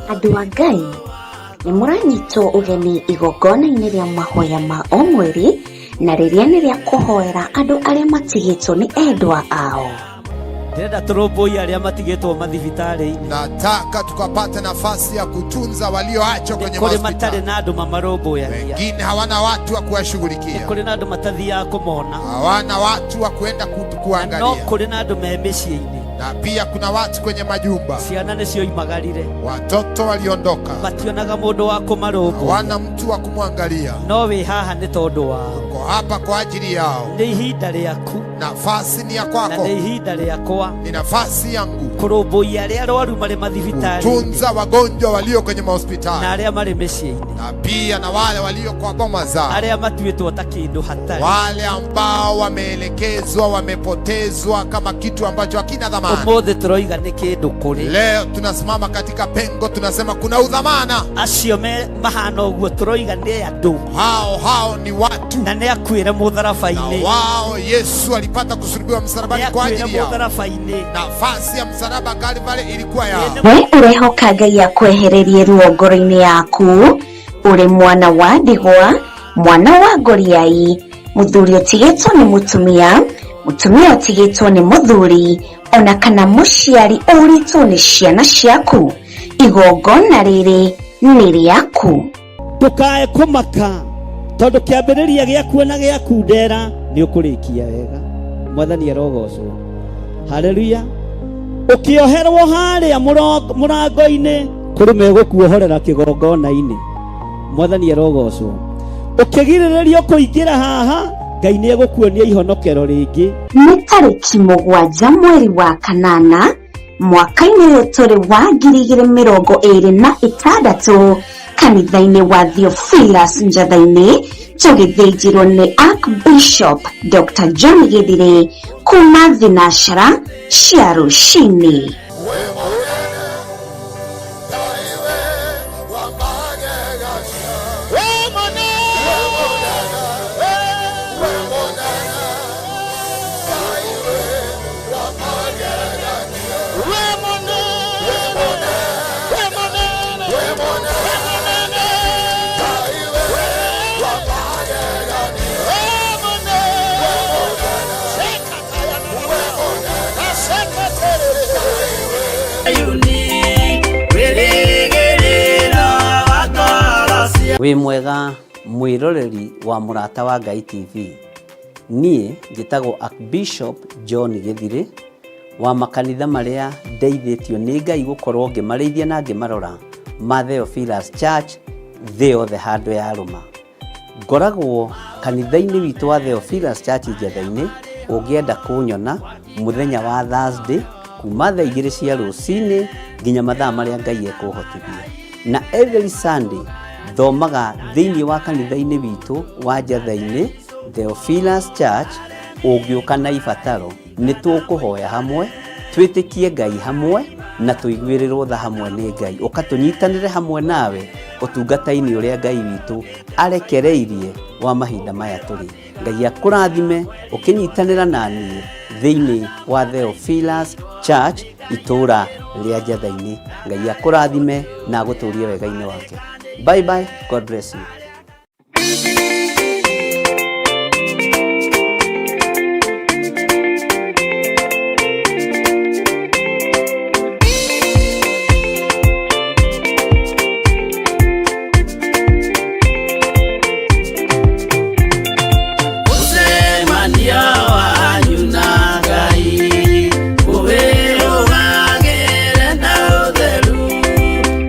Andũ a Ngai, nĩ mũranyitwo ũgeni igongona-inĩ rĩa mahoya ma o mweri na rĩrĩa nĩ rĩa kũhoera andũ arĩa matigĩtwo nĩ endwa ao. Ndĩrenda tũrũmbũiye arĩa matigĩtwo mathibitarĩ-inĩ. Nataka tukapate nafasi ya kutunza walioachwa kwenye Kũrĩ matarĩ mahospitali. na andũ mamarũmbũyagia. Wengine hawana watu wa kuwashughulikia, Kũrĩ na andũ matathiaga kũmona. hawana watu wa kuenda Na no kuangalia, kũrĩ na andũ me mĩciĩ-inĩ. na pia kuna watu kwenye majumba, Ciana nĩcio imagarire. watoto waliondoka, Mationaga mũndũ wa kũmarũmbũiya. hawana mtu wa kumwangalia. No wĩ haha nĩ tondũ wao. Uko hapa kwa ajili yao. Nĩ ihinda rĩaku Nafasi ni ya na kwako, nĩ ihinda rĩakwa ni nafasi yangu kũrũmbũiya arĩa arwaru marĩ mathibitarĩ-inĩ kutunza wagonjwa walio kwenye na mahospitali arĩa marĩ mĩciĩ-inĩ, na pia na wale walio kwa boma zao, arĩa matuĩtwo ta kĩndũ hatarĩ. wale ambao wameelekezwa, wamepotezwa kama kitu ambacho hakina dhamana. Ũmũthĩ tũroiga nĩ kĩndũ kũrĩ Leo tunasimama katika pengo, tunasema kuna udhamana. acio me mahana ũguo, tũroiga nĩ andũ Hao hao ni watu, na nĩ akuĩre na mũtharaba-inĩ, wao Yesu alipata kusulubiwa nĩ msalabani kwa akuĩre ajili yao. mũtharaba-inĩ. Nafasi ya msalaba Kalvari ilikuwa yao. We ũrehoka Ngai akwehererie ruo ngoro-inĩ yaku, ũrĩ mwana wa ndigwa, mwana wa ngoriai, mũthuri ũtigĩtwo nĩ mũtumia, mũtumia ũtigĩtwo nĩ mũthuri, ona kana mũciari ũrĩtwo nĩ ciana ciaku. Igongona rĩrĩ nĩ rĩaku. Ndũkae kũmaka tondũ kĩambĩrĩria gĩaku na gĩaku ndera nĩ ũkũrĩkia wega. Mwathani arogocwo. Haleluya. Ũkĩoherwo harĩa mũrango-inĩ kũrĩ megũkuohorera kĩgongona-inĩ. Mwathani arogocwo. Ũkĩgirĩrĩrio kũingĩra haha, Ngai nĩ egũkuonia ihonokero rĩngĩ. Nĩ tarĩki 7 mweri wa kanana mwaka-inĩ ũyũ tũrĩ wa 2026 kanitha-inĩ wa Theophilus Njatha-inĩ, tũgĩthĩnjĩrwo nĩ Archbishop Dr. John Githire kuma thinacara cia rũcinĩ. Wĩ mwega mwĩroreri wa Mũrata wa Ngai TV. Niĩ njĩtagwo Archbishop John Githire wa makanitha marĩa ndeithĩtio nĩ Ngai gũkorwo ngĩmarĩithia na ngĩmarora ma Theophilus Church thĩ yothe handũ ya rũma. Ngoragwo kanitha-inĩ witũ wa Theophilus Church Njetha-inĩ. Ũngĩenda kũnyona mũthenya wa Thursday kuma thaa 2 cia rũcinĩ nginya mathaa marĩa Ngai ekũhotithia. Na every Sunday thomaga thĩinĩ wa kanitha-inĩ witũ wa Njetha-inĩ Theophilus Church. Ũngĩũka na ibataro nĩ tũkũhoya hamwe, twĩtĩkie Ngai hamwe na tũiguĩrĩrwo tha hamwe nĩ Ngai. Ũka tũnyitanĩre hamwe nawe ũtungata-inĩ ũrĩa Ngai witũ arekereirie wa mahinda maya tũrĩ. Ngai akũrathime ũkĩnyitanĩra na niĩ thĩinĩ wa Theophilus Church itũũra rĩa Njetha-inĩ. Ngai akũrathime na agũtũrie wega-inĩ wake. Bye bye, God bless you. Mũcemanio wanyu na Ngai ũwĩrũgagĩre na ũtheru,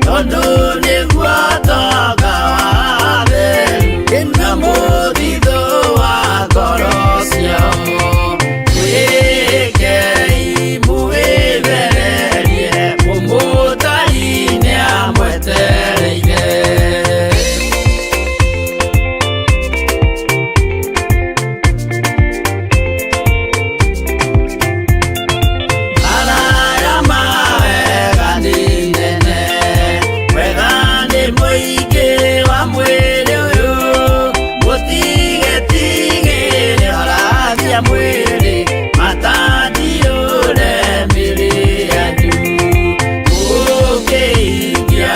tondũ nĩguo tonga wa theru na mũthithũ wa ngoro ciao. Mwĩkei mũwĩthererie, mũmũtari nĩamwetereire. Araya mawega nĩ nene, wega nĩ mũingĩ wa mwĩrĩ ũyũ, mũtigetigĩre horagia mwĩrĩ, matandiũre mĩrĩ yanyu, mũkĩhingia.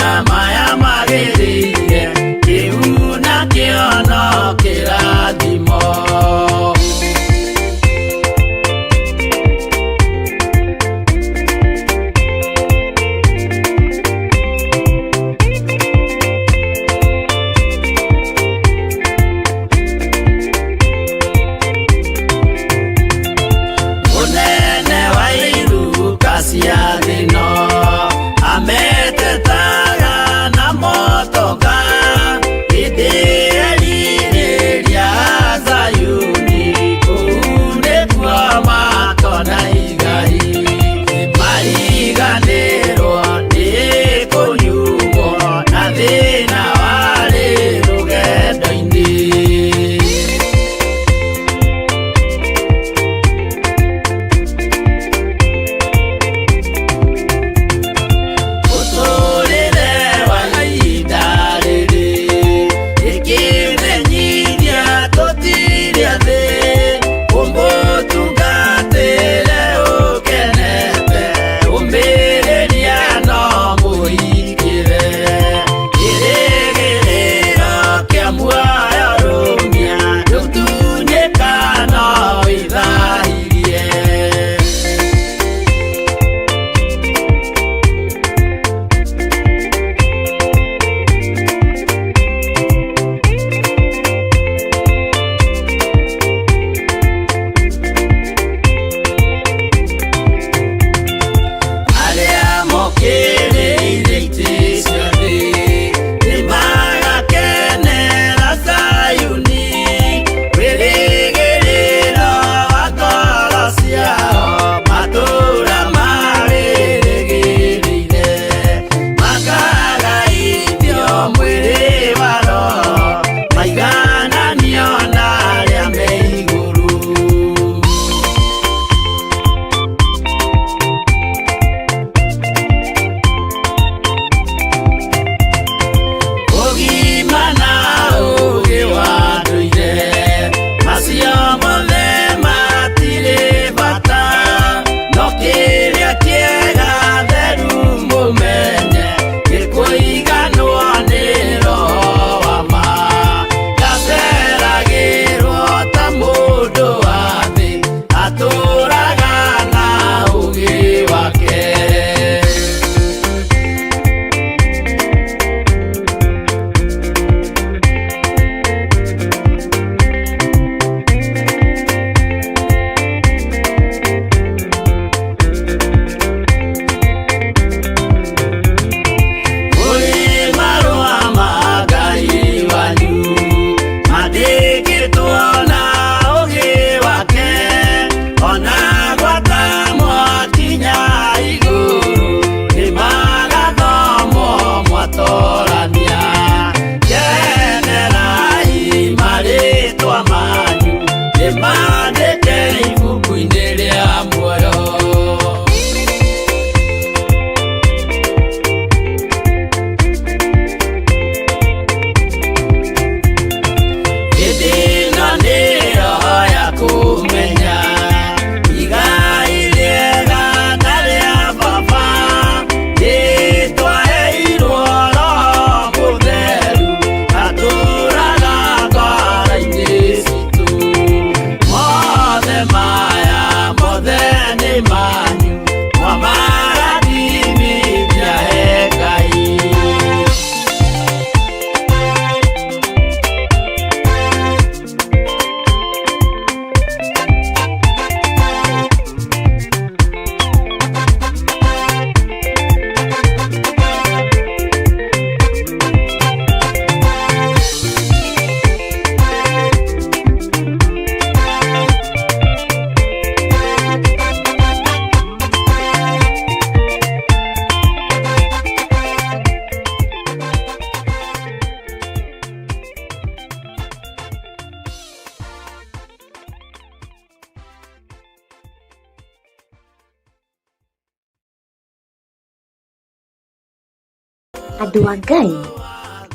Andũ a Ngai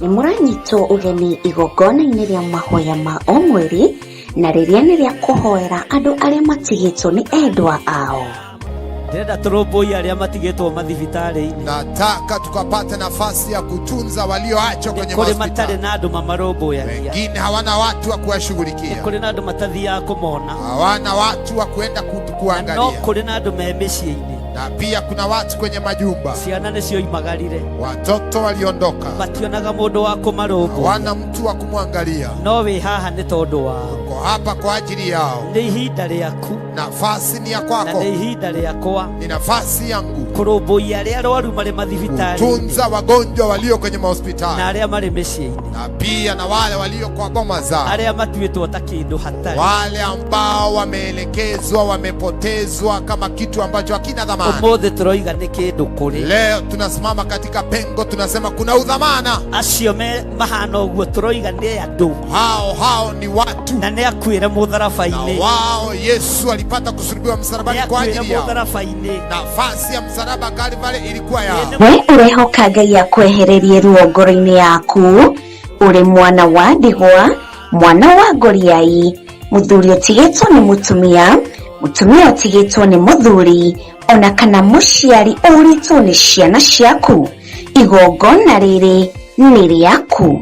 nĩ mũranyitwo ũgeni igongona-inĩ rĩa mahoya ma o mweri na rĩrĩa nĩ rĩa kũhoera andũ arĩa matigĩtwo nĩ endwa ao. Ndĩrenda tũrũmbũiye arĩa matigĩtwo mathibitarĩ-inĩ. Nataka tukapate nafasi ya kutunza walioachwa kwenye Kũrĩ matarĩ mahospitali. na andũ mamarũmbũyagia. Wengine hawana watu wa kuwashughulikia, Kũrĩ na andũ matathiaga kũmona. hawana watu wa kuenda Na no kuangalia, kũrĩ na andũ me mĩciĩ-inĩ. na pia kuna watu kwenye majumba, Ciana nĩcioimagarire. watoto waliondoka, Mationaga mũndũ wa kũmarũmbũiya. hawana mtu wa kumwangalia. No wĩ haha nĩ tondũ wao. Uko hapa kwa ajili yao. Nĩ ihinda rĩaku Nafasi ni ya na kwako, nĩ ihinda rĩakwa ni nafasi yangu kũrũmbũiya arĩa arwaru marĩ mathibitarĩ-inĩ kutunza wagonjwa walio kwenye na mahospitali arĩa marĩ mĩciĩ-inĩ, na pia na wale walio kwa boma zao, arĩa matuĩtwo ta kĩndũ hatarĩ. wale ambao wameelekezwa, wamepotezwa kama kitu ambacho hakina dhamana. Ũmũthĩ tũroiga nĩ kĩndũ kũrĩ Leo tunasimama katika pengo, tunasema kuna udhamana. acio me mahana ũguo, tũroiga nĩ andũ Hao hao ni watu, na nĩ akuĩre na mũtharaba-inĩ, wao Yesu alipata kusulubiwa nĩ msalabani kwa akuĩre ajili yao. mũtharaba-inĩ. Nafasi ya msalaba Kalvari ilikuwa yao. We ũrehoka Ngai akwehererie ruo ngoro-inĩ yaku ũrĩ mwana wa ndigwa, mwana wa ngoriai, mũthuri ũtigĩtwo nĩ mũtumia, mũtumia ũtigĩtwo nĩ mũthuri, ona kana mũciari ũrĩtwo nĩ ciana ciaku. Igongona rĩrĩ nĩ rĩaku.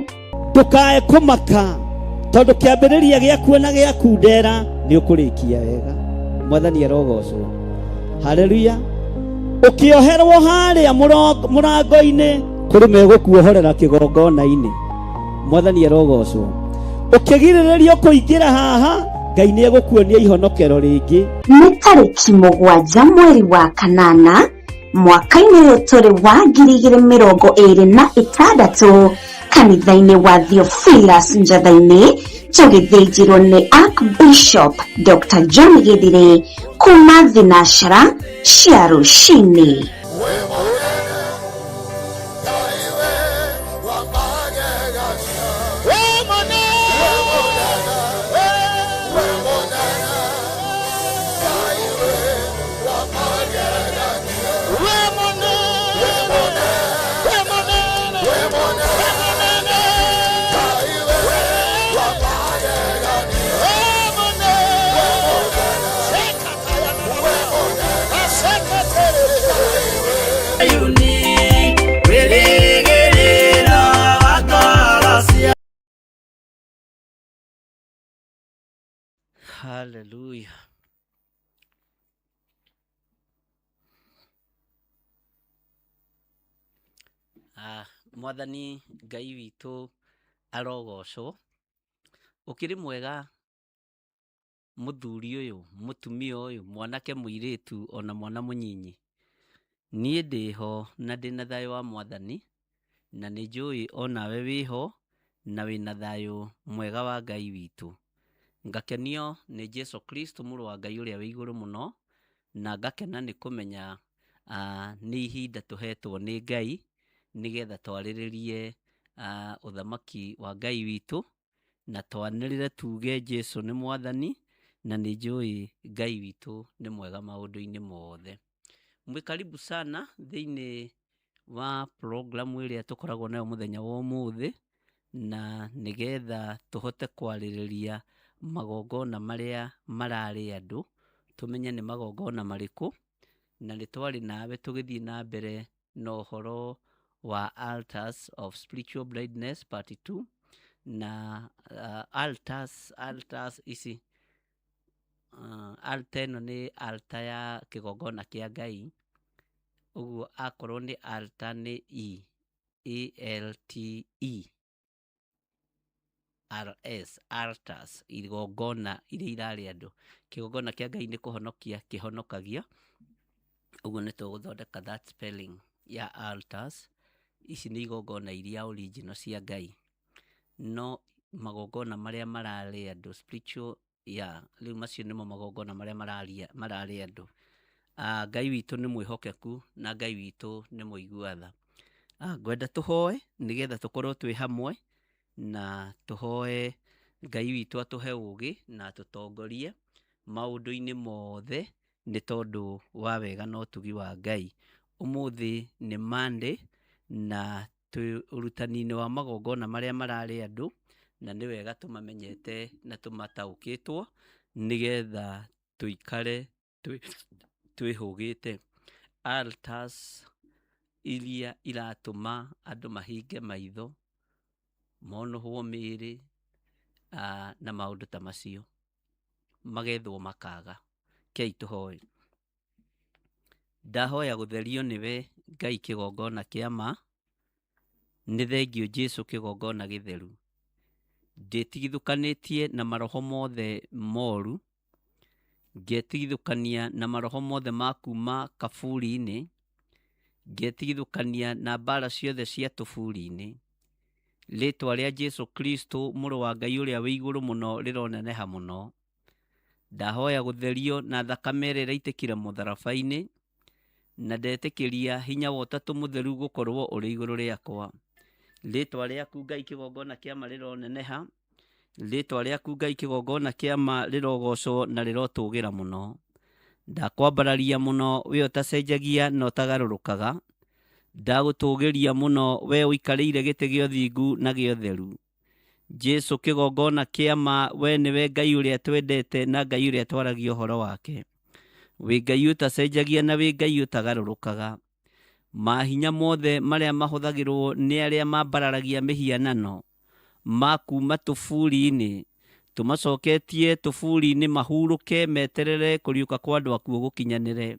Ndũkae kũmaka tondũ kĩambĩrĩria gĩaku na gĩaku ndera nĩ ũkũrĩkia wega. Mwathani arogocwo. Haleluya. Ũkĩoherwo harĩa mũrango-inĩ kũrĩ megũkuohorera kĩgongona-inĩ. Mwathani arogocwo. Ũkĩgirĩrĩrio kũingĩra haha, Ngai nĩ egũkuonia ihonokero rĩngĩ. Nĩ tarĩki 7 mweri wa 8 mwaka-inĩ ũyũ tũrĩ wa 2026 kanitha-inĩ wa Theophilus Njatha-inĩ tũgĩthĩnjĩrwo nĩ Archbishop Dr. John Githire kuma thinashara cia rũcinĩ. Hallelujah. Mwathani Ngai witũ arogocwo. Ũkĩrĩ mwega mũthuri ũyũ, mũtumia ũyũ, mwanake mũirĩtu ona mwana mũnyinyi. Niĩ ndĩho na ndĩna thayũ wa Mwathani, na nĩ njũĩ onawe wĩho na wĩna thayũ mwega wa Ngai witũ. Ngakenio nĩ Jesu Kristo mũrũ wa Ngai ũrĩa wĩ igũrũ mũno, na ngakena nĩ kũmenya nĩ ihinda tũhetwo nĩ Ngai nĩgetha twarĩrĩrie ũthamaki wa Ngai witũ, na twanĩrĩre tuge Jesu nĩ Mwathani, na nĩ njũĩ Ngai witũ nĩ mwega maũndũ-inĩ mothe. Mwĩ karibu sana thĩinĩ wa programu ĩrĩa tũkoragwo nayo mũthenya wa ũmũthĩ, na nĩgetha tũhote kwarĩrĩria magongona marĩa mararĩ andũ, tũmenye nĩ magongona marĩkũ, na nĩ twarĩ nawe tũgĩthiĩ na mbere na ũhoro wa Altars of Spiritual Blindness Part 2, na altars ici, altar ĩno nĩ altar ya kĩgongona kĩa Ngai, ũguo akorwo nĩ altar nĩ E, A L T E R S, altars, igongona iria irarĩ andũ. Kĩgongona kĩa Ngai nĩ kũhonokia kĩhonokagia, ũguo nĩ tũgũthondeka that spelling ya altars. Ici nĩ igongona iria original cia Ngai, no magongona marĩa mararĩ andũ spiritual, ya rĩu macio nĩmo magongona marĩa mararĩ andũ. Ngai witũ nĩ mwĩhokeku na Ngai witũ nĩ mũigua tha. Ngwenda tũhoe nĩgetha tũkorwo twĩ hamwe, na tũhoe Ngai witũ atũhe ũũgĩ na atũtongorie maũndũ-inĩ mothe nĩ tondũ wa wega na ũtugi wa Ngai. Ũmũthĩ nĩ Monday na Twĩ ũrutani-inĩ wa magongona marĩa mararĩ andũ, na nĩ wega tũmamenyete na tũmataũkĩtwo nĩgetha tũikare twĩhũgĩte. Altars iria iratũma andũ mahinge maitho, monũhwo mĩĩrĩ, na maũndũ ta macio, magethwo makaga. Kei tũhoe. Ndahoya gũtherio nĩwe Ngai kĩgongona kĩa ma, nĩ thengiũ Jesu kĩgongona gĩtheru. Ndĩtigithũkanĩtie na maroho mothe moru, ngetigithũkania na maroho mothe ma kuma kaburi-inĩ, ngetigithũkania na mbara ciothe cia tũburi-inĩ. Rĩtwa rĩa Jesu Kristo mũrũ wa Ngai ũrĩa wĩ igũrũ mũno rĩroneneha mũno. Ndahoya gũtherio na thakame ĩrĩa ĩraitĩkire mũtharaba-inĩ, na ndetĩkĩria hinya wa Ũtatũ Mũtheru gũkorwo ũrĩ igũrũ rĩakwa. Rĩtwa rĩaku Ngai kĩgongona kĩa ma rĩroneneha, rĩtwa rĩaku Ngai kĩgongona kĩa ma rĩrogocwo na rĩrotũgĩra mũno. Ndakwambararia mũno we ũtacenjagia na ũtagarũrũkaga, ndagũtũgĩria mũno we ũikarĩire gĩtĩ gĩa ũthingu na gĩa ũtheru. Jesu kĩgongona kĩa ma we nĩwe Ngai ũrĩa twendete na Ngai ũrĩa twaragia ũhoro wake. Wĩ Ngai ũtacenjagia na wĩ Ngai ũtagarũrũkaga. Mahinya mothe marĩa mahũthagĩrwo nĩ arĩa mambararagia mĩhianano ma kuma tũburi-inĩ, tũmacoketie tũburi-inĩ mahurũke meterere kũriũka kwa andũ akuũ gũkinyanĩre.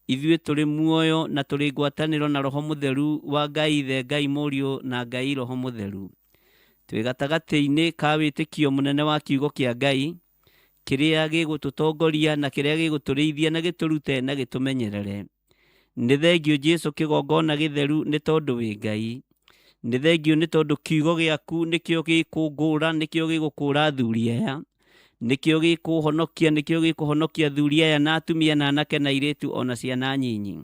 Ithuĩ tũrĩ muoyo na tũrĩ ngwatanĩro na Roho Mũtheru wa Ngai Ithe, Ngai Mũriũ na Ngai Roho Mũtheru. Twĩ gatagatĩ-inĩ ka wĩtĩkio mũnene wa kiugo kĩa Ngai, kĩrĩa gĩgũtũtongoria na kĩrĩa gĩgũtũrĩithia na gĩtũrute na gĩtũmenyerere. Nĩ thengiũ Jesu kĩgongona gĩtheru nĩ tondũ wĩ Ngai. Nĩ thengiũ nĩ tondũ kiugo gĩaku nĩkĩo gĩkũngũra, nĩkĩo gĩgũkũra athuri aya, nĩkĩo gĩkũhonokia, nĩkĩo gĩkũhonokia athuri aya na atumia na anake na airĩtu ona ciana nyinyi.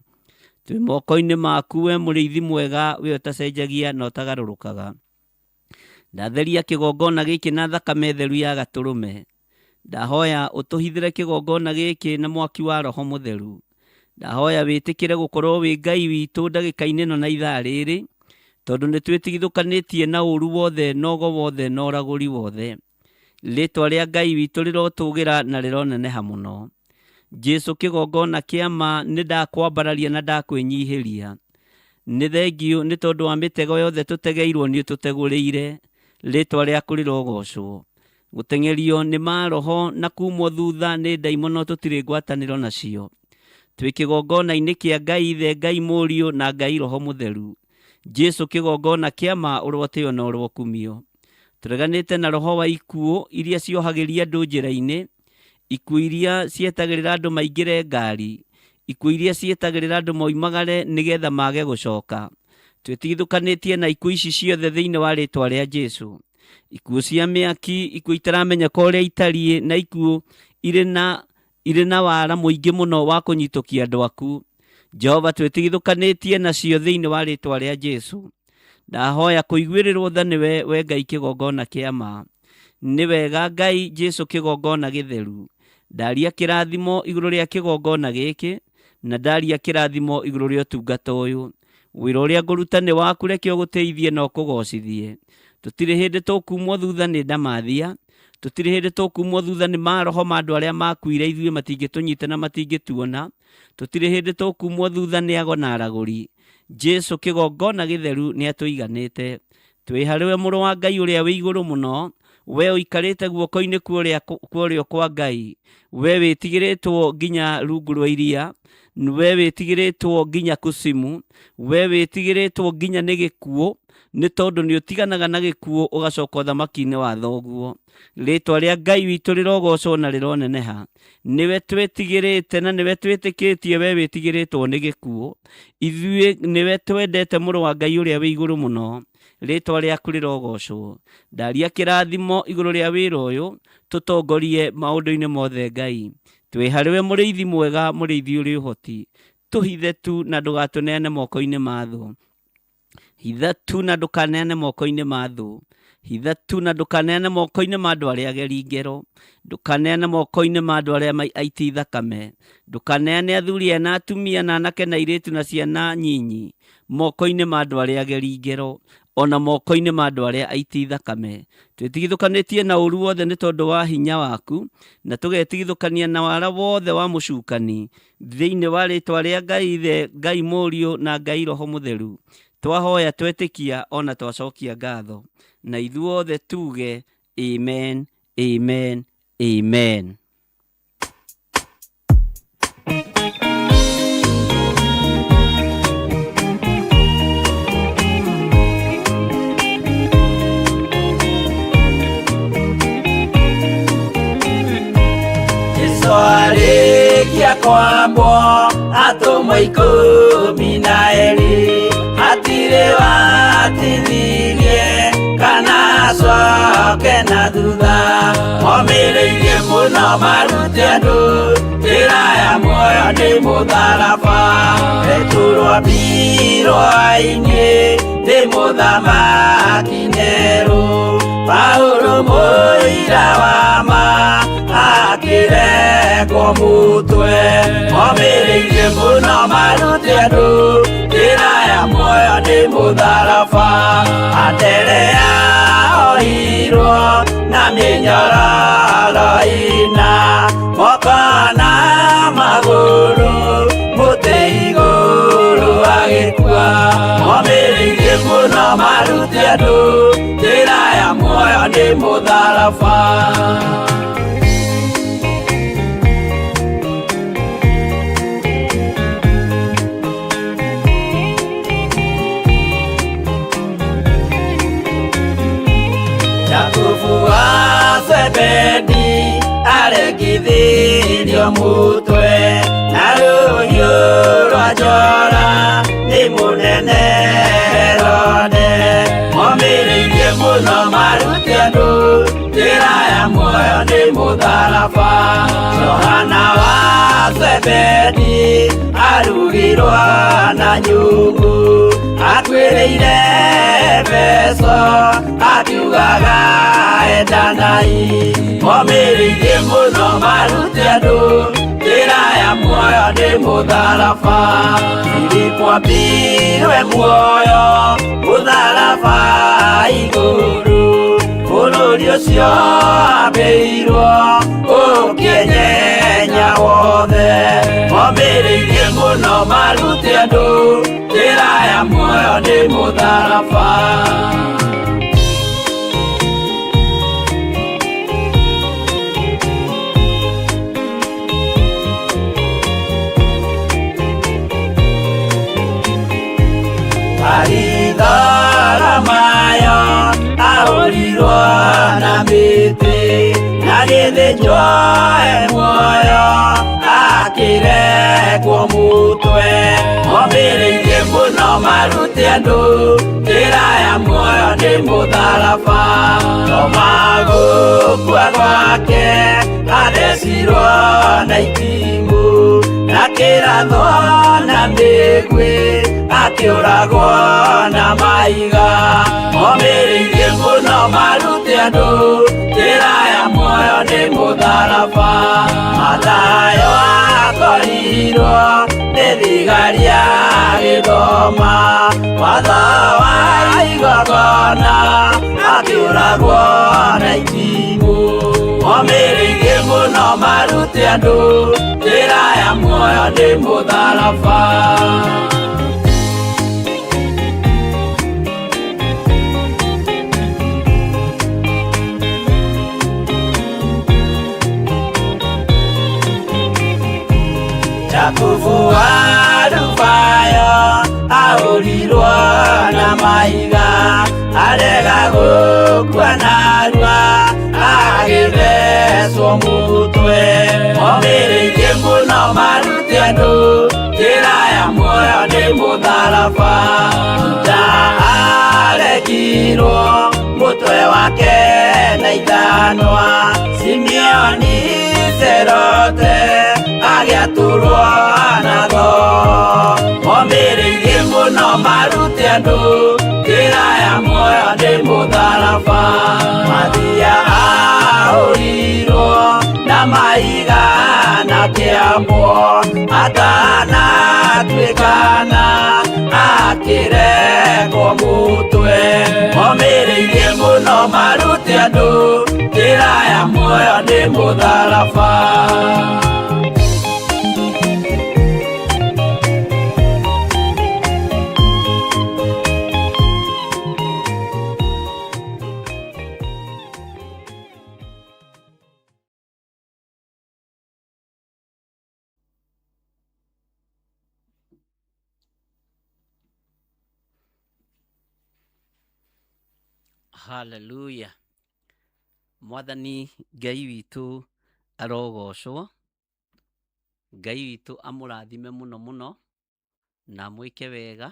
Twĩ moko-inĩ maku we mũrĩithi mwega, we ũtacenjagia na ũtagarũrũkaga. Ndatheria kĩgongona gĩkĩ na thakame theru ya gatũrũme. Ndahoya ũtũhithĩre kĩgongona gĩkĩ na mwaki wa Roho Mũtheru. Ndahoya wĩtĩkĩre gũkorwo wĩ Ngai witũ ndagĩka-inĩ ĩno na ithaa rĩrĩ, tondũ nĩ twĩtigithũkanĩtie na ũru wothe na ũgo wothe na ũragũri wothe. Rĩtwa rĩa Ngai witũ rĩrotũgĩra na rĩroneneha mũno. Jesu kĩgongona kĩa ma nĩ ndakwambararia na ndakwĩnyihĩria. Nĩ thengiũ nĩ tondũ wa mĩtego yothe tũtegeirwo nĩ ũtũtegũrĩire. Rĩtwa rĩaku rĩrogocwo. Gũteng'erio nĩ maroho na kumwo thutha nĩ ndaimono tũtirĩ ngwatanĩro nacio. Twĩ kĩgongona-inĩ kĩa Ngai Ithe, Ngai Mũriũ na Ngai Roho Mũtheru. Jesu kĩgongona kĩa ma ũrotĩo na ũrokumio. Tũreganĩte na roho wa ikuũ iria ciohagĩria andũ njĩra-inĩ, ikuũ iria cietagĩrĩra andũ maingĩre ngari, ikuũ iria cietagĩrĩra andũ moimagare nĩgetha mage gũcoka. Twĩtigithũkanĩtie na ikuũ ici ciothe thĩinĩ wa rĩtwa rĩa Jesu. Ikuũ cia mĩaki, ikuũ itaramenyeka ũrĩa itariĩ, na ikuũ irĩ na wara mũingĩ mũno wa kũnyitũkia andũ aku. Jehova, twĩtigithũkanĩtie nacio thĩinĩ wa rĩtwa rĩa Jesu. Ndahoya kũiguĩrĩrwo tha nĩwe we Ngai kĩgongona kĩa ma. Nĩ wega Ngai Jesu kĩgongona gĩtheru. Ndaria kĩrathimo igũrũ rĩa kĩgongona gĩkĩ, na ndaria kĩrathimo igũrũ rĩa ũtungata ũyũ. Wĩra ũrĩa ngũruta nĩ waku, reke ũgũteithie na ũkũgocithie. Tũtirĩ hĩndĩ tũkumwo thutha nĩ ndamathia, tũtirĩ hĩndĩ tũkumwo thutha nĩ maroho ma andũ arĩa makuire, ithuĩ matingĩtũnyita na matingĩtuona. Tũtirĩ hĩndĩ tũkumwo thutha nĩ ago na aragũri. Jesu kĩgongona gĩtheru nĩ atũiganĩte. Twĩ harĩ we mũrũ wa Ngai ũrĩa wĩ igũrũ mũno, we ũikarĩte guoko-inĩ kwa ũrĩo kwa Ngai, we wĩtigĩrĩtwo nginya rungu rwa iria, we wĩtigĩrĩtwo nginya kusimu, we wĩtigĩrĩtwo nginya nĩ gĩkuũ, nĩ tondũ nĩ ũtiganaga na gĩkuũ ũgacoka ũthamaki-inĩ wa thoguo. Rĩtwa rĩa Ngai witũ rĩrogocwo na rĩroneneha. Nĩwe twĩtigĩrĩte na nĩwe twĩtĩkĩtie, we wĩtigĩrĩtwo nĩ gĩkuũ. Ithuĩ nĩwe twendete mũrũ wa Ngai ũrĩa wĩ igũrũ mũno. Rĩtwa rĩaku rĩrogocwo. Ndaria kĩrathimo igũrũ rĩa wĩra ũyũ, tũtongorie maũndũ-inĩ mothe Ngai. Twĩ harĩ we mũrĩithi mwega, mũrĩithi ũrĩ ũhoti. Tũhithe tu na ndũgatũneane moko-inĩ ma thũ. Hitha tu na ndũkaneane moko-inĩ ma thũ. Hitha tu na ndũkaneane moko-inĩ ma andũ arĩa ageri ngero, ndũkaneane moko-inĩ ma andũ arĩa aiti thakame, ndũkaneane athuri ena atumia na anake na airĩtu na ciana nyinyi moko-inĩ ma andũ arĩa ageri ngero, ona moko-inĩ ma andũ arĩa aiti thakame. Twĩtigithũkanĩtie na ũru wothe nĩ tondũ wa hinya waku, na tũgetigithũkania na wara wothe wa mũcukani, thĩinĩ wa rĩtwa rĩa Ngai Ithe, Ngai Mũriũ na Ngai Roho Mũtheru. Twahoya twetĩkia ona twacokia ngatho, na ithuothe tuge amen, amen, amen. Jesu arĩkia kwambwo atũmwo 12 hatirĩ watithirie kana acoke na thutha momĩrĩirie mũno marute andũ njĩra ya muoyo nĩ mũtharaba Petero ambirwo-inĩ nĩ mũthamaki Nero Paulo mũira wa ma akĩrekwo mũtwe momĩrĩirie mũno marute andũ njĩra ya muoyo nĩ mũtharaba Anderea ohirwo na mĩnyororo ĩna moko na magũrũ mũtĩ igũrũ agĩkua momĩrĩirie mũno marute andũ njĩra ya muoyo nĩ mũtharaba. Jakubu wa Zebedi aregithirio mutwe na rũhiũ rwa njora nĩ mũnene Herode momĩrĩirie mũno marute andũ njĩra ya muoyo nĩ mũtharaba Johana wa Zebedi arugirwo na nyungu akuĩrĩire Efeso akiugaga endanai momĩrĩirie mũno marute andũ njĩra ya muoyo nĩ mũtharaba Filipo ambirwe muoyo mũtharaba igũrũ bũrũri ũcio ambĩirwo ũkĩnyenya wothe momĩrĩirie mũno marute andũ njĩra ya muoyo nĩ mũtharaba. Baritholomayo ahũrirwo na mĩtĩ na gĩthĩnjwo e muoyo akĩrekwo mũtwe momĩrĩirie mũno marute andũ njĩra ya muoyo nĩ mũtharaba Toma gũkua gwake athecirwo na itimũ na kĩrathwo na mĩguĩ akĩũragwo na mahiga momĩrĩirie mũno marute andũ njĩra ya muoyo nĩ mũtharaba Mathayo akorirwo nĩ thigari agĩthoma watho wa igongona akĩũragwo na itimũ momĩrĩirie mũno marute andũ njĩra ya muoyo nĩ mũtharaba. Jakubu wa Alufayo ahũrirwo na mahiga arega gũkua narua agĩthecwo mũtwe momĩrĩirie mũno marute andũ njĩra ya muoyo nĩ mũtharaba Juda aregirwo mũtwe wake na ithanwa Simeoni Zerote agĩatũrwo na thoo momĩrĩirie mũno marute andũ njĩra ya muoyo nĩ mũtharaba. Andũ njĩra ya muoyo nĩ mũtharaba. Haleluya. Mwathani Ngai witũ arogocwo. Ngai witũ amũrathime mũno mũno na amwĩke wega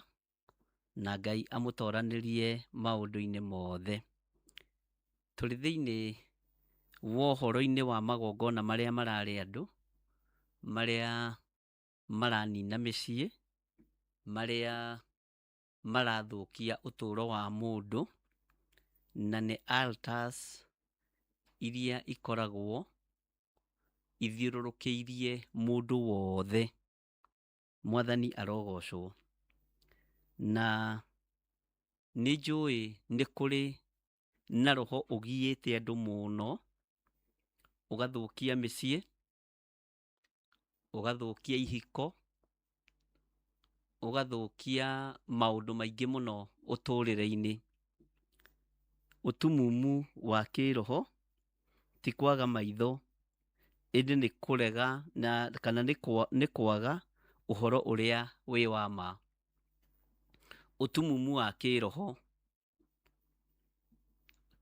na Ngai amũtoranĩrie maũndũ-inĩ mothe. Tũrĩ thĩinĩ wa ũhoro-inĩ wa magongona marĩa mararĩ andũ, marĩa maranina mĩciĩ, marĩa marathũkia ũtũũro wa mũndũ, na nĩ altars iria ikoragwo ithiũrũrũkĩirie mũndũ wothe. Mwathani arogocwo. Na nĩ njũĩ nĩ kũrĩ na roho ũgiĩte andũ mũno, ũgathũkia mĩciĩ, ũgathũkia ihiko, ũgathũkia maũndũ maingĩ mũno ũtũrĩre-inĩ. Ũtumumu wa kĩroho ti kwaga maitho, ĩndĩ nĩ kũrega na kana nĩ kwaga ũhoro ũrĩa wĩ wa ma. Ũtumumu wa kĩroho,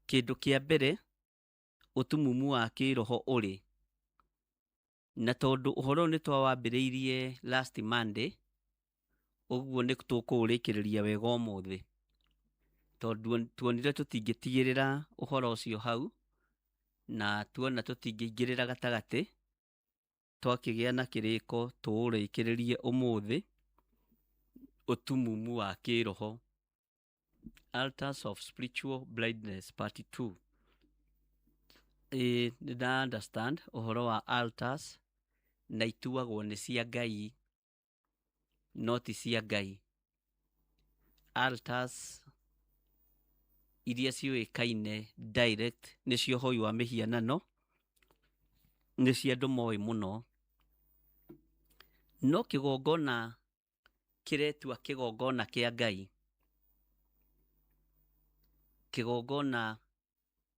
kĩndũ kĩa mbere ũtumumu wa kĩroho ũrĩ, na tondũ ũhoro ũyũ nĩ twawambĩrĩirie last Monday, ũguo nĩ tũkũũrĩkĩrĩria wega ũmũthĩ, tondũ tuonire tũtingĩtigĩrĩra ũhoro ũcio hau, na tuona tũtingĩingĩrĩra gatagatĩ, twakĩgĩa na kĩrĩko tũũrĩkĩrĩrie ũmũthĩ, ũtumumu wa kĩroho, Altars of Spiritual Blindness Part 2. Ĩĩ nĩ nda understand ũhoro wa altars na ituagwo nĩ cia Ngai no ti cia Ngai. Altars iria ciũĩkaine direct nĩcio ũhoi wa mĩhianano, nĩcio andũ moĩ mũno. No kĩgongona kĩretua kĩgongona kĩa Ngai, kĩgongona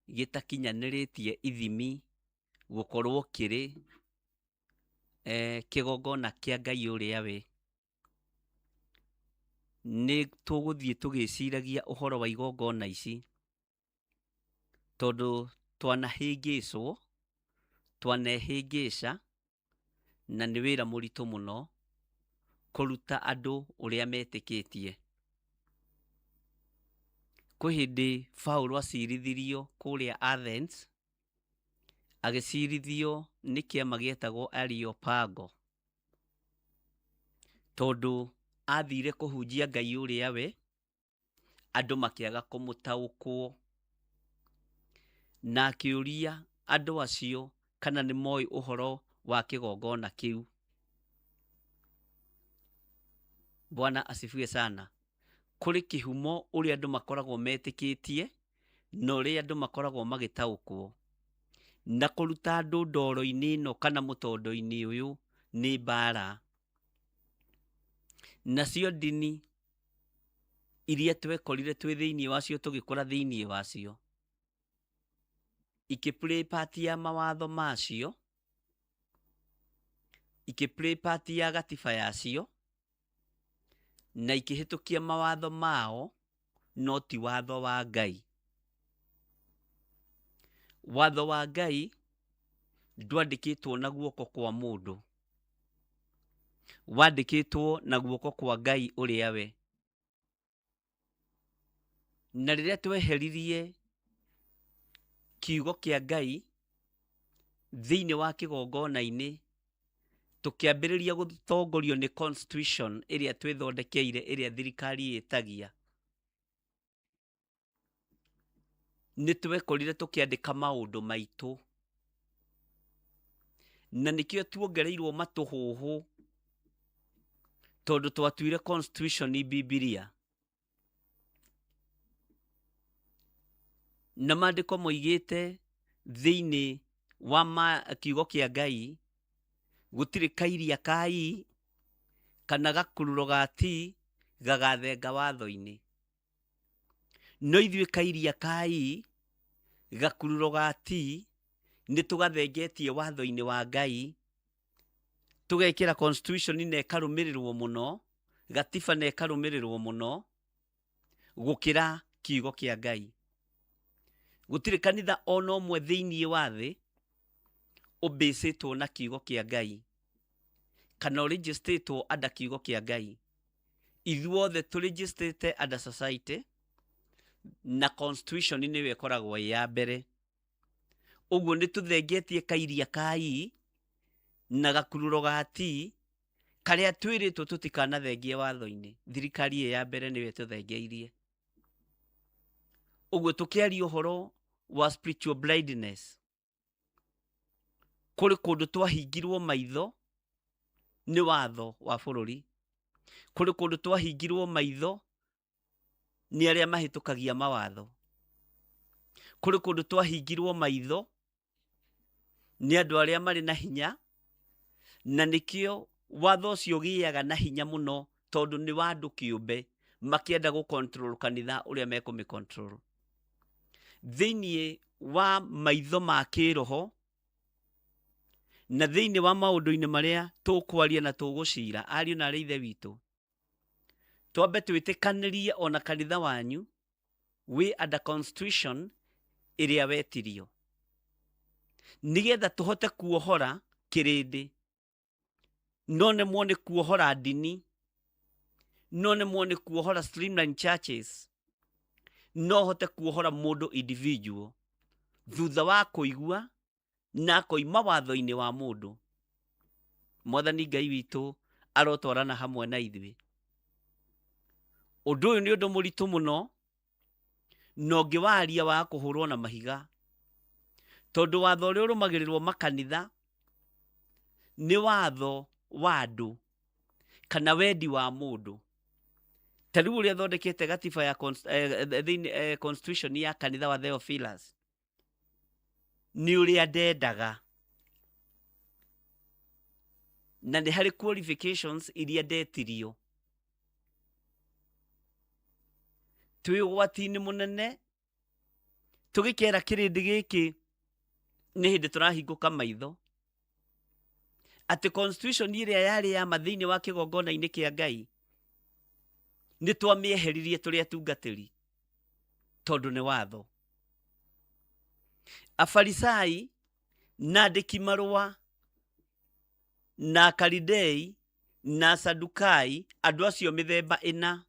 gĩtakinyanĩrĩtie ithimi gũkorwo kĩrĩ kĩgongona kĩa Ngai ũrĩa we. Nĩ tũgũthiĩ tũgĩciragia ũhoro wa igongona ici, tondũ twanahĩngĩcwo, twanehĩngĩca, na nĩ wĩra mũritũ mũno kũruta andũ ũrĩa metĩkĩtie. Kwĩ hĩndĩ Paũlũ acirithirio kũrĩa Athens, agĩcirithio nĩ kĩama gĩetagwo Areopago, tondũ athire kũhunjia Ngai ũrĩa we, andũ makĩaga kũmũtaũkwo. Na akĩũria andũ acio kana nĩ moĩ ũhoro wa kĩgongona kĩu. Bwana asifiwe sana. Kũrĩ kĩhumo ũrĩa andũ makoragwo metĩkĩtie na ũrĩa andũ makoragwo magĩtaũkwo. Na kũruta andũ ndoro-inĩ ĩno kana mũtondo-inĩ ũyũ nĩ mbara. Nacio ndini iria twekorire twĩ thĩinĩ wacio tũgĩkũra thĩinĩ wacio, ikĩ play part ya mawatho macio, ikĩ play part ya gatiba yacio, na ikĩhĩtũkia mawatho mao, no ti watho wa Ngai. Watho wa Ngai ndwandĩkĩtwo na guoko kwa mũndũ, wandĩkĩtwo na guoko kwa Ngai ũrĩa we. Na rĩrĩa tweheririe kiugo kĩa Ngai thĩinĩ wa kĩgongona-inĩ, tũkĩambĩrĩria gũtongorio nĩ constitution ĩrĩa twĩthondekeire, ĩrĩa thirikari ĩtagia, nĩ twekorire tũkĩandĩka maũndũ maitũ, na nĩkĩo tuongereirwo matũhũhũ, tondũ twatuire constitution Bibilia. Na maandĩko moigĩte thĩinĩ wa kiugo kĩa Ngai gũtirĩ kairia ka i kana gakururo ga ti gagathenga watho-inĩ. No ithuĩ kairia ka i gakururo ga ti nĩ tũgathengetie watho-inĩ wa Ngai, tũgekĩra constitution na ĩkarũmĩrĩrwo mũno, gatiba na ĩkarũmĩrĩrwo mũno gũkĩra kiugo kĩa Ngai. Gũtirĩ kanitha ona ũmwe thĩinĩ wa thĩ ũbĩcĩtwo na kiugo kĩa Ngai kana ũrĩnjĩstĩtwo under kiugo kĩa Ngai. Ithuothe tũrĩnjĩstĩte under society na constitution nĩyo ĩkoragwo ĩ ya mbere. Ũguo nĩ tũthengetie kairia ka i na gakururo ga ti karĩa twĩrĩtwo tũtikanathengie watho-inĩ. Thirikari ĩ ya mbere nĩyo ĩtũthengeirie. Ũguo tũkĩaria ũhoro wa spiritual blindness, kũrĩ kũndũ twahingirwo maitho nĩ watho wa bũrũri, kũrĩ kũndũ twahingirwo maitho nĩ arĩa mahĩtũkagia mawatho, kũrĩ kũndũ twahingirwo maitho nĩ andũ arĩa marĩ na hinya, na nĩkĩo watho ũcio ũgĩaga na hinya mũno tondũ nĩ wa andũ kĩũmbe makĩenda gũ control kanitha ũrĩa mekũmĩ control. Thĩinĩ wa maitho ma kĩroho na thĩinĩ wa maũndũ-inĩ marĩa tũkwaria na tũgũcira, ariũ na arĩ ithe witũ, twambe twĩtĩkanĩrie ona kanitha wanyu wĩ under constitution ĩrĩa wetirio, nĩgetha tũhote kuohora kĩrĩndĩ. No nemwo nĩ kuohora ndini, no nemwo nĩ kuohora streamline churches, no hote kuohora mũndũ individual thutha wa kũigua na akoima watho-inĩ wa mũndũ. Mwathani Ngai witũ arotwarana hamwe na ithuĩ. Ũndũ ũyũ nĩ ũndũ mũritũ mũno, na ũngĩwaria wa kũhũrwo na mahiga, tondũ watho ũrĩa ũrũmagĩrĩrwo makanitha nĩ watho wa andũ kana wendi wa mũndũ. Ta rĩu ũrĩa thondekete gatiba ya thĩinĩ, constitution ya kanitha wa Theophilus nĩ ũrĩa ndendaga, na nĩ harĩ qualifications iria ndetirio. Twĩ ũgwati-inĩ mũnene tũgĩkera kĩrĩndĩ gĩkĩ nĩ hĩndĩ tũrahingũka maitho atĩ constitution ĩrĩa yarĩ ya ma thĩinĩ wa kĩgongona-inĩ kĩa Ngai nĩ twamĩeheririe tũrĩ atungatĩri tondũ nĩ watho. Afarisai na andĩki marũa na Akaridei na Asadukai, andũ acio mĩthemba ĩna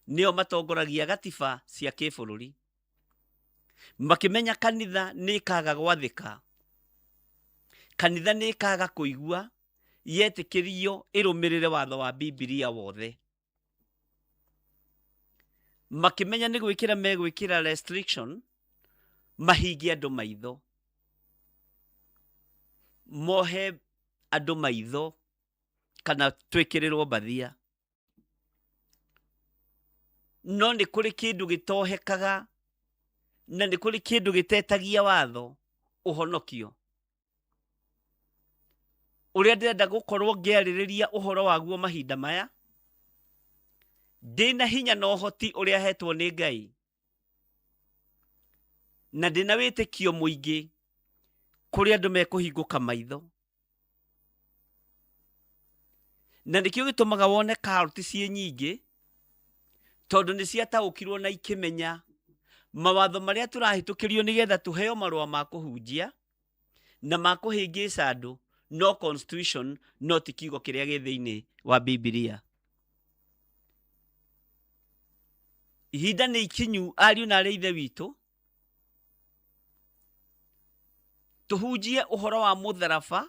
nĩo matongoragia gatiba cia kĩbũrũri. Makĩmenya kanitha nĩ ĩkaga gwathĩka, kanitha nĩ ĩkaga kũigua, yetĩkĩrio ĩrũmĩrĩre watho wa Bibilia wothe. Makĩmenya nĩ gwĩkĩra megwĩkĩra restriction, mahingie andũ maitho, mohe andũ maitho kana twĩkĩrĩrwo mbathia. No nĩ kũrĩ kĩndũ gĩtohekaga na nĩ kũrĩ kĩndũ gĩtetagia watho ũhonokio. Ũrĩa ndĩrenda gũkorwo ngĩarĩrĩria ũhoro waguo mahinda maya, ndĩna hinya na ũhoti ũrĩa hetwo nĩ Ngai, na ndĩna wĩtĩkio mũingĩ kũrĩ andũ mekũhingũka maitho. Na nĩkĩo gĩtũmaga wone cult ciĩ nyingĩ, tondũ nĩ ciataũkirwo na ikĩmenya mawatho marĩa tũrahĩtũkĩrio nĩgetha tũheo marũa ma kũhunjia na ma kũhĩngĩca andũ, no constitution, no ti kiugo kĩrĩa gĩ thĩinĩ wa Bibilia. Ihinda nĩ ikinyu ariũ na arĩ ithe witũ, tũhunjie ũhoro wa mũtharaba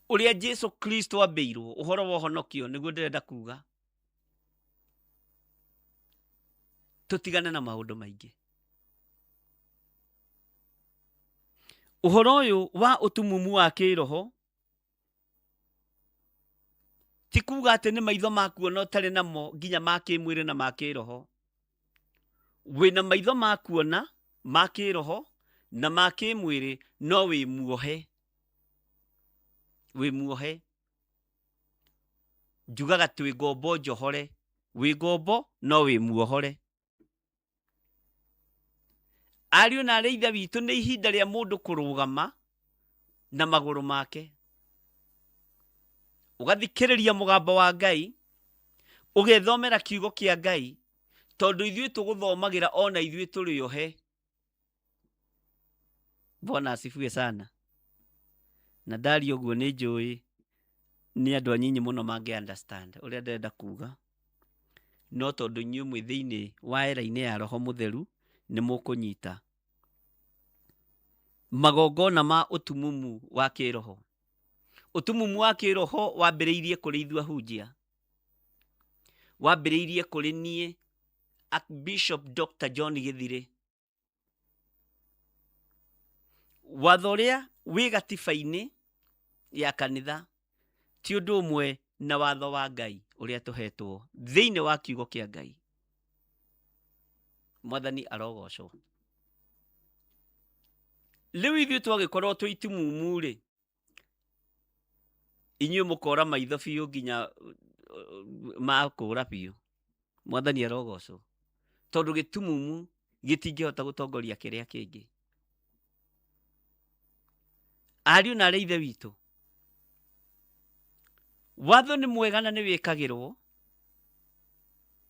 ũrĩa Jesu Kristo ambĩirwo, ũhoro wa ũhonokio nĩguo ndĩrenda kuga. Tũtigane na maũndũ maingĩ. Ũhoro ũyũ wa ũtumumu wa kĩroho ti kuga atĩ nĩ maitho ma kuona ũtarĩ namo nginya ma kĩmwĩrĩ na ma kĩroho. Wĩna maitho ma kuona ma kĩroho na ma kĩmwĩrĩ, no wĩ muohe, wĩ muohe. Njugaga twĩ ngombo njohore, wĩ ngombo no wĩ muohore. Ariũ na arĩ ithe witũ, nĩ ihinda rĩa mũndũ kũrũgama na magũrũ make, ũgathikĩrĩria mũgambo wa Ngai, ũgethomera kiugo kĩa Ngai, tondũ ithuĩ tũgũthomagĩra ona ithuĩ tũrĩ ohe. Bwana asifiwe sana. Na ndaria ũguo nĩ njũĩ nĩ andũ anyinyi mũno mangĩ understand ũrĩa ndĩrenda kuga, no tondũ inyuĩ mwĩ thĩinĩ wa era-inĩ ya Roho Mũtheru nĩ mũkũnyita. Magongona ma ũtumumu wa kĩroho. Ũtumumu wa kĩroho wambĩrĩirie kũrĩ ithuĩ ahunjia, wambĩrĩirie kũrĩ niĩ Archbishop Dr. John Gĩthirĩ. Watho ũrĩa wĩ gatiba-inĩ ya kanitha ti ũndũ ũmwe na watho wa Ngai ũrĩa tũhetwo thĩinĩ wa kiugo kĩa Ngai. Mwathani arogocwo. Rĩu ithuĩ twagĩkorwo twĩ itumumu-rĩ, inyuĩ mũkora maitho biũ nginya makũra biũ. Mwathani arogocwo, tondũ gĩtumumu gĩtingĩhota gũtongoria kĩrĩa kĩngĩ. Ariũ na arĩ ithe witũ, watho nĩ mwega na nĩ wĩkagĩrwo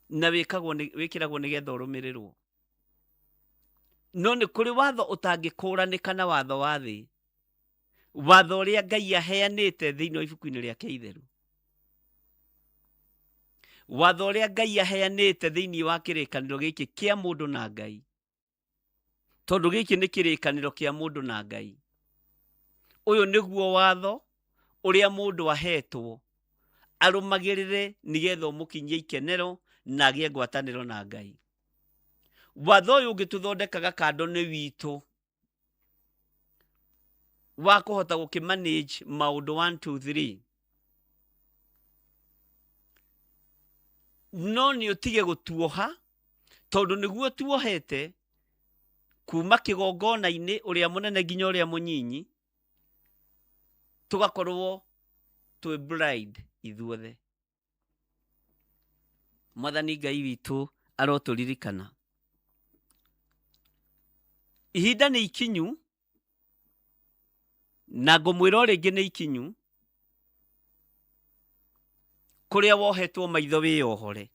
na wĩkagwo wĩkĩragwo nĩgetha ũrũmĩrĩrwo, no nĩ kũrĩ watho ũtangĩkũranĩka na watho wa thĩ, watho ũrĩa Ngai aheanĩte thĩinĩ wa ibuku-inĩ rĩake itheru, watho ũrĩa Ngai aheanĩte thĩinĩ wa kĩrĩkanĩro gĩkĩ kĩa mũndũ na Ngai, tondũ gĩkĩ nĩ kĩrĩkanĩro kĩa mũndũ na Ngai. Ũyũ nĩguo watho ũrĩa mũndũ ahetwo arũmagĩrĩre nĩgetha ũmũkinyie ikenero na agĩe ngwatanĩro na Ngai. Watho ũyũ ũngĩ tũthondekaga kando nĩ witũ wa kũhota gũkĩmanage maũndũ 1 2 3, no nĩ ũtige gũtuoha, tondũ nĩguo tuohete kuma kĩgongona-inĩ ũrĩa mũnene nginya ũrĩa mũnyinyi, tũgakorwo twĩ blind ithuothe. Mwathani Ngai witũ arotũririkana. Ihinda nĩ ikinyu, na ngũmwĩra o rĩngĩ nĩ ikinyu, kũrĩa wohetwo maitho wĩyohore,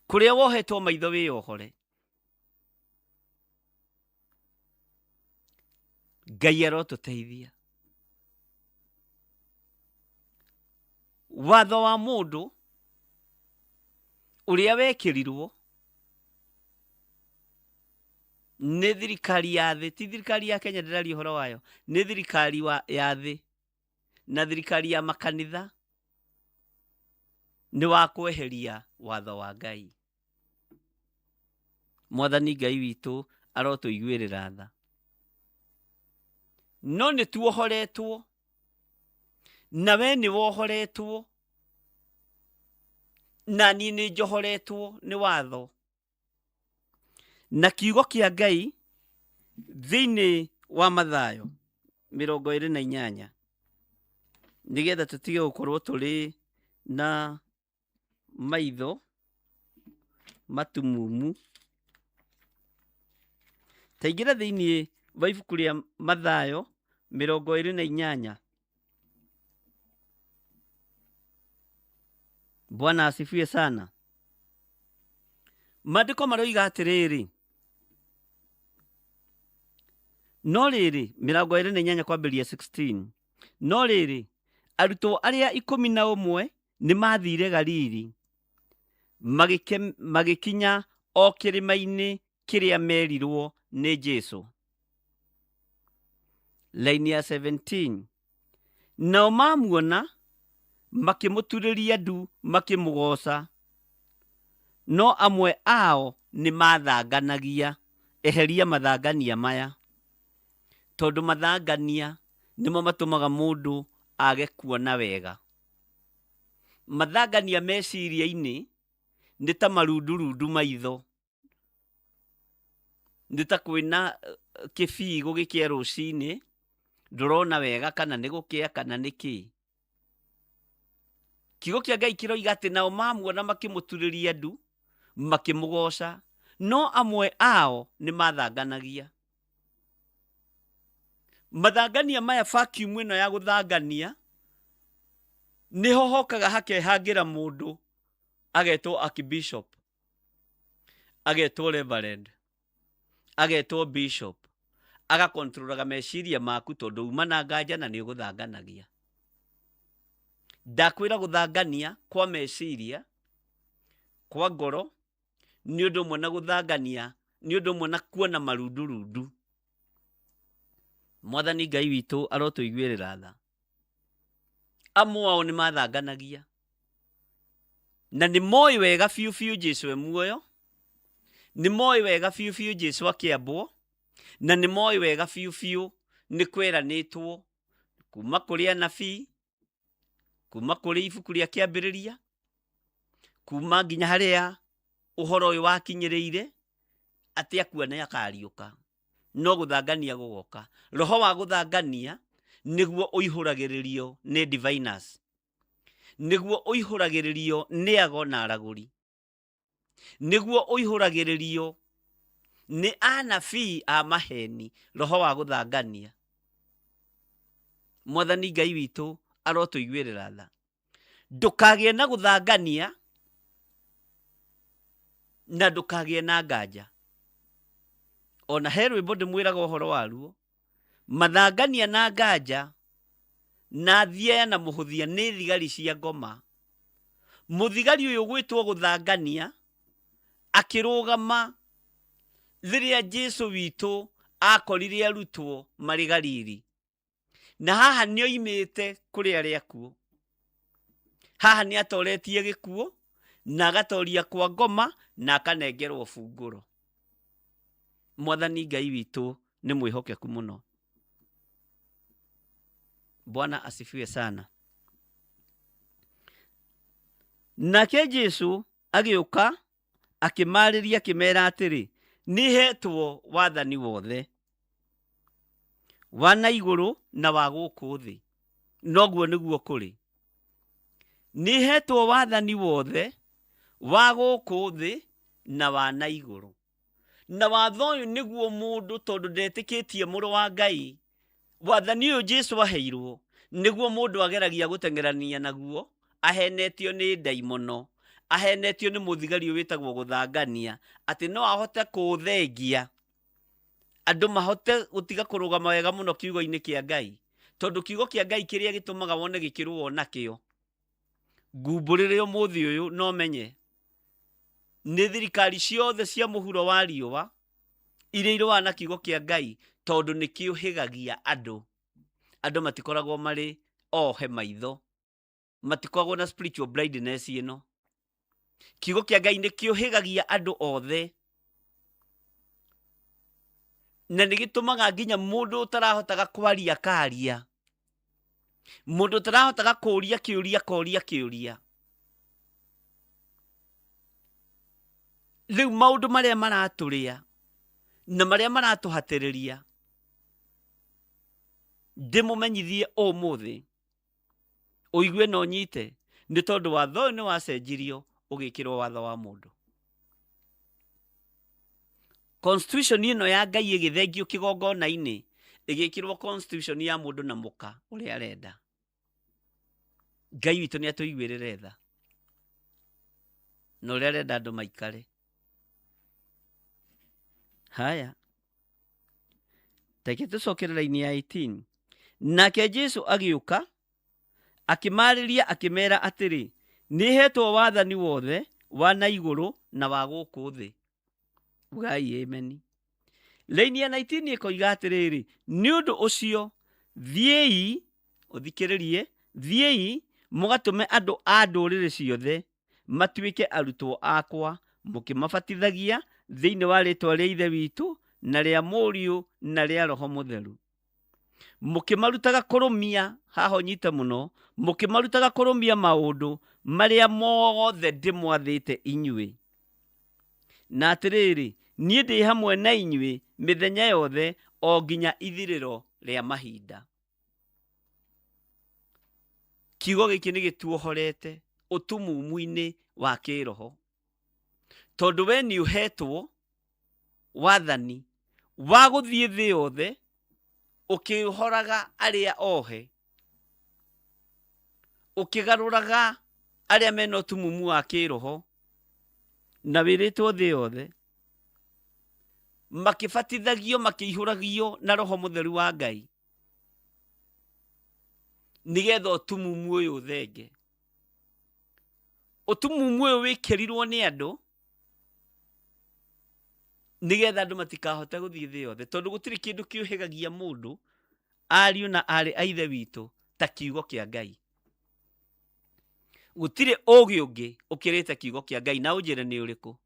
kũrĩa wohetwo maitho wĩyohore. Ngai arotũteithia. Watho wa mũndũ ũrĩa wekĩrirwo nĩ thirikari ya thĩ, ti thirikari ya Kenya ndĩraria ũhoro wayo, nĩ thirikari ya thĩ na thirikari ya makanitha, nĩ wa kweheria watho wa Ngai. Mwathani Ngai witũ arotũiguĩrĩra tha. No nĩ tuohoretwo, na we nĩ wohoretwo, na niĩ nĩ njohoretwo nĩ watho na kiugo kĩa Ngai thĩinĩ wa Mathayo 28, nĩgetha tũtige gũkorwo tũrĩ na maitho matumumu. Taingĩra thĩinĩ wa ibuku rĩa Mathayo 28. Bwana asifiwe sana. Maandĩko maroiga atĩrĩrĩ, no rĩrĩ, 28 kwambĩrĩria 16, no rĩrĩ, arutwo arĩa 11 nĩ maathire Galili, magĩkinya o kĩrĩma-inĩ kĩrĩa merirwo nĩ Jesu. Laini ya 17, nao mamuona makĩmũturĩria ndu makĩmũgooca, no amwe ao nĩ mathanganagia. Eheria mathangania maya, tondũ mathangania nĩmo matũmaga mũndũ age kuona wega. Mathangania meciria-inĩ Nĩ ta marundurundu maitho, nĩ ta kwĩna kĩbii gũgĩkĩa rũcinĩ, ndũrona wega kana nĩ gũkĩa kana nĩ kĩ. Kiugo kĩa Ngai kĩroiga atĩ nao mamuona makĩmũturĩria ndu, makĩmũgoca, no amwe ao nĩ mathanganagia. Mathangania maya, vacuum ĩno ya gũthangania, nĩho hokaga hakehangĩra mũndũ agetwo archbishop, agetwo reverend, agetwo bishop, agakontrolaga meciria maku tondũ uma na nganja na nĩ ũgũthanganagia. Ndakwĩra gũthangania kwa meciria, kwa ngoro, nĩ ũndũ ũmwe na gũthangania, nĩ ũndũ ũmwe na kuona marundurundu. Mwathani Ngai witũ arotũiguĩrĩra tha. Amwe ao nĩ mathanganagia na nĩ moĩ wega biũ biũ Jesu e muoyo, nĩ moĩ wega biũ biũ Jesu akĩambwo, na nĩ moĩ wega biũ biũ nĩ kweranĩtwo kuma kũrĩ anabii, kuma kũrĩ ibuku rĩa kĩambĩrĩria, kuma nginya harĩa ũhoro ũyũ wakinyĩrĩire atĩ akua nĩ akariũka. No gũthangania gũgoka. Roho wa gũthangania nĩguo ũihũragĩrĩrio nĩ diviners, nĩguo ũihũragĩrĩrio nĩ ago na aragũri, nĩguo ũihũragĩrĩrio nĩ anabii a maheni, roho wa gũthangania. Mwathani Ngai witũ arotũiguĩrĩra tha. Ndũkagĩe na gũthangania na ndũkagĩe na nganja. Ona he rwĩmbo ndĩmwĩraga ũhoro waruo, mathangania na nganja na thiaya na mũhũthia nĩ thigari cia ngoma. Mũthigari ũyũ gwĩtwo gũthangania akĩrũgama rĩrĩa Jesu witũ akorire arutwo marĩ Galili. Na haha nĩ oimĩte kũrĩ arĩa akuũ, haha nĩ atoretie gĩkuũ na agatoria kwa ngoma na akanengerwo bungũro. Mwathani Ngai witũ nĩ mwĩhokeku mũno. Bwana asifiwe sana. Nake Jesu agĩũka akĩmarĩria akĩmera atĩrĩ, nĩ hetwo wathani wothe wa na igũrũ na wa gũkũ thĩ. Noguo nĩguo kũrĩ. Nĩ hetwo wathani wothe wa gũkũ thĩ na wa na igũrũ. Na watho ũyũ nĩguo mũndũ, tondũ ndetĩkĩtie mũrũ wa Ngai, wathani ũyũ Jesu aheirwo nĩguo mũndũ ageragia gũteng'erania naguo, ahenetio nĩ ndaimono, ahenetio nĩ mũthigari ũyũ wĩtagwo gũthangania, atĩ no ahote kũũthengia andũ mahote gũtiga kũrũgama wega mũno kiugo-inĩ kĩa Ngai, tondũ kiugo kĩa Ngai kĩrĩa gĩtũmaga wone gĩkĩrũo nakĩo. Ngumbũrĩre ũmũthĩ ũyũ no menye nĩ thirikari ciothe cia mũhuro wa riũa iria irũaga na kiugo kĩa Ngai, tondũ nĩ kĩũhĩgagia andũ. Andũ matikoragwo marĩ ohe maitho, matikoragwo na spiritual blindness ĩno. Kiugo kĩa Ngai nĩ kĩũhĩgagia andũ othe, na nĩ gĩtũmaga nginya mũndũ ũtarahotaga kwaria akaria, mũndũ ũtarahotaga kũũria kĩũria akoria kĩũria. Rĩu maũndũ marĩa maratũrĩa na marĩa maratũhatĩrĩria, ndĩmũmenyithie ũmũthĩ ũigue na ũnyite, nĩ tondũ watho ũyũ nĩ wacenjirio ũgĩkĩrwo watho wa mũndũ. Constitution ĩno ya Ngai ĩgĩthengio kĩgongona-inĩ, ĩgĩkĩrwo constitution ya mũndũ na mũka ũrĩa arenda. Ngai witũ nĩ atũiguĩrĩre tha na ũrĩa arenda andũ maikare. Haya, reke tũcokere raini ya 18. Nake Jesu agĩũka akĩmarĩria akĩmera atĩrĩ, nĩ hetwo wathani wothe wa na igũrũ na wa gũkũ thĩ. Ugai ameni. Raini ya 19 ĩkoiga atĩrĩrĩ, nĩ ũndũ ũcio thiĩi, ũthikĩrĩrie, thiĩi mũgatũme andũ a ndũrĩrĩ ciothe matuĩke arutwo akwa, mũkĩmabatithagia thĩinĩ wa rĩĩtwa rĩa Ithe witũ na rĩa Mũriũ na rĩa Roho Mũtheru, mũkĩmarutaga kũrũmia, haha ũnyite mũno, mũkĩmarutaga kũrũmia maũndũ Marĩa mothe ndĩmwathĩte inyuĩ. Na atĩrĩrĩ, niĩ ndĩ hamwe na inyuĩ mĩthenya yothe o nginya ithirĩro rĩa mahinda. Kiugo gĩkĩ nĩ gĩtuohorete ũtumumu-inĩ wa kĩroho, tondũ we nĩ ũhetwo wathani wa gũthiĩ thĩ yothe ũkĩhoraga arĩa ohe, ũkĩgarũraga arĩa mena ũtumumu wa kĩroho, na wĩrĩtwo thĩ yothe, makĩbatithagio makĩihũragio na Roho Mũtheru wa Ngai, nĩgetha ũtumumu ũyũ ũthenge. Ũtumumu ũyũ wĩkĩrirwo nĩ andũ nĩgetha andũ matikahote gũthiĩ thĩ yothe, tondũ gũtirĩ kĩndũ kĩũhĩgagia mũndũ, ariũ na aarĩ a Ithe witũ, ta kiugo kĩa Ngai. Gũtirĩ ũũgĩ ũngĩ ũkĩrĩte kiugo kĩa Ngai, na ũnjĩre nĩ ũrĩkũ.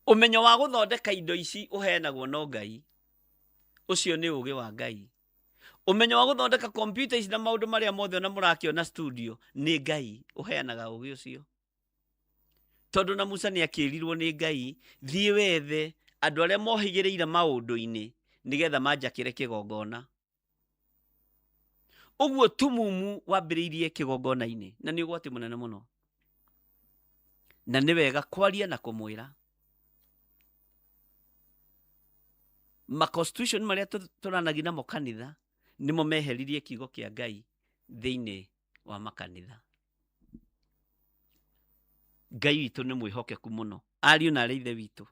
Ũmenyo wa gũthondeka indo ici ũheanagwo no Ngai, ũcio nĩ ũũgĩ wa Ngai. Ũmenyo wa gũthondeka kompiuta ici na maũndũ marĩa mothe ona mũrakĩona studio, nĩ Ngai ũheanaga ũũgĩ ũcio. Tondũ na Musa nĩ akĩrirwo nĩ Ngai, thiĩ wethe andũ arĩa mohĩgĩrĩire maũndũ-inĩ nĩgetha manjakĩre kĩgongona. Ũguo tumumu wambĩrĩirie kĩgongona-inĩ, na nĩ ũgwati mũnene mũno. Na nĩ wega kwaria na kũmwĩra. Ma constitution marĩa tũranagia namo kanitha nĩmo meheririe kiugo kĩa Ngai thĩinĩ wa makanitha. Ngai witũ nĩ mwĩhokeku mũno, ariũ na arĩ ithe witũ,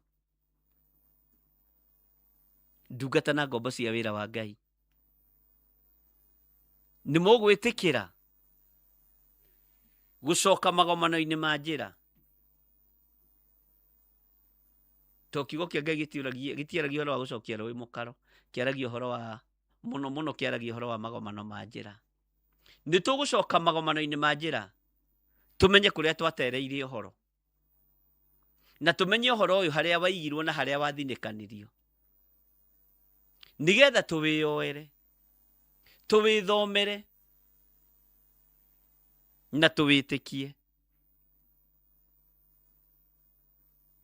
ndungata na ngombo cia wĩra wa Ngai. Nĩ mũgwĩtĩkĩra gũcoka magomano-inĩ ma njĩra, to kiugo kĩa Ngai gĩtiaragia ũhoro wa gũcokia rũĩ mũkaro, kĩaragia ũhoro wa mũno mũno, kĩaragia ũhoro wa magomano ma njĩra. Nĩ tũgũcoka magomano-inĩ ma njĩra tũmenye kũrĩa twatereire ũhoro, na tũmenye ũhoro ũyũ harĩa waigirwo na harĩa wathinĩkanirio, nĩgetha tũwĩyoere, tũwĩthomere na tũwĩtĩkie.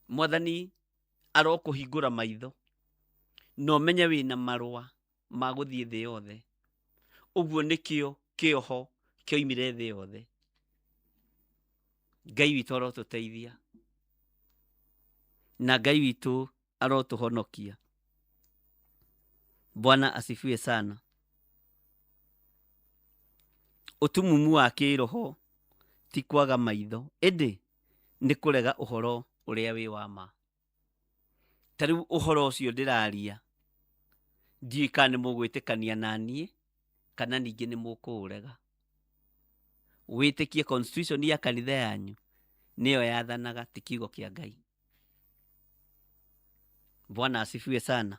Mwathani arokũhingũra maitho na ũmenye wĩna marũa ma gũthiĩ thĩ yothe. Ũguo nĩkĩo kĩoho kĩoimire thĩ yothe. Ngai witũ arotũteithia na Ngai witũ arotũhonokia. Bwana asifiwe sana. Ũtumumu wa kĩroho ti kwaga maitho, ĩndĩ nĩ kũrega ũhoro ũrĩa wĩ wa ma. Ta rĩu ũhoro ũcio ndĩraria, ndiũĩ kana nĩ mũgwĩtĩkania na niĩ kana ningĩ nĩ mũkũũrega. Wĩtĩkie constitution ya kanitha yanyu nĩyo yathanaga, ti kiugo kĩa Ngai. Bwana asifiwe sana.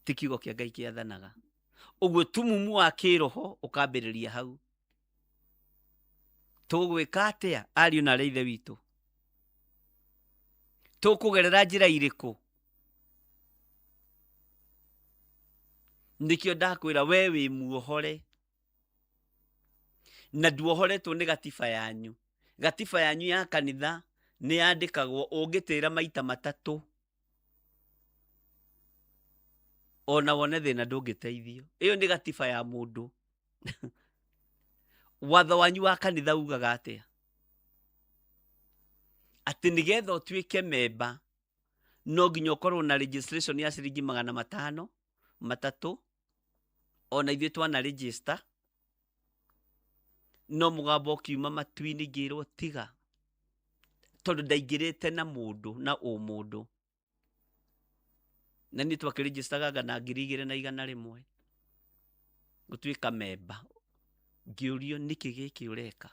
Ti kiugo kĩa Ngai kĩathanaga. Ũguo tumumu wa kĩroho ũkambĩrĩria hau. Tũgwĩka atĩa ariũ na arĩ ithe witũ? Tũkũgerera njĩra irĩkũ? Nĩkĩo ndakwĩra we wĩ muohore, na nduohoretwo nĩ gatiba yanyu. Gatiba yanyu ya kanitha nĩ yandĩkagwo ũngĩtĩra maita matatũ, ona wone thĩna ndũngĩteithio. Ĩyo nĩ gatiba ya mũndũ. Watho wanyu wa kanitha ugaga atĩa? Atĩ nĩgetha ũtuĩke memba no nginya ũkorwo na registration ya ciringi 503, ona ithuĩ twana register, no mũgambo ũkiuma matu-inĩ ngĩrwo tiga, tondũ ndaingĩrĩte na mũndũ na ũmũndũ. Na niĩ twakĩregistaga na 2100 gũtuĩka memba. Ngĩũrio nĩkĩ gĩkĩ ũreka,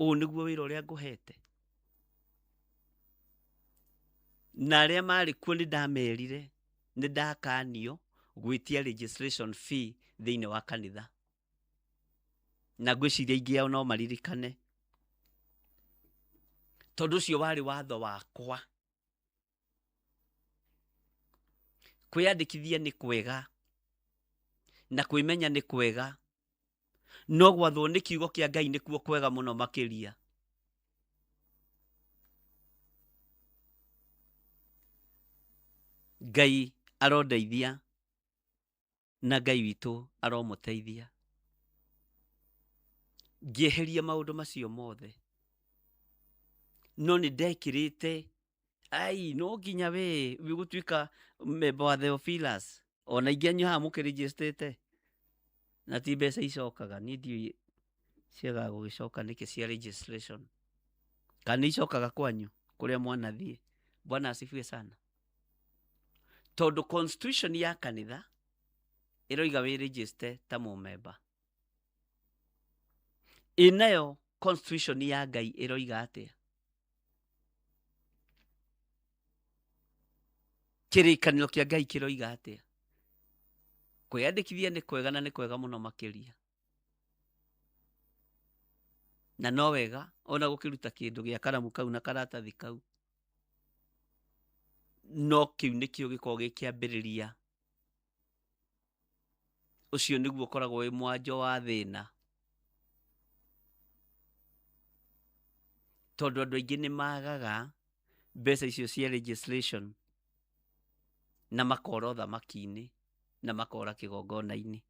ũũ nĩguo wĩra ũrĩa ngũhete. Na arĩa marĩ kuo nĩ ndamerire nĩ ndakanio gwĩtia registration fee thĩinĩ wa kanitha, na ngwĩciria aingĩ ao no maririkane, tondũ ũcio warĩ watho wakwa. Kwĩyandĩkithia nĩ kwega na kwĩmenya nĩ kwega, No gwathwo nĩ kiugo kĩa Ngai nĩkuo kwega mũno makĩria. Ngai arondeithia na Ngai witũ aromũteithia. Ngĩeheria maũndũ macio mothe, no nĩ ndekĩrĩte ai no nginya we gũtuĩka member wa Theophilus. Ona ingĩ anyu haha mũkĩrĩnjĩstĩte na ti mbeca icokaga, niĩ ndiũĩ ciagaga gũgĩcoka nĩkĩ cia registration, kana nĩ icokaga kwanyu kũrĩa mwanathiĩ. Bwana asifiwe sana. Tondũ constitution ya kanitha ĩroiga wĩ register ta mũmemba, ĩ nayo constitution ya Ngai ĩroiga atĩa? Kĩrĩkanĩro kĩa Ngai kĩroiga atĩa? Kwĩyandĩkithia nĩ kwega na nĩ kwega mũno makĩria, na no wega ona gũkĩruta kĩndũ gĩa karamu kau na karatathi kau, no kĩu nĩkĩo gĩkoragwo gĩ kĩambĩrĩria. Ũcio nĩguo ũkoragwo wĩ mwanjo wa thĩna, tondũ andũ aingĩ nĩ magaga mbeca icio cia registration na makora ũthamaki-inĩ na makora kĩgongona-inĩ.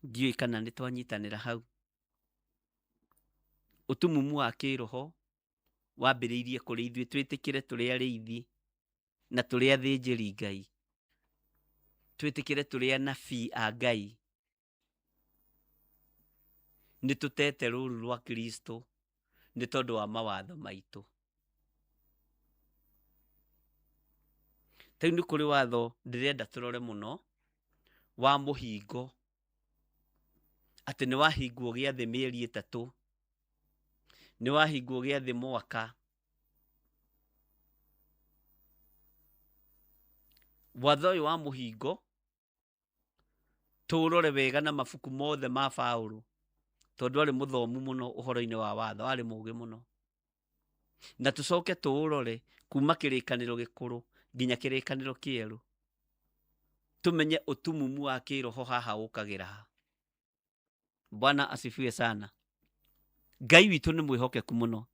Ndiũĩ kana nĩ twanyitanĩra hau. Ũtumumu wa kĩroho wambĩrĩirie kũrĩ ithuĩ twĩtĩkĩre tũrĩ arĩithi na tũrĩ athĩnjĩri Ngai, twĩtĩkĩre tũrĩ anabii a Ngai. Nĩ tũtete rũru rwa Kristo nĩ tondũ wa mawatho maitũ. Rĩu nĩ kũrĩ watho ndĩrenda tũrore mũno wa mũhingo, atĩ nĩ wahingwo gĩathĩ mĩeri 3, nĩ wahingwo gĩathĩ mwaka. Watho ũyũ wa mũhingo tũũrore wega na mabuku mothe ma Paũlũ, tondũ arĩ mũthomu mũno ũhoro-inĩ wa watho, arĩ mũũgĩ mũno. Na tũcoke tũũrore kuma kĩrĩkanĩro gĩkũrũ nginya kĩrĩkanĩro kĩerũ, tũmenye ũtumumu wa kĩroho haha ũkagĩra ha. Bwana asifiwe sana. Ngai witũ nĩ mwĩhokeku mũno.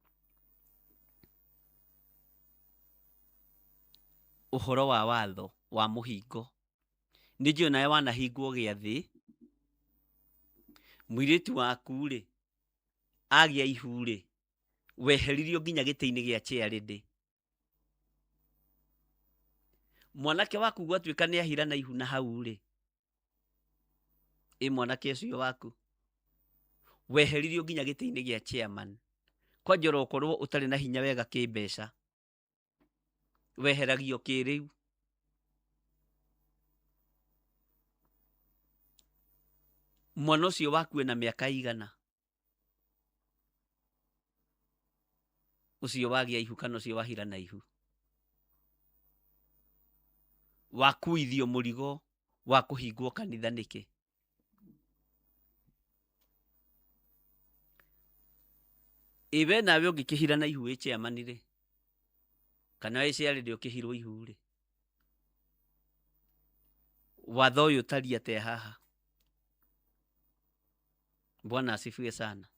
Ũhoro wa watho wa mũhingo, nĩ njũĩ nawe wanahingwo gĩathĩ, mũirĩtu waku rĩ agĩa ihu rĩ, weheririo nginya gĩtĩ-inĩ gĩa chairlady. Mwanake waku gwatuĩka nĩ ahira na ihu na hau rĩ, ĩ mwanake ũcio waku weheririo nginya gĩtĩ-inĩ gĩa chairman. Kwanja ũrokorwo ũtarĩ na hinya wega kĩmbeca, weheragio kĩrĩu. Mwana ũcio waku ena mĩaka igana, ũcio wagĩa ihu kana ũcio wahira na ihu, wakuithio mũrigo wa kũhingwo kanitha nĩkĩ? Ĩ we nawe ũngĩkĩhira na ihu wĩ chairman rĩ, kana wĩ chairlady ũkĩhirwo ihu rĩ, watho ũyũ ũtariĩ atĩa haha? Bwana asifiwe sana.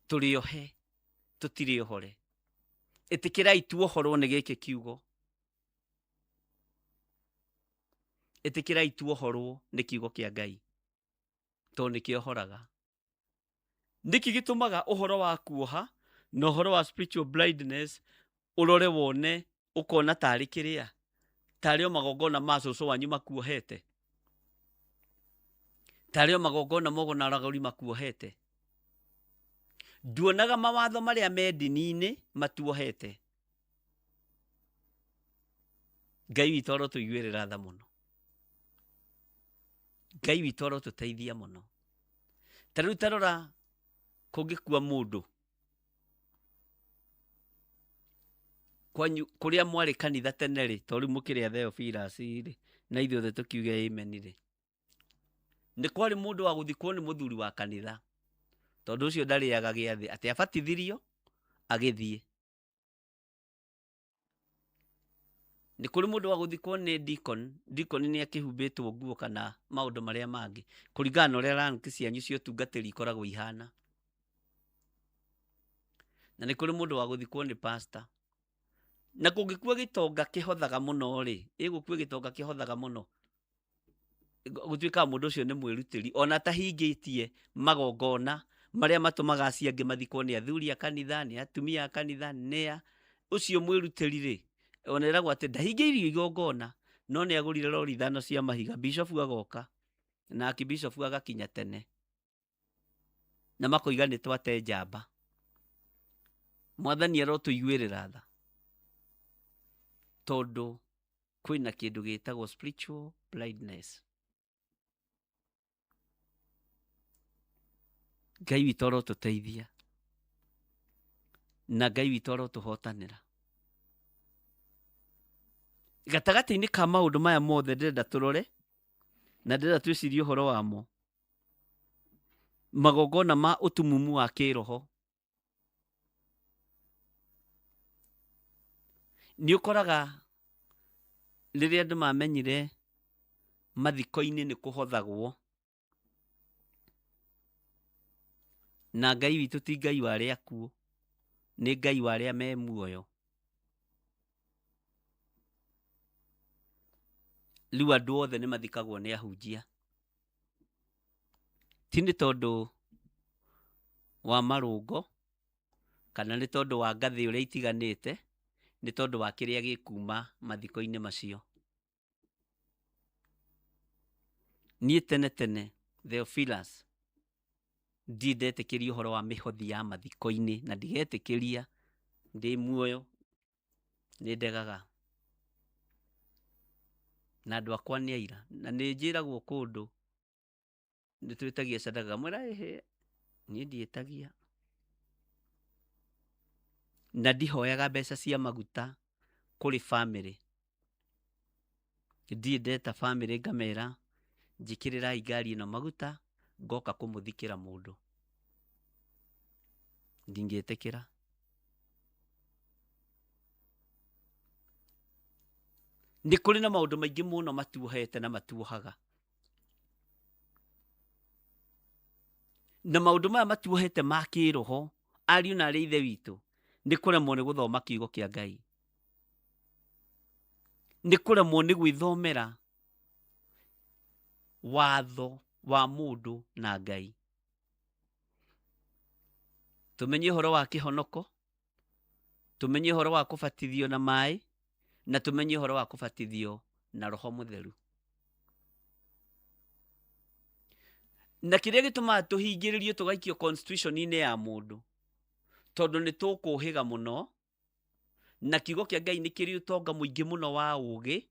Tũrĩ ohe, tũtirĩ ohore. Ĩtĩkĩrai tuohorwo nĩ gĩkĩ kiugo. Ĩtĩkĩrai tuohorwo nĩ kiugo kĩa Ngai, tondũ nĩkĩohoraga. Nĩkĩ gĩtũmaga ũhoro wa kuoha na ũhoro wa spiritual blindness ũrore wone ũkona tarĩ kĩrĩa, tarĩ o magongona ma cũcũ wanyu makuohete, tarĩ o magongona mogonaragũri makuohete? Nduonaga mawatho marĩa me ndini-inĩ matuohete. Ngai witũ arotũiguĩrĩra tha mũno. Ngai witũ arotũteithia mũno. Ta rĩu ta rora kũngĩkua mũndũ kwanyu kũrĩa mwarĩ kanitha tene rĩ, to rĩu mũkĩrĩ a Theophilus rĩ, na ithuothe tũkiuge amen rĩ, nĩ kwarĩ mũndũ wa gũthikwo nĩ mũthuri wa kanitha, tondũ ũcio ndarĩaga gĩathĩ, atĩ abatithirio agĩthiĩ. Nĩ kũrĩ mũndũ wa gũthikwo nĩ deacon, deacon nĩ akĩhumbĩtwo nguo kana maũndũ marĩa mangĩ kũringana na ũrĩa rank cianyu cia ũtungatĩri ikoragwo ihana. Na nĩ kũrĩ mũndũ wa gũthikwo nĩ pastor. Na kũngĩkua gĩtonga kĩhothaga mũno rĩ, ĩgũkua gĩtonga kĩhothaga mũno, gũtuĩkaga mũndũ ũcio nĩ mwĩrutĩri ona atahingĩtie magongona marĩa matũmaga acio angĩ mathikwo nĩ athuri a kanitha, nĩ atumia a kanitha, nĩa ũcio mwĩrutĩri rĩ, ona ĩragwo atĩ ndahingĩirio igongona no nĩ agũrire rori ithano cia mahiga, bishofu agoka na akibishofu agakinya tene na makoiga nĩ twate njamba. Mwathani arotũiguĩrĩra tha tondũ kwĩna kĩndũ gĩtagwo spiritual blindness. Ngai witũ arotũteithia na Ngai witũ arotũhotanĩra. Gatagatĩ-inĩ ka maũndũ maya mothe ndĩrenda tũrore na ndĩrenda twĩcirie ũhoro wamo, magongona ma ũtumumu wa kĩroho. Nĩ ũkoraga rĩrĩa andũ mamenyire mathiko-inĩ nĩ kũhothagwo, na Ngai witũ ti Ngai wa arĩa akuũ, nĩ Ngai wa arĩa me muoyo. Rĩu andũ othe nĩ mathikagwo nĩ ahunjia, ti nĩ tondũ wa marũngo kana nĩ tondũ wa ngathĩ ũrĩa itiganĩte, nĩ tondũ wa kĩrĩa gĩkuma mathiko-inĩ macio. Niĩ tene tene Theophilus ndirĩ ndetĩkĩria ũhoro wa mĩhothi ya mathiko-inĩ na ndigetĩkĩria ndĩ muoyo, nĩ ndegaga. Na andũ akwa nĩ aira, na nĩ njĩragwo kũndũ nĩ twĩtagia sadaka, ngamwĩra ĩhĩ, niĩ ndiĩtagia. Na ndihoyaga mbeca cia maguta kũrĩ bamĩrĩ. Ndirĩ ndeta bamĩrĩ ngamera njĩkĩrĩrai ngari ĩno maguta ngoka kũmũthikĩra mũndũ. Ndingĩtĩkĩra. Nĩ kũrĩ na maũndũ maingĩ mũno matuohete na matuohaga. Na maũndũ maya matuohete ma kĩroho, ariũ na arĩ ithe witũ, nĩ kũremwo nĩ gũthoma kiugo kĩa Ngai. Nĩ kũremwo nĩ gwĩthomera watho wa mũndũ na Ngai. Tũmenye ũhoro wa kĩhonoko, tũmenye ũhoro wa kũbatithio na maĩ, na tũmenye ũhoro wa kũbatithio na Roho Mũtheru. Na kĩrĩa gĩtũmaga tũhingĩrĩrio tũgaikio constitution-inĩ ya mũndũ, tondũ nĩ tũkũhĩga mũno, na kiugo kĩa Ngai nĩ kĩrĩ ũtonga mũingĩ mũno wa ũũgĩ,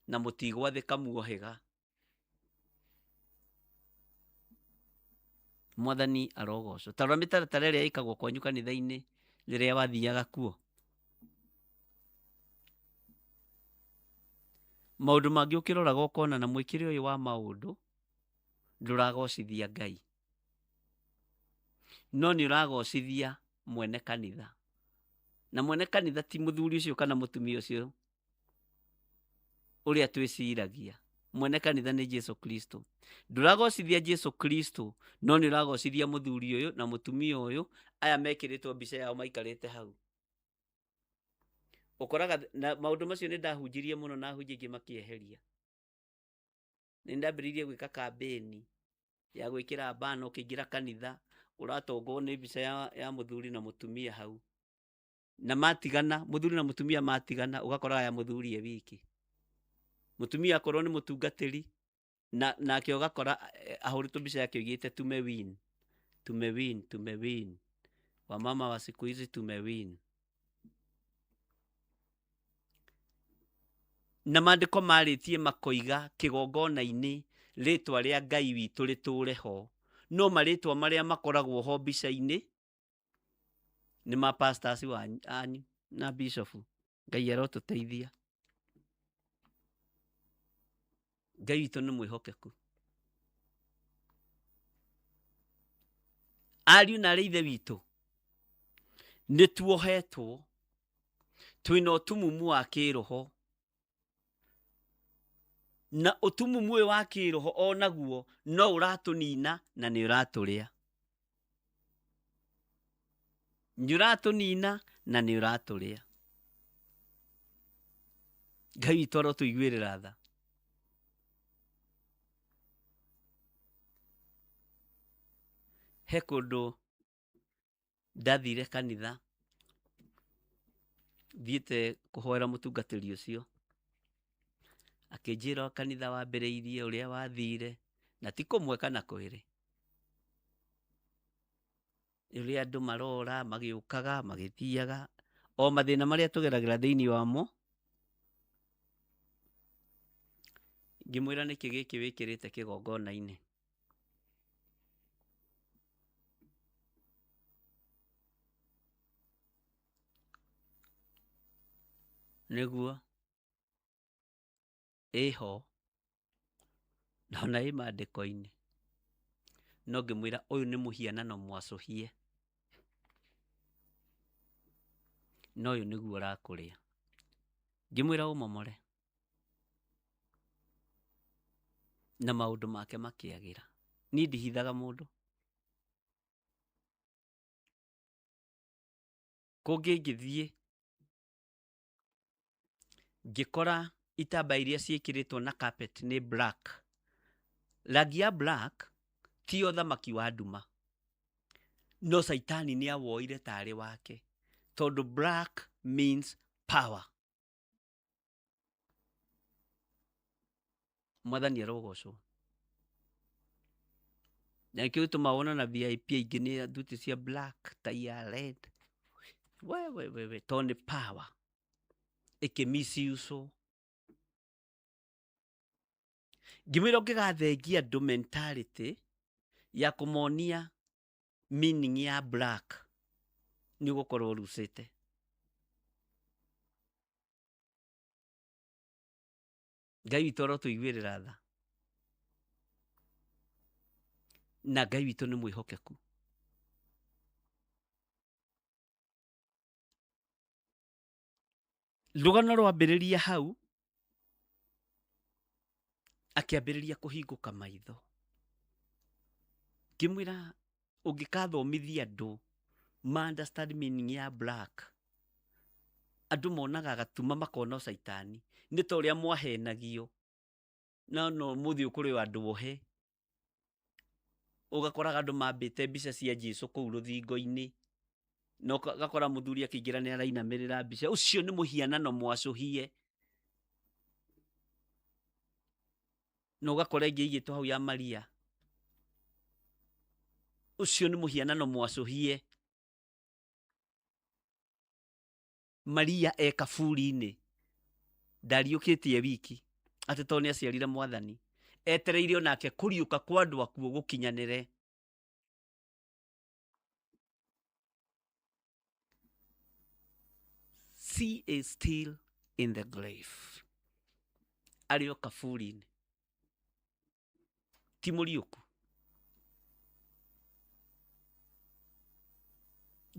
na mũtigwathĩka muohĩga. Mwathani arogocwo. Ta rora mĩtaratara ĩrĩa ĩkagwo kwanyu kanitha-inĩ rĩrĩa wathiaga kuo. Maũndũ mangĩ ũkĩroraga ũkona na mwĩkĩre ũyũ wa maũndũ ndũragocithia Ngai, no nĩ ũragocithia mwene kanitha. Na mwene kanitha ti mũthuri ũcio kana mũtumia ũcio ũrĩa twĩciragia. Mwene kanitha nĩ Jesu Kristo. Ndũragocithia Jesu Kristo, no nĩ ũragocithia mũthuri ũyũ na mũtumia ũyũ, aya mekĩrĩtwo mbica yao maikarĩte hau. Ũkoraga na maũndũ macio nĩ ndahunjirie mũno na ahunjia aingĩ makĩeheria. Nĩ ndambĩrĩirie gwĩka kambĩni ya gwĩkĩra bana ũkĩingĩra kanitha, ũratongwo nĩ mbica ya mũthuri na mũtumia hau. Na matigana, mũthuri na mũtumia matigana, ũgakora ya mũthuri e wiki. Mũtumia akorwo nĩ mũtungatĩri, na nake ũgakora ahũrĩtwo mbica yake oigĩte tumewin, tumewin, tumewin. Wamama wa siku hizi tumewin. Na maandĩko marĩtie makoiga kĩgongona-inĩ rĩtwa rĩa Ngai witũ rĩtũre ho, no marĩtwa marĩa makoragwo ho mbica-inĩ nĩ ma pastors anyu na bishop. Ngai arotũteithia. Ngai witũ nĩ mwĩhokeku. Ariũ na arĩ ithe witũ, nĩ tuohetwo, twĩna ũtumumu wa kĩroho. Na ũtumumu ũyũ wa kĩroho onaguo no ũratũnina na nĩ ũratũrĩa. Nĩ ũratũnina na nĩ ũratũrĩa. Ngai witũ arotũiguĩrĩra tha. He kũndũ ndathire kanitha thiĩte kũhoera mũtungatĩri ũcio, akĩnjĩra kanitha wambĩrĩirie ũrĩa wathire, na ti kũmwe kana kwĩrĩ, ũrĩa andũ marora magĩũkaga magĩthiaga, o mathĩna marĩa tũgeragĩra thĩinĩ wamo. Ngĩmwĩra nĩkĩ gĩkĩ wĩkĩrĩte kĩgongona-inĩ? Nĩguo ĩho na ona ĩ maandĩko-inĩ, no ngĩmwĩra ũyũ nĩ mũhianano mwacũhie, na ũyũ nĩguo ũrakũrĩa. Ngĩmwĩra ũmomore, na maũndũ make makĩagĩra. Niĩ ndihithaga mũndũ. Kũngĩ ngĩthiĩ ngĩkora itambaya iria ciĩkĩrĩtwo na carpet nĩ black. Rangi ya black ti ũthamaki wa nduma, no caitani nĩ awoire tarĩ wake, tondũ black means power. Mwathani arogocwo. Na nĩkĩo gĩtũmaga wona na VIP aingĩ nĩ thuti cia black, tai ya red. We we we we, tondũ nĩ power ĩkĩmisiuswo. Ngĩmwĩra ũngĩgathengia andũ mentality ya kũmonia meaning ya black, nĩ ũgũkorwo ũrucĩte. Ngai witũ arotũiguĩrĩra tha, na Ngai witũ nĩ mwĩhokeku. Rũgano rwambĩrĩria hau, akĩambĩrĩria kũhingũka maitho. Ngĩmwĩra ũngĩkathomithia andũ ma understand meaning ya black, andũ monaga gatuma makona caitani, nĩ ta ũrĩa mwahenagio. No no mũthĩ ũkũrĩ o andũ ohe, ũgakoraga andũ mambĩte mbica cia Jesu kũu rũthingo-inĩ, na ũgakora mũthuri akĩingĩra nĩ arainamĩrĩra mbica. Ũcio nĩ mũhianano mwacũhie. Na ũgakora ĩngĩ ĩigĩtwo hau ya Maria. Ũcio nĩ mũhianano mwacũhie. Maria e kaburi-inĩ, ndariũkĩtie wiki, atĩ tondũ nĩ aciarire Mwathani, etereire onake kũriũka kwa andũ akuũ gũkinyanĩre. She is still in the grave. Arĩ o kaburi-inĩ. Ti mũriũku.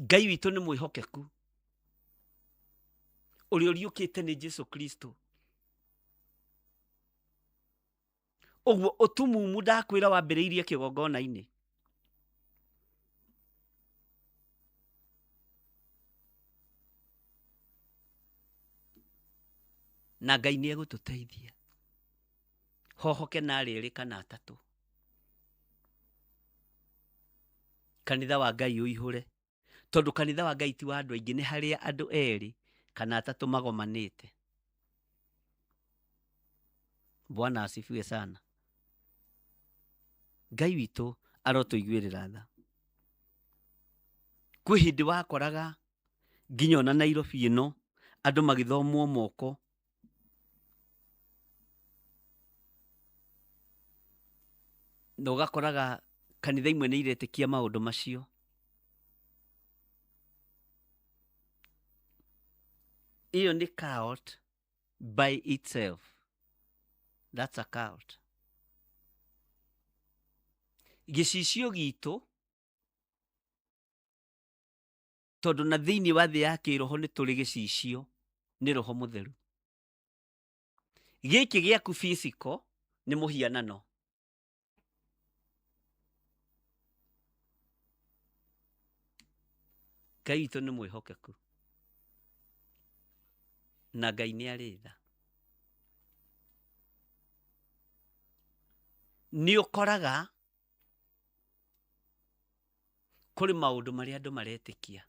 Ngai witũ nĩ mwĩhokeku. Ũrĩa ũriũkĩte nĩ Jesu Kristo. Ũguo ũtumumu ndakwĩra wambĩrĩirie kĩgongona-inĩ. Na Ngai nĩ egũtũteithia. Hohoke na arĩ erĩ kana atatũ. Kanitha wa Ngai ũihũre. Tondũ kanitha wa Ngai ti wa andũ aingĩ, nĩ harĩa andũ erĩ kana atatũ magomanĩte. Bwana asifiwe sana. Ngai witũ arotũiguĩrĩra tha. Kwĩ hĩndĩ wakoraga nginya ona Nairobi ĩno andũ magĩthomwo moko, na ũgakoraga kanitha imwe nĩ iretĩkia maũndũ macio. Ĩyo nĩ cult by itself. That's a cult. Gĩcicio gitũ, tondũ na thĩinĩ wa thĩ ya kĩroho nĩ tũrĩ gĩcicio, nĩ Roho Mũtheru. Gĩkĩ gĩaku physical nĩ mũhianano. Ngai witũ nĩ mwĩhokeku na Ngai nĩ arĩ tha. Nĩ ũkoraga kũrĩ maũndũ marĩa andũ maretĩkia,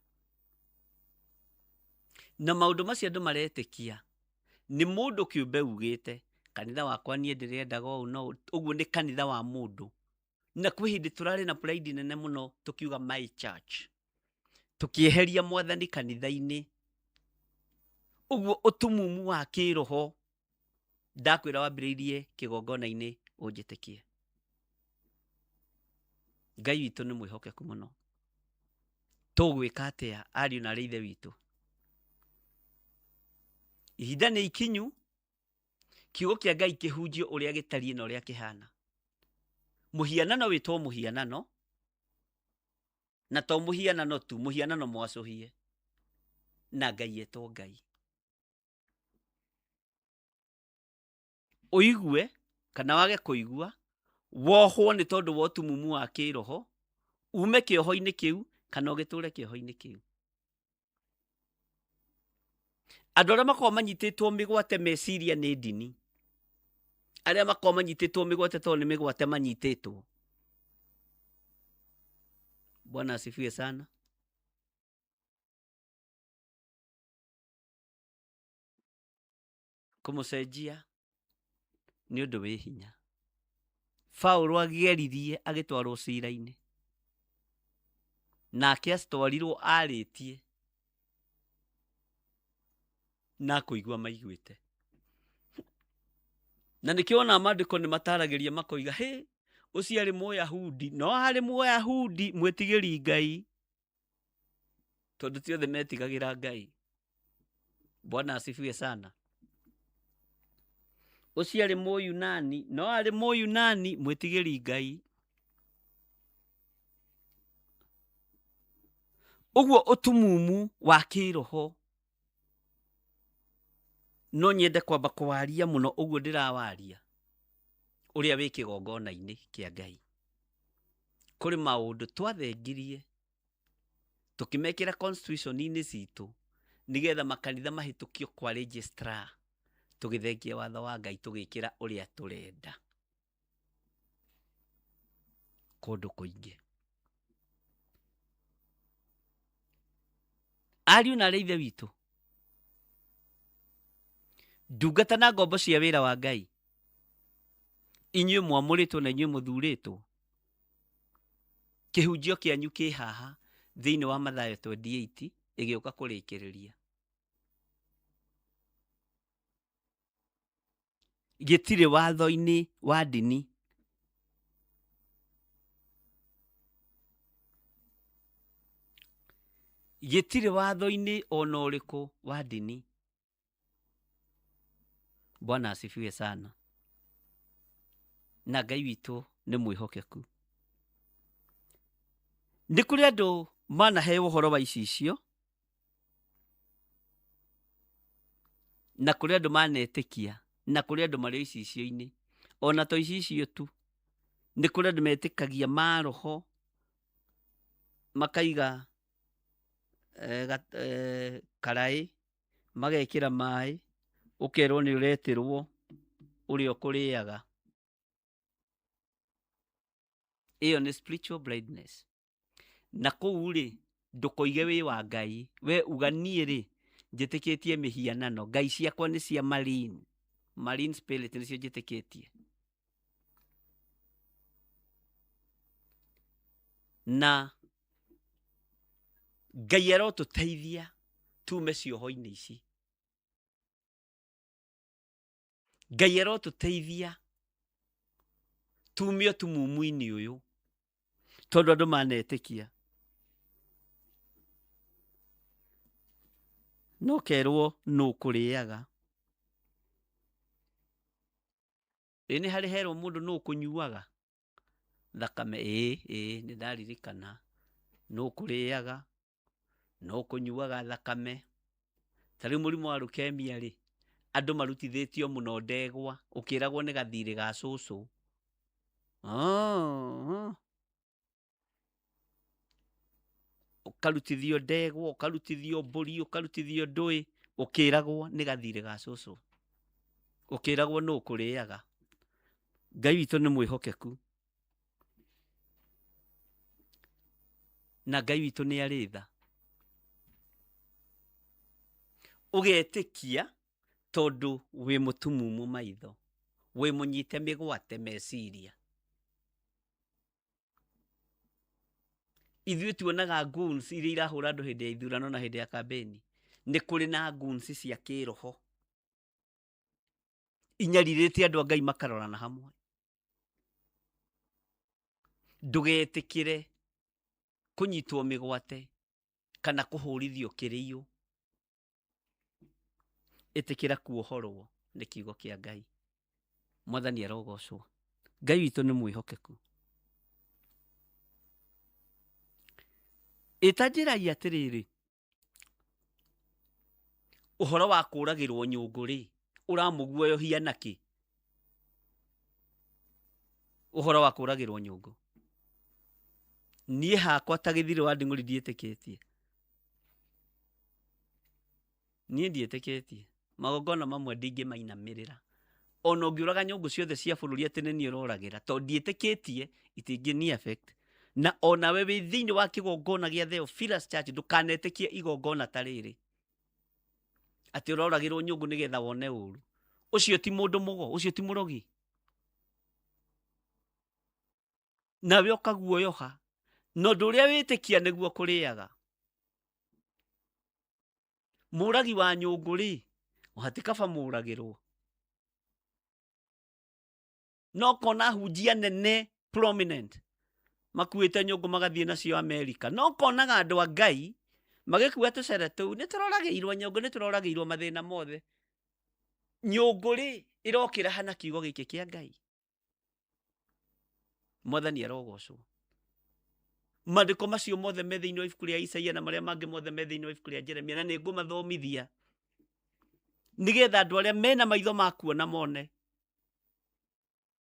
na maũndũ macio andũ maretĩkia nĩ mũndũ kĩũmbe ugĩte kanitha wakwa niĩ ndĩrendaga ũũ no ũguo nĩ kanitha wa mũndũ. Na kwĩ hĩndĩ tũrarĩ na pride nene mũno tũkiuga my church, tũkĩeheria mwathani kanitha-inĩ. Ũguo ũtumumu wa kĩroho ndakwĩra wambĩrĩirie kĩgongona-inĩ ũnjĩtĩkie. Ngai witũ nĩ mwĩhokeku mũno. Tũgwĩka atĩa ariũ na arĩ ithe witũ? Ihinda nĩ ikinyu kiugo kĩa Ngai kĩhunjio ũrĩa gĩtariĩ na ũrĩa kĩhana. Mũhianano wĩtwo mũhianano, na to mũhianano tu, mũhianano mwacũhie, na Ngai etwo Ngai. Ũigue kana wage kũigua, wohwo nĩ tondũ wa ũtumumu wa kĩroho, ume kĩoho-inĩ kĩu kana ũgĩtũre kĩoho-inĩ kĩu. Andũ arĩa makoragwo manyitĩtwo mĩgwate meciria nĩ ndini, arĩa makoragwo manyitĩtwo mĩgwate tondũ nĩ mĩgwate manyitĩtwo. Bwana asifiwe sana. Kũmũcenjia nĩ ũndũ wĩ hinya. Paũlũ ageririe agĩtwarwo cira-inĩ, nake atwarirwo arĩtie na kũigua maiguĩte. Na nĩkĩo wona maandĩko nĩ mataragĩria makoiga, hĩ, ũcio arĩ Mũyahudi, no arĩ Mũyahudi mwĩtigĩri Ngai, tondũ ti othe metigagĩra Ngai. Bwana asifiwe sana. Ũcio arĩ Mũyunani, no arĩ Mũyunani mwĩtigĩri Ngai. Ũguo ũtumumu wa kĩroho no nyende kwamba kũwaria mũno ũguo ndĩrawaria ũrĩa wĩ kĩgongona-inĩ kĩa Ngai. Kũrĩ maũndũ twathengirie tũkĩmekĩra constitution-inĩ citũ nĩgetha makanitha mahĩtũkio kwa registrar, tũgĩthengia watho wa Ngai tũgĩkĩra ũrĩa tũrenda kũndũ kũingĩ. Ariũ na arĩ ithe witũ, ndungata na ngombo cia wĩra wa Ngai, inyuĩ mwamũrĩtwo na inyuĩ mũthurĩtwo, kĩhunjio kĩanyu kĩ haha thĩinĩ wa Mathayo 28 ĩgĩũka kũrĩkĩrĩria. Gĩtirĩ watho-inĩ wa ndini. Gĩtirĩ watho-inĩ ona ũrĩkũ wa ndini. Bwana asifiwe sana. Na Ngai witũ nĩ mwĩhokeku. Nĩ kũrĩ andũ manaheo ũhoro wa icicio, na kũrĩ andũ manetĩkia, na kũrĩ andũ marĩ icicio-inĩ. Ona to icicio tu, nĩ kũrĩ andũ metĩkagia maroho, makaiga karaĩ, magekĩra maĩ, ũkerwo nĩ ũretĩrwo ũrĩa ũkũrĩaga. Ĩyo nĩ spiritual blindness. Na kũu rĩ, ndũkoige wĩ wa Ngai, we uga niĩ rĩ, njĩtĩkĩtie mĩhianano, ngai ciakwa nĩ cia marine, marine spirit nĩcio njĩtĩkĩtie. Na Ngai arotũteithia tume cioho-inĩ ici. Ngai arotũteithia tume ũtumumu-inĩ ũyũ, tondũ andũ manetĩkia. No kerwo nũ ũkũrĩaga. Ĩ nĩ harĩ herwo mũndũ nũ ũkũnyuaga thakame? Ĩĩ, ĩĩ, nĩ ndaririkana. Nũ ũkũrĩaga, nũ ũkũnyuaga thakame. Ta rĩu mũrimũ wa leukemia rĩ, Andũ marutithĩtio mũno ndegwa, ũkĩragwo nĩ gathirĩ ga cũcũ. Oh. Ũkarutithio ndegwa, ũkarutithio mbũri, ũkarutithio ndũĩ, ũkĩragwo nĩ gathirĩ ga cũcũ. Ũkĩragwo nũ ũkũrĩaga. Ngai witũ nĩ mwĩhokeku. Na Ngai witũ nĩ arĩ tha. Ũgetĩkia tondũ wĩ mũtumumu maitho, wĩ mũnyite mĩgwate meciria. Ithuĩ tuonaga goons iria irahũra andũ hĩndĩ ya ithurano na hĩndĩ ya kambĩni. Nĩ kũrĩ na goons cia kĩroho inyarirĩte andũ a Ngai makarorana hamwe. Ndũgetĩkĩre kũnyitwo mĩgwate kana kũhũrithio kĩrĩiyũ. Ĩtĩkĩra kuohorwo nĩ kiugo kĩa Ngai. Mwathani arogocwo. Ngai witũ nĩ mwĩhokeku. Ĩta njĩrai atĩrĩrĩ, ũhoro wa kũragĩrwo nyũngũ rĩ, ũramũguoyohia nakĩ? Ũhoro wa kũragĩrwo nyũngũ. Niĩ hakwa ta gĩthirĩ wa nding'ũri ndiĩtĩkĩtie. Niĩ ndiĩtĩkĩtie. Magongona mamwe ndingĩmainamĩrĩra. Ona ũngĩũraga nyũngũ ciothe cia bũrũri atĩ nĩ niĩ ũroragĩra, tondũ ndiĩtĩkĩtie itingĩ affect. Na onawe wĩ thĩinĩ wa kĩgongona gĩa Theophilus Church ndũkanetĩkie igongona ta rĩrĩ. Atĩ ũroragĩrwo nyũngũ nĩgetha wone ũru. Ũcio ti mũndũ mũgo, ũcio ti mũrogi. Nawe ũkaguoyoha. Na ũndũ ũrĩa wĩtĩkia nĩguo kũrĩaga. Mũragi wa nyũngũ rĩ, hatikaba mũragĩrwo. No kona hunjia nene prominent makuĩte nyũngũ magathiĩ nacio Amerika. No konaga andũ a Ngai magĩkua tũcere tũu, nĩ tũroragĩirwo nyũngũ, nĩ tũroragĩirwo mathĩna mothe. Nyũngũ rĩ, ĩrokĩra hana kiugo gĩkĩ kĩa Ngai. Mwathani arogocwo. Maandĩko macio mothe me thĩinĩ wa ibuku rĩa Isaia na marĩa mangĩ mothe me thĩinĩ wa ibuku rĩa Jeremia, na nĩ ngũmathomithia nĩgetha andũ arĩa mena maitho ma kuona mone,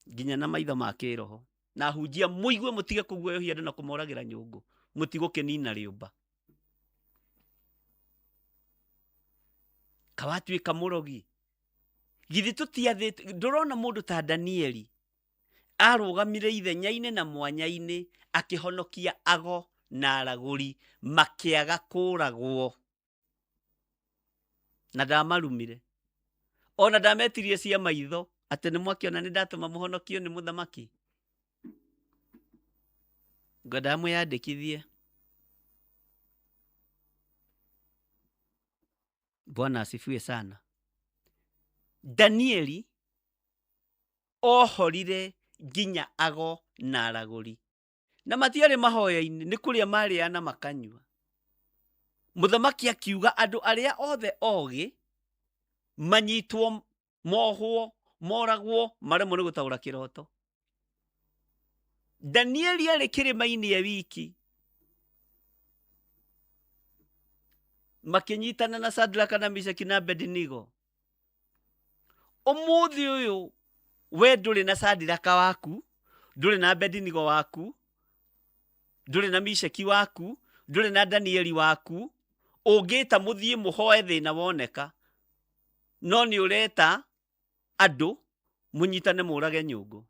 nginya na maitho ma kĩroho. Na hunjia mũigue, mũtige kũguoyohia andũ na kũmoragĩra nyũngũ, mũtigũkĩnina rĩũmba. Kawatuĩka mũrogi. Githĩ tũtiathĩtwo? Ndũrona mũndũ ta Danieli arũgamire ithenya-inĩ na mwanya-inĩ akĩhonokia ago na aragũri makĩaga kũragwo, na ndamarumire ona ndametirie cia maitho atĩ nĩ mwakĩona nĩ ndatũma mũhonokio nĩ mũthamaki. Ngwendaga mwĩyandĩkithie. Bwana asifiwe sana. Danieli ohorire nginya ago na aragũri, na matiarĩ mahoya-inĩ, nĩ kũrĩa marĩa na makanyua. Mũthamaki akiuga andũ arĩa othe ogĩ manyitwo, mohwo, moragwo, maremwo nĩ gũtaũra kĩroto. Danieli arĩ kĩrĩma-inĩ e wiki, makĩnyitana na Shadraka na Meshaki na Abednego. Ũmũthĩ ũyũ we ndũrĩ na Shadraka waku, ndũrĩ na Abednego waku, ndũrĩ na Meshaki waku, ndũrĩ na Danieli waku, ũngĩta mũthiĩ mũhoe thĩna woneka, no nĩ ũreta andũ mũnyitane mũrage nyũngũ.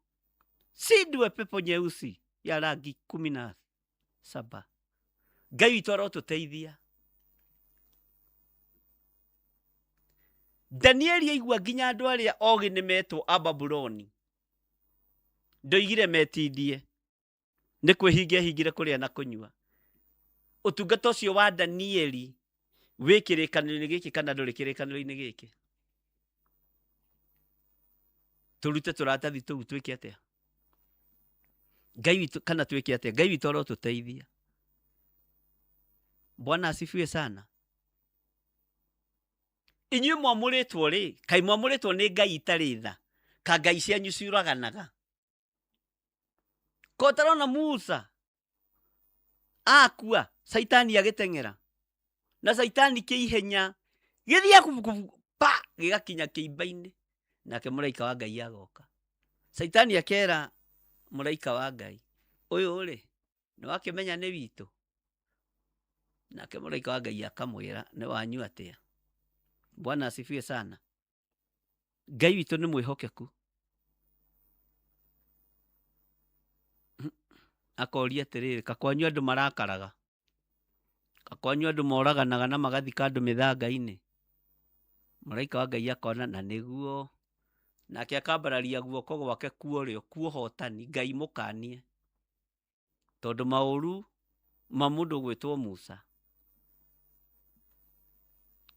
Sindwe pepo nyeusi ya rangi 17. Ngai witũ arotũteithia. Danieli aigua nginya andũ arĩa ogĩ nĩ metwo a Babuloni, ndoigire metindie, nĩ kwĩhingia hingire kũrĩa na kũnyua. Ũtungata ũcio wa Danieli wĩ kĩrĩkanĩro-inĩ gĩkĩ kana ndũrĩ kĩrĩkanĩro-inĩ gĩkĩ? Tũrute tũratathi tũu twĩke atĩa? Ngai witũ kana twĩke atĩa? Ngai witũ arotũteithia. Bwana asifiwe sana. Inyuĩ mwamũrĩtwo rĩ, kaĩ mwamũrĩtwo nĩ Ngai itarĩ tha, ka Ngai cianyu ciũraganaga? Ko ũtarona Musa akua, Caitani agĩteng'era, na Caitani kĩihenya gĩthiĩ Pa gĩgakinya kĩimba-inĩ, nake mũraika wa Ngai agoka. Caitani akera mũraika wa Ngai, ũyũ rĩ nĩ wakĩmenya nĩ witũ? Nake mũraika wa Ngai akamwĩra, nĩ wanyu atĩa? Bwana asifiwe sana. Ngai witũ nĩ mwĩhokeku. Akoria atĩrĩrĩ, kakwanyu andũ marakaraga, kakwanyu andũ moraganaga na magathika andũ mĩthanga-inĩ. Mũraika wa Ngai akona na nĩguo, nake akambararia guoko gwake kuorĩo kuohotani, Ngai mũkanie, tondũ maũru ma mũndũ gwĩtwo Musa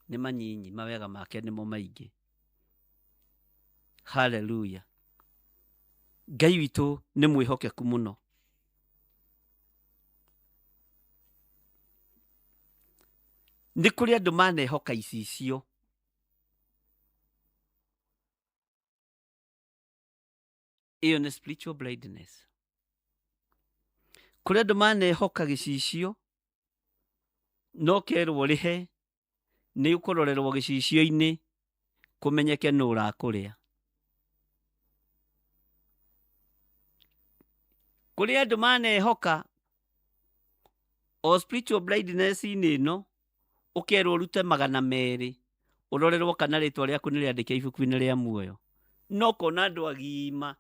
nĩ manyinyi, mawega make nĩmo maingĩ. Haleluya. Ngai witũ nĩ mwĩhokeku mũno. Nĩ kũrĩ andũ manehoka icicio. Ĩyo nĩ spiritual blindness. Kũrĩ andũ manehoka gĩcicio, no kerwo rĩhe nĩ ũkũrorerwo gĩcicio-inĩ kũmenyeke nũ ũrakũrĩa. Kũrĩ andũ manehoka o spiritual blindness-inĩ ĩno, ũkerwo ũrute 200 ũrorerwo kana rĩtwa rĩaku nĩ rĩandĩke ibuku-inĩ rĩa muoyo. No ũkona andũ agima,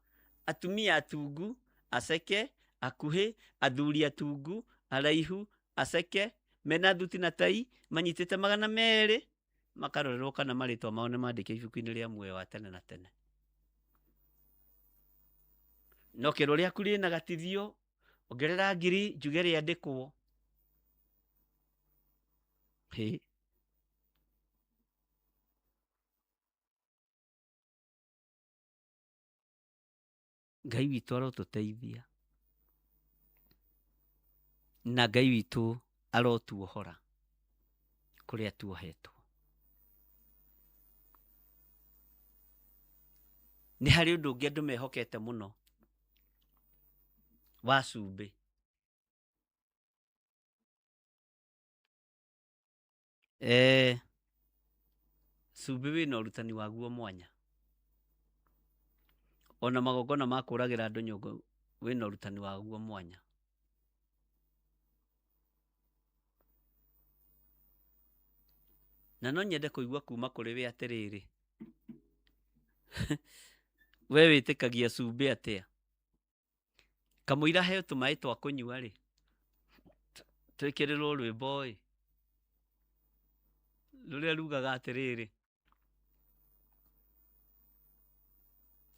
atumia atungu, aceke, akuhĩ, athuri atungu, araihu, aceke, mena thuti na tai, manyitĩte 200, makarorerwo kana marĩtwa mao nĩ mandĩke ibuku-inĩ rĩa muoyo wa tene na tene. No kĩro rĩaku rĩna gatithio, ongerera ngiri njuge rĩandĩkwo. Hĩ. Ngai witũ arotũteithia na Ngai witũ arotuohora kũrĩa tuohetwo. Nĩ harĩ ũndũ ũngĩ andũ mehokete mũno wa cumbĩ. Cumbĩ wĩna ũrutani waguo mwanya. Ona magongona ma kũragĩra andũ nyũngũ wĩna ũrutani waguo mwanya. Na no nyende kũigua kuma kũrĩ we atĩrĩrĩ, we wĩtĩkagia cumbĩ atĩa? Kamũira heo tũmaĩ twa kũnyua rĩ, twĩkĩrĩrwo rwĩmbo ĩ, rũrĩa rugaga atĩrĩrĩ,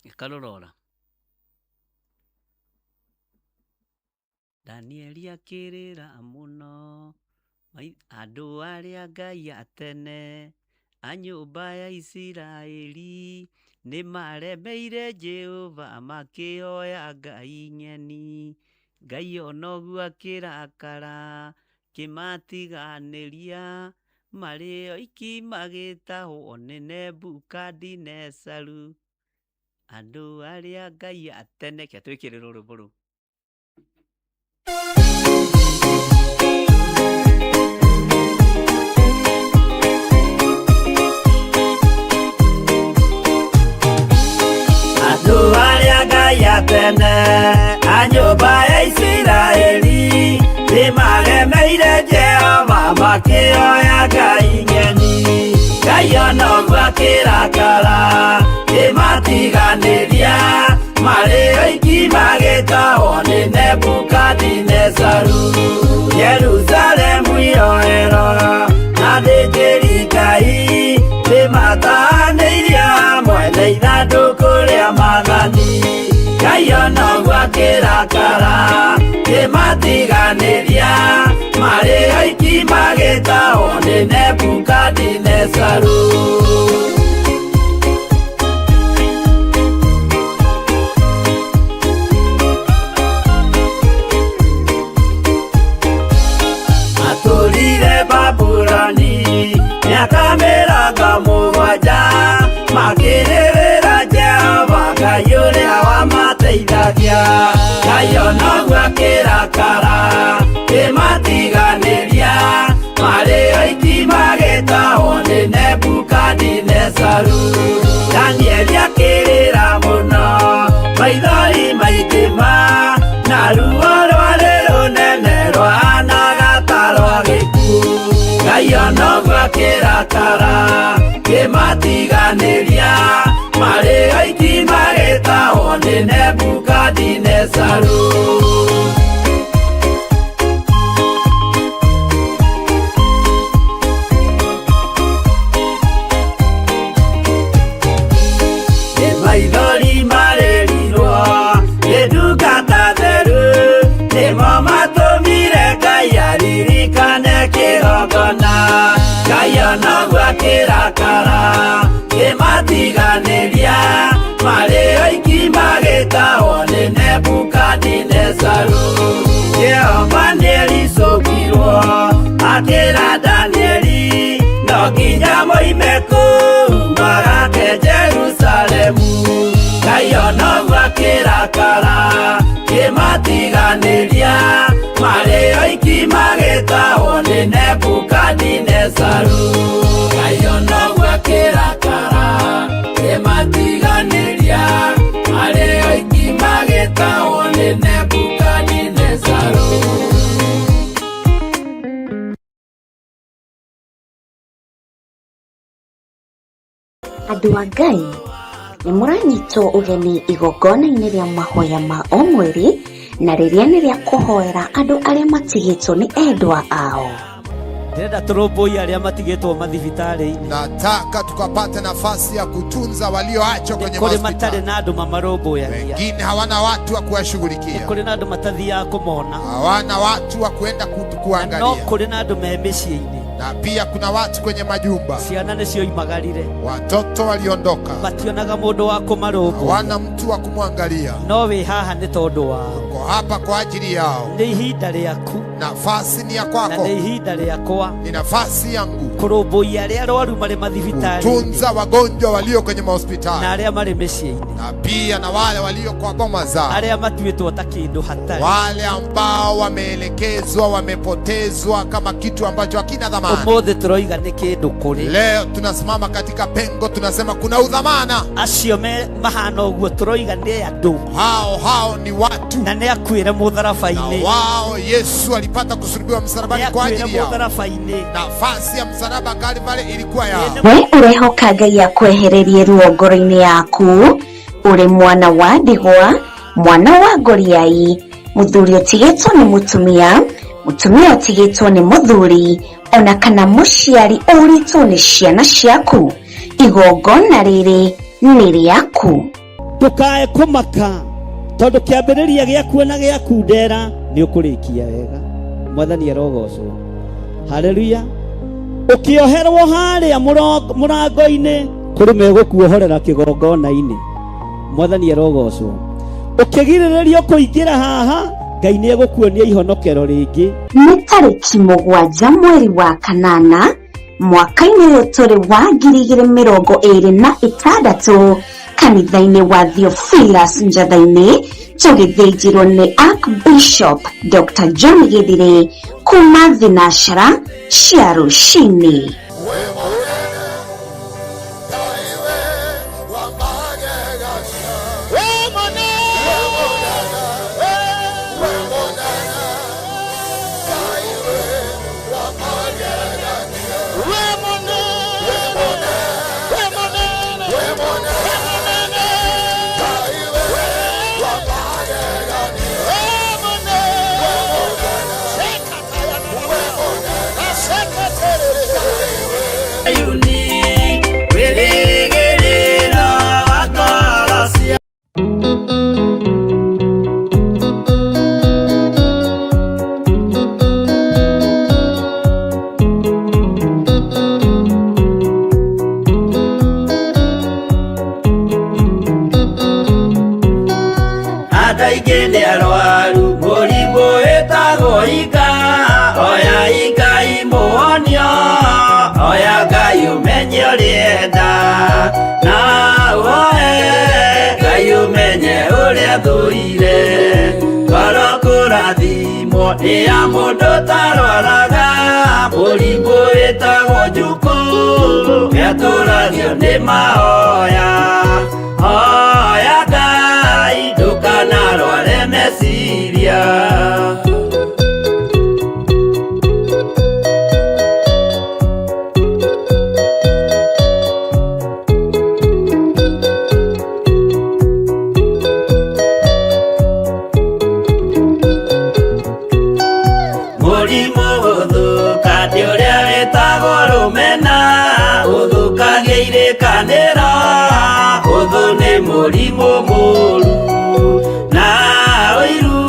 ĩkarũrora. Danieli akĩrĩra mũno, andũ arĩa Ngai a tene, a nyũmba ya Isiraeli, nĩ maremeire Jehova makĩhoya Ngai ng'eni. Ngai ona ũguo akĩrakara, kĩmatiganĩria, marĩ oiki magĩtahwo nĩ Nebukadinesaru. Andũ arĩa Ngai a tene, kĩa twĩkĩrĩrwo rwĩmbo rũu. Andũ arĩa Ngai a tene, a nyũmba ya Isiraeli, nĩmaremeire Jehova makĩhoya Ngai ng'eni. Ngai ona ũguo akĩrakara, kĩmatiganĩria, marĩ oiki magĩtahwo nĩ Nebukadinesaru. Jerusalemu iroero na athĩnjĩri Ngai nĩmatahanĩirio hamwe na ithandũkũ rĩa maathani. Ngai ona ũguo akĩrakara, kĩmatiganĩria, marĩ oiki magĩtahwo nĩ Nebukadinesaru. Matũrire Babuloni mĩaka 70, makĩrĩrĩra Jehova Ngai ũrĩa wamateithagia. Ngai ona ũguo akĩrakara, kĩmatiganĩria, marĩ oiki magĩtahwo nĩ Nebukadinesaru. Ngai onoguo akĩrakara kĩmatiganĩria marĩ oiki magĩtahwo nĩ Nebukadinezaru. Nĩ maithori marĩrirwo nĩ ndungata theru, nĩmo matũmire Ngai aririkane kĩgongona. Ngai onoguo akĩrakara kĩmatiganĩria marĩ oiki magĩtahwo nĩ Nebukadinezaru. Jehova nĩericũkirwo akĩra Danieli no nginya moime kũu magake Jerusalemu. Ngai onoguo akĩrakara kĩmatiganĩria marĩ oiki magĩtahwo nĩ Nebukadinezaru. Ngai onoguo akĩrakara kĩmatiganĩria marĩ oiki magĩtahwo nĩ Nebukadinezaru. Andũ a Ngai nĩ mũranyitwo ũgeni igongona-inĩ rĩa mahoya ma o mweri na rĩrĩa nĩ rĩa kũhoera andũ arĩa matigĩtwo nĩ endwa ao. Ndĩrenda tũrũmbũiye arĩa matigĩtwo mathibitarĩ-inĩ. Nataka tukapate nafasi ya kutunza walioachwa kwenye Kũrĩ matarĩ mahospitali. na andũ mamarũmbũyagia. Wengine hawana watu wa kuwashughulikia, Kũrĩ na andũ matathiaga kũmona. hawana watu wa kuenda Na no kuangalia, kũrĩ na andũ me mĩciĩ-inĩ. na pia kuna watu kwenye majumba, Ciana nĩcioimagarire. watoto waliondoka, Mationaga mũndũ wa kũmarũmbũiya. hawana mtu wa kumwangalia. No wĩ haha nĩ tondũ wao. Uko hapa kwa ajili yao. Nĩ ihinda rĩaku Nafasi ni ya na kwako, nĩ ihinda rĩakwa ni nafasi yangu kũrũmbũiya arĩa arwaru marĩ mathibitarĩ-inĩ kutunza wagonjwa walio kwenye na mahospitali arĩa marĩ mĩciĩ-inĩ, na pia na wale walio kwa boma zao, arĩa matuĩtwo ta kĩndũ hatarĩ. wale ambao wameelekezwa, wamepotezwa kama kitu ambacho hakina dhamana. Ũmũthĩ tũroiga nĩ kĩndũ kũrĩ Leo tunasimama katika pengo, tunasema kuna udhamana. acio me mahana ũguo, tũroiga nĩ andũ Hao hao ni watu, na nĩ akuĩre na mũtharaba-inĩ, wao Yesu alipata kusulubiwa nĩ msalabani kwa akuĩre ajili yao. mũtharaba-inĩ. Nafasi ya msalaba Kalvari ilikuwa yao. We ũrehoka Ngai akwehererie ruo ngoro-inĩ yaku ũrĩ mwana wa ndigwa, mwana wa ngoriai, mũthuri ũtigĩtwo nĩ mũtumia, mũtumia ũtigĩtwo nĩ mũthuri, ona kana mũciari ũrĩtwo nĩ ciana ciaku. Igongona rĩrĩ nĩ rĩaku. Ndũkae kũmaka tondũ kĩambĩrĩria gĩaku na gĩaku ndera nĩ ũkũrĩkia wega. Mwathani arogocwo. Haleluya. Ũkĩoherwo harĩa mũrango-inĩ kũrĩ megũkuohorera kĩgongona-inĩ. Mwathani arogocwo. Ũkĩgirĩrĩrio kũingĩra haha, Ngai nĩ egũkuonia ihonokero rĩngĩ. Nĩ tarĩki 7 mweri wa kanana mwaka-inĩ ũyũ tũrĩ wa 2026 kanitha-inĩ wa Theophilus Njatha-inĩ tũgĩthĩnjĩrwo nĩ Archbishop Dr. John Githire kuma thinacara cia rũcinĩ. Andũ aingĩ nĩ arwaru mũrimũ wĩtagwo ika, oya Ngai mũhonio, oya Ngai ũmenye ũrĩa enda, na ũhoe Ngai ũmenye ũrĩa thũire. Ngoro kũrathimwo nĩ ya mũndũ ũtarwaraga, mũrimũ wĩtagwo njukũ nĩatũragio nĩ mahoya. Hoya Ngai ndũkanarware meciria. Aragia irĩkanĩro ũthũ nĩ mũrimũ mũru na ũiru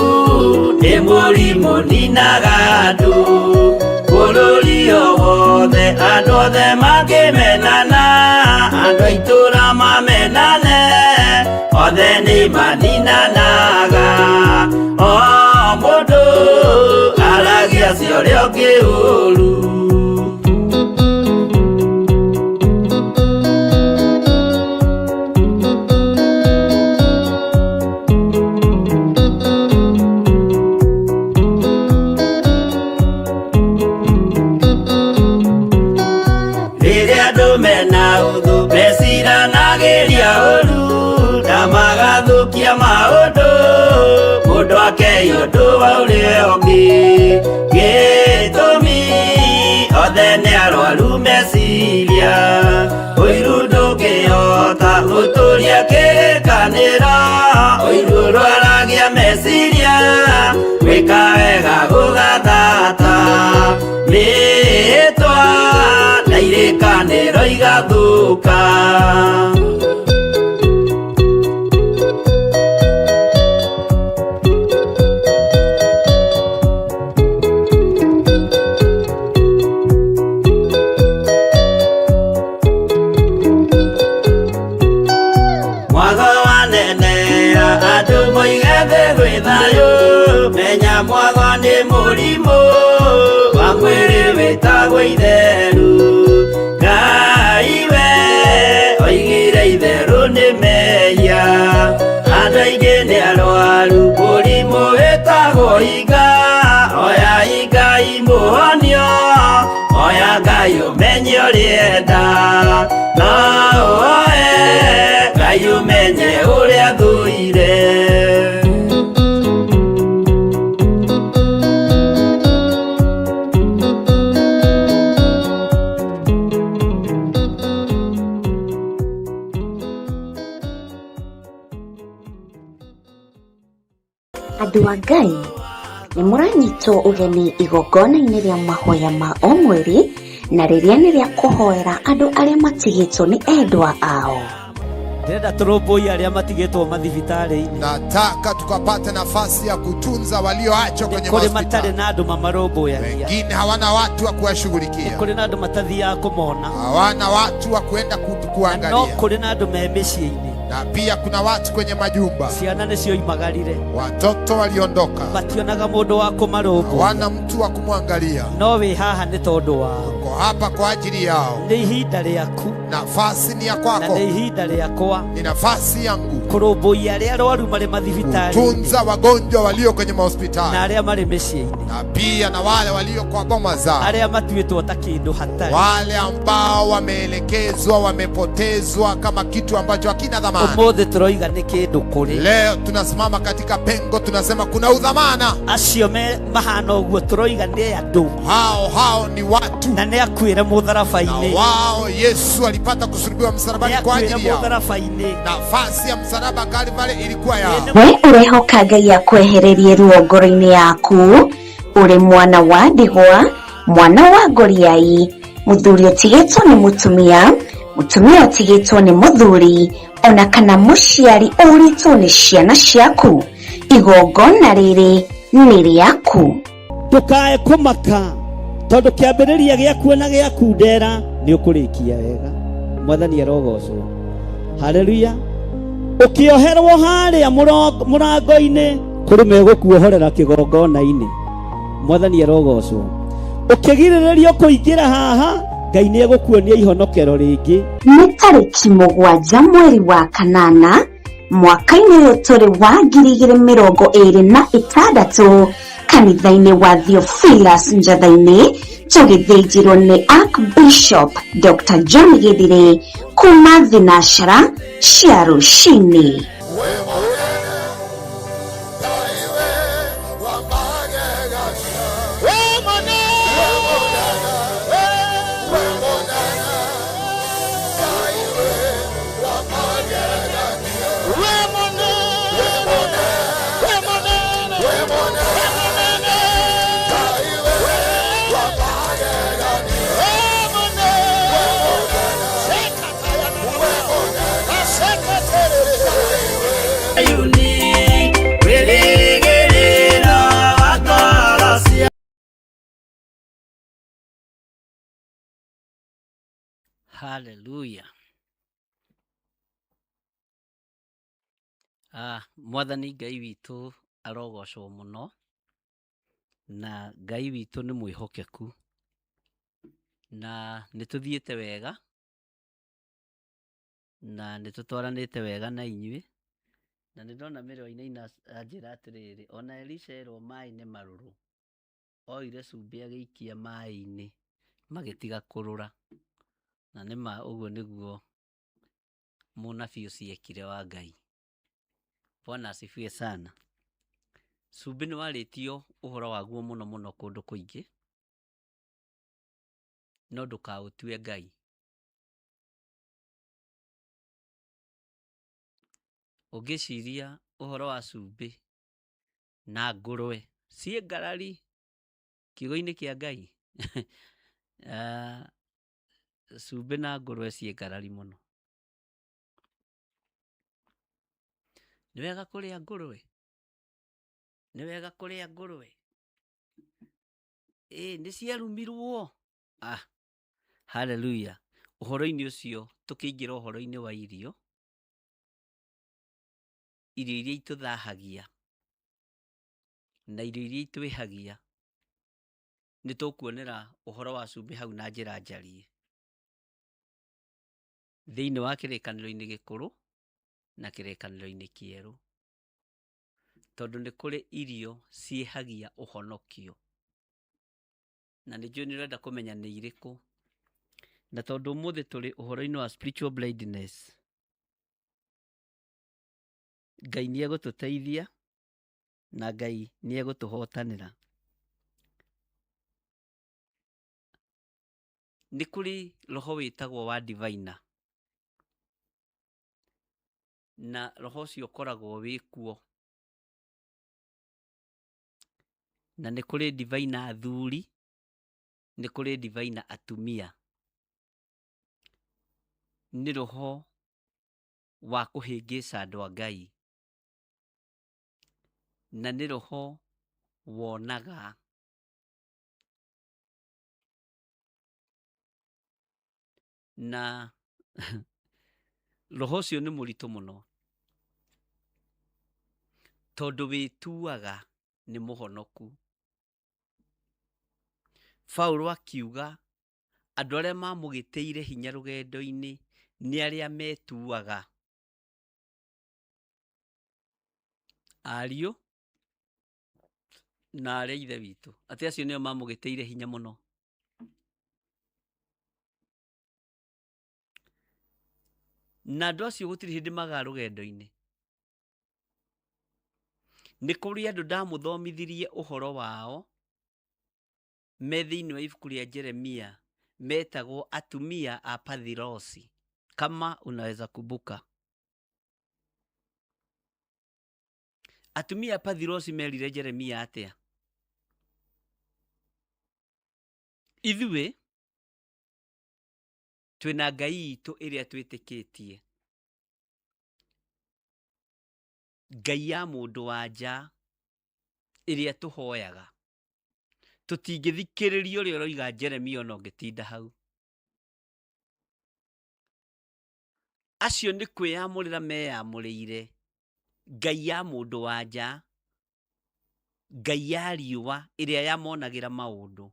nĩ mũrimũ ninaga andũ bũrũri o wothe andũ othe makĩmenana andũ a itũũra mamenane othe nĩ maninanaga o mũndũ aragia cia ũrĩa ũngĩ ũru. Rĩrĩa andũ mena ũthũ meciranagĩria ũru na magathũkia maũndũ mũndũ akei ũndũ wa ũrĩa ũngĩ gĩtũmi othe nĩ arwaru meciria ũiru ndũngĩhota gũtũria kĩrĩkanĩro ũiru ũrwaragia meciria gwĩka wega gũgathata mĩĩtwa na irĩkanĩro igathũka. Mwago wanenera andũ moige thĩ gwĩ thayũ menya mwago nĩ mũrimũ wa mwĩrĩ wĩtagwo itheru Ngai we oigire itherũ nĩ mehia andũ aingĩ nĩ arwaru mũrimũ wĩtagwo iga oya Ngai mũhonio oya Ngai ũmenye ũrĩa enda no ũoe Ngai ũmenye ũrĩa thũire. Andũ a Ngai nĩ mũranyitwo ũgeni igongona-inĩ rĩa mahoya ma o mweri na rĩrĩa nĩ rĩa kũhoera andũ arĩa matigĩtwo nĩ endwa ao. Ndĩrenda tũrũmbũiye arĩa matigĩtwo mathibitarĩ-inĩ. Nataka tukapate nafasi ya kutunza walioachwa kwenye Kũrĩ matarĩ mahospitali. na andũ mamarũmbũyagia. Wengine hawana watu wa kuwashughulikia, Kũrĩ na andũ matathiaga kũmona. hawana watu wa kuenda Na no kuangalia, kũrĩ na andũ me mĩciĩ-inĩ. na pia kuna watu kwenye majumba, Ciana nĩcioimagarire. watoto waliondoka, Mationaga mũndũ wa kũmarũmbũiya. hawana mtu wa kumwangalia. No wĩ haha nĩ tondũ wao. Uko hapa kwa ajili yao. Nĩ ihinda rĩaku Nafasi ni ya na kwako, nĩ ihinda rĩakwa ni nafasi yangu kũrũmbũiya arĩa arwaru marĩ mathibitarĩ-inĩ kutunza wagonjwa walio kwenye na mahospitali arĩa marĩ mĩciĩ-inĩ, na pia na wale walio kwa boma zao, arĩa matuĩtwo ta kĩndũ hatarĩ. wale ambao wameelekezwa, wamepotezwa kama kitu ambacho hakina dhamana. Ũmũthĩ tũroiga nĩ kĩndũ kũrĩ Leo tunasimama katika pengo, tunasema kuna udhamana. acio me mahana ũguo tũroiga nĩ andũ Hao hao ni watu, na nĩ akuĩre na mũtharaba-inĩ, wao Yesu alipata kusulubiwa nĩ msalabani kwa akuĩre ajili yao. mũtharaba-inĩ. Nafasi ya msalaba Kalvari ilikuwa yao. We ũrehoka Ngai akwehererie ruo ngoro-inĩ yaku ũrĩ mwana wa ndigwa mwana wa ngoriai mũthuri ũtigĩtwo nĩ mũtumia mũtumia ũtigĩtwo nĩ mũthuri ona kana mũciari ũrĩtwo nĩ ciana ciaku igongona rĩrĩ nĩ rĩaku. Ndũkae kũmaka tondũ kĩambĩrĩria gĩaku na gĩaku ndera nĩ ũkũrĩkia wega. Mwathani arogocwo. Haleluya. Ũkĩoherwo harĩa mũrango-inĩ kũrĩ megũkuohorera kĩgongona-inĩ. Mwathani arogocwo. Ũkĩgirĩrĩrio kũingĩra haha Ngai nĩ egũkuonia ihonokero rĩngĩ. Nĩ tarĩki 7 mweri wa kanana mwaka-inĩ ũyũ tũrĩ wa 2026 kanitha-inĩ wa Theophilus Njatha-inĩ tũgĩthĩnjĩrwo nĩ Archbishop Dr. John Githire kuma thinashara cia rũcinĩ. Haleluya. Mwathani Ngai witũ arogocwo mũno, na Ngai witũ nĩ mwĩhokeku, na nĩ tũthiĩte wega, na nĩ tũtwaranĩte wega na inyuĩ, na nĩ ndona mĩrũ ainaina anjĩra atĩrĩrĩ, ona Elisha erwo maĩ nĩ marũrũ, oire cumbĩ agĩikia maĩ-inĩ magĩtiga kũrũra. Na nĩ ma ũguo nĩguo mũnabii ũcio ekire wa Ngai. Bwana asifiwe sana. Cumbĩ nĩ warĩtio ũhoro waguo mũno mũno kũndũ kũingĩ, no ndũkaũtue Ngai. Ũngĩciria ũhoro wa cumbĩ na ngũrwe ciĩ ngarari kiugo-inĩ kĩa Ngai, cumbĩ na ngũrwe ciĩ ngarari mũno. Nĩ wega kũrĩa ngũrwe? Nĩ wega kũrĩa ngũrwe? Ĩĩ nĩ ciarumirwo? Ah, haleluya. Ũhoro-inĩ ũcio tũkĩingĩra ũhoro-inĩ wa irio, irio iria itũthahagia na irio iria itwĩhagia, nĩ tũkuonera ũhoro wa cumbĩ hau na njĩra njariĩ thĩinĩ wa kĩrĩkanĩro-inĩ gĩkũrũ na kĩrĩkanĩro-inĩ kĩerũ, tondũ nĩ kũrĩ irio ciĩhagia ũhonokio, na nĩ njũĩ nĩ ũrenda kũmenya nĩ irĩkũ, na tondũ ũmũthĩ tũrĩ ũhoro-inĩ wa spiritual blindness, Ngai nĩ egũtũteithia na Ngai nĩ egũtũhotanĩra. Nĩ kũrĩ roho wĩtagwo wa diviner, na roho ũcio ũkoragwo wĩ kuo, na nĩ kũrĩ diviner athuri, nĩ kũrĩ diviner atumia. Nĩ roho wa kũhĩngĩca andũ a Ngai, na nĩ roho wonaga. Na roho ũcio nĩ mũritũ mũno, tondũ wĩtuaga nĩ mũhonoku. Paulo akiuga andũ arĩa mamũgĩtĩire hinya rũgendo-inĩ nĩ arĩa metuaga ariũ na arĩa ithe witũ, atĩ acio nĩo mamũgĩtĩire hinya mũno. Na andũ acio gũtirĩ hĩndĩ maga rũgendo-inĩ. Nĩ kũrĩ andũ ndamũthomithirie ũhoro wao me thĩinĩ wa ibuku rĩa Jeremia, metagwo atumia a Pathirosi, kama unaweza kumbuka. Atumia a Pathirosi merire Jeremia atĩa? Ithuĩ twĩna Ngai itũ ĩrĩa twĩtĩkĩtie, Ngai ya mũndũ wa nja ĩrĩa tũhoyaga. Tũtingĩthikĩrĩria ũrĩa ũroiga Jeremia ona ũngĩtinda hau. Acio nĩ kwĩyamũrĩra meyamũrĩire Ngai ya mũndũ wa nja, Ngai ya riũa ĩrĩa yamonagĩra maũndũ.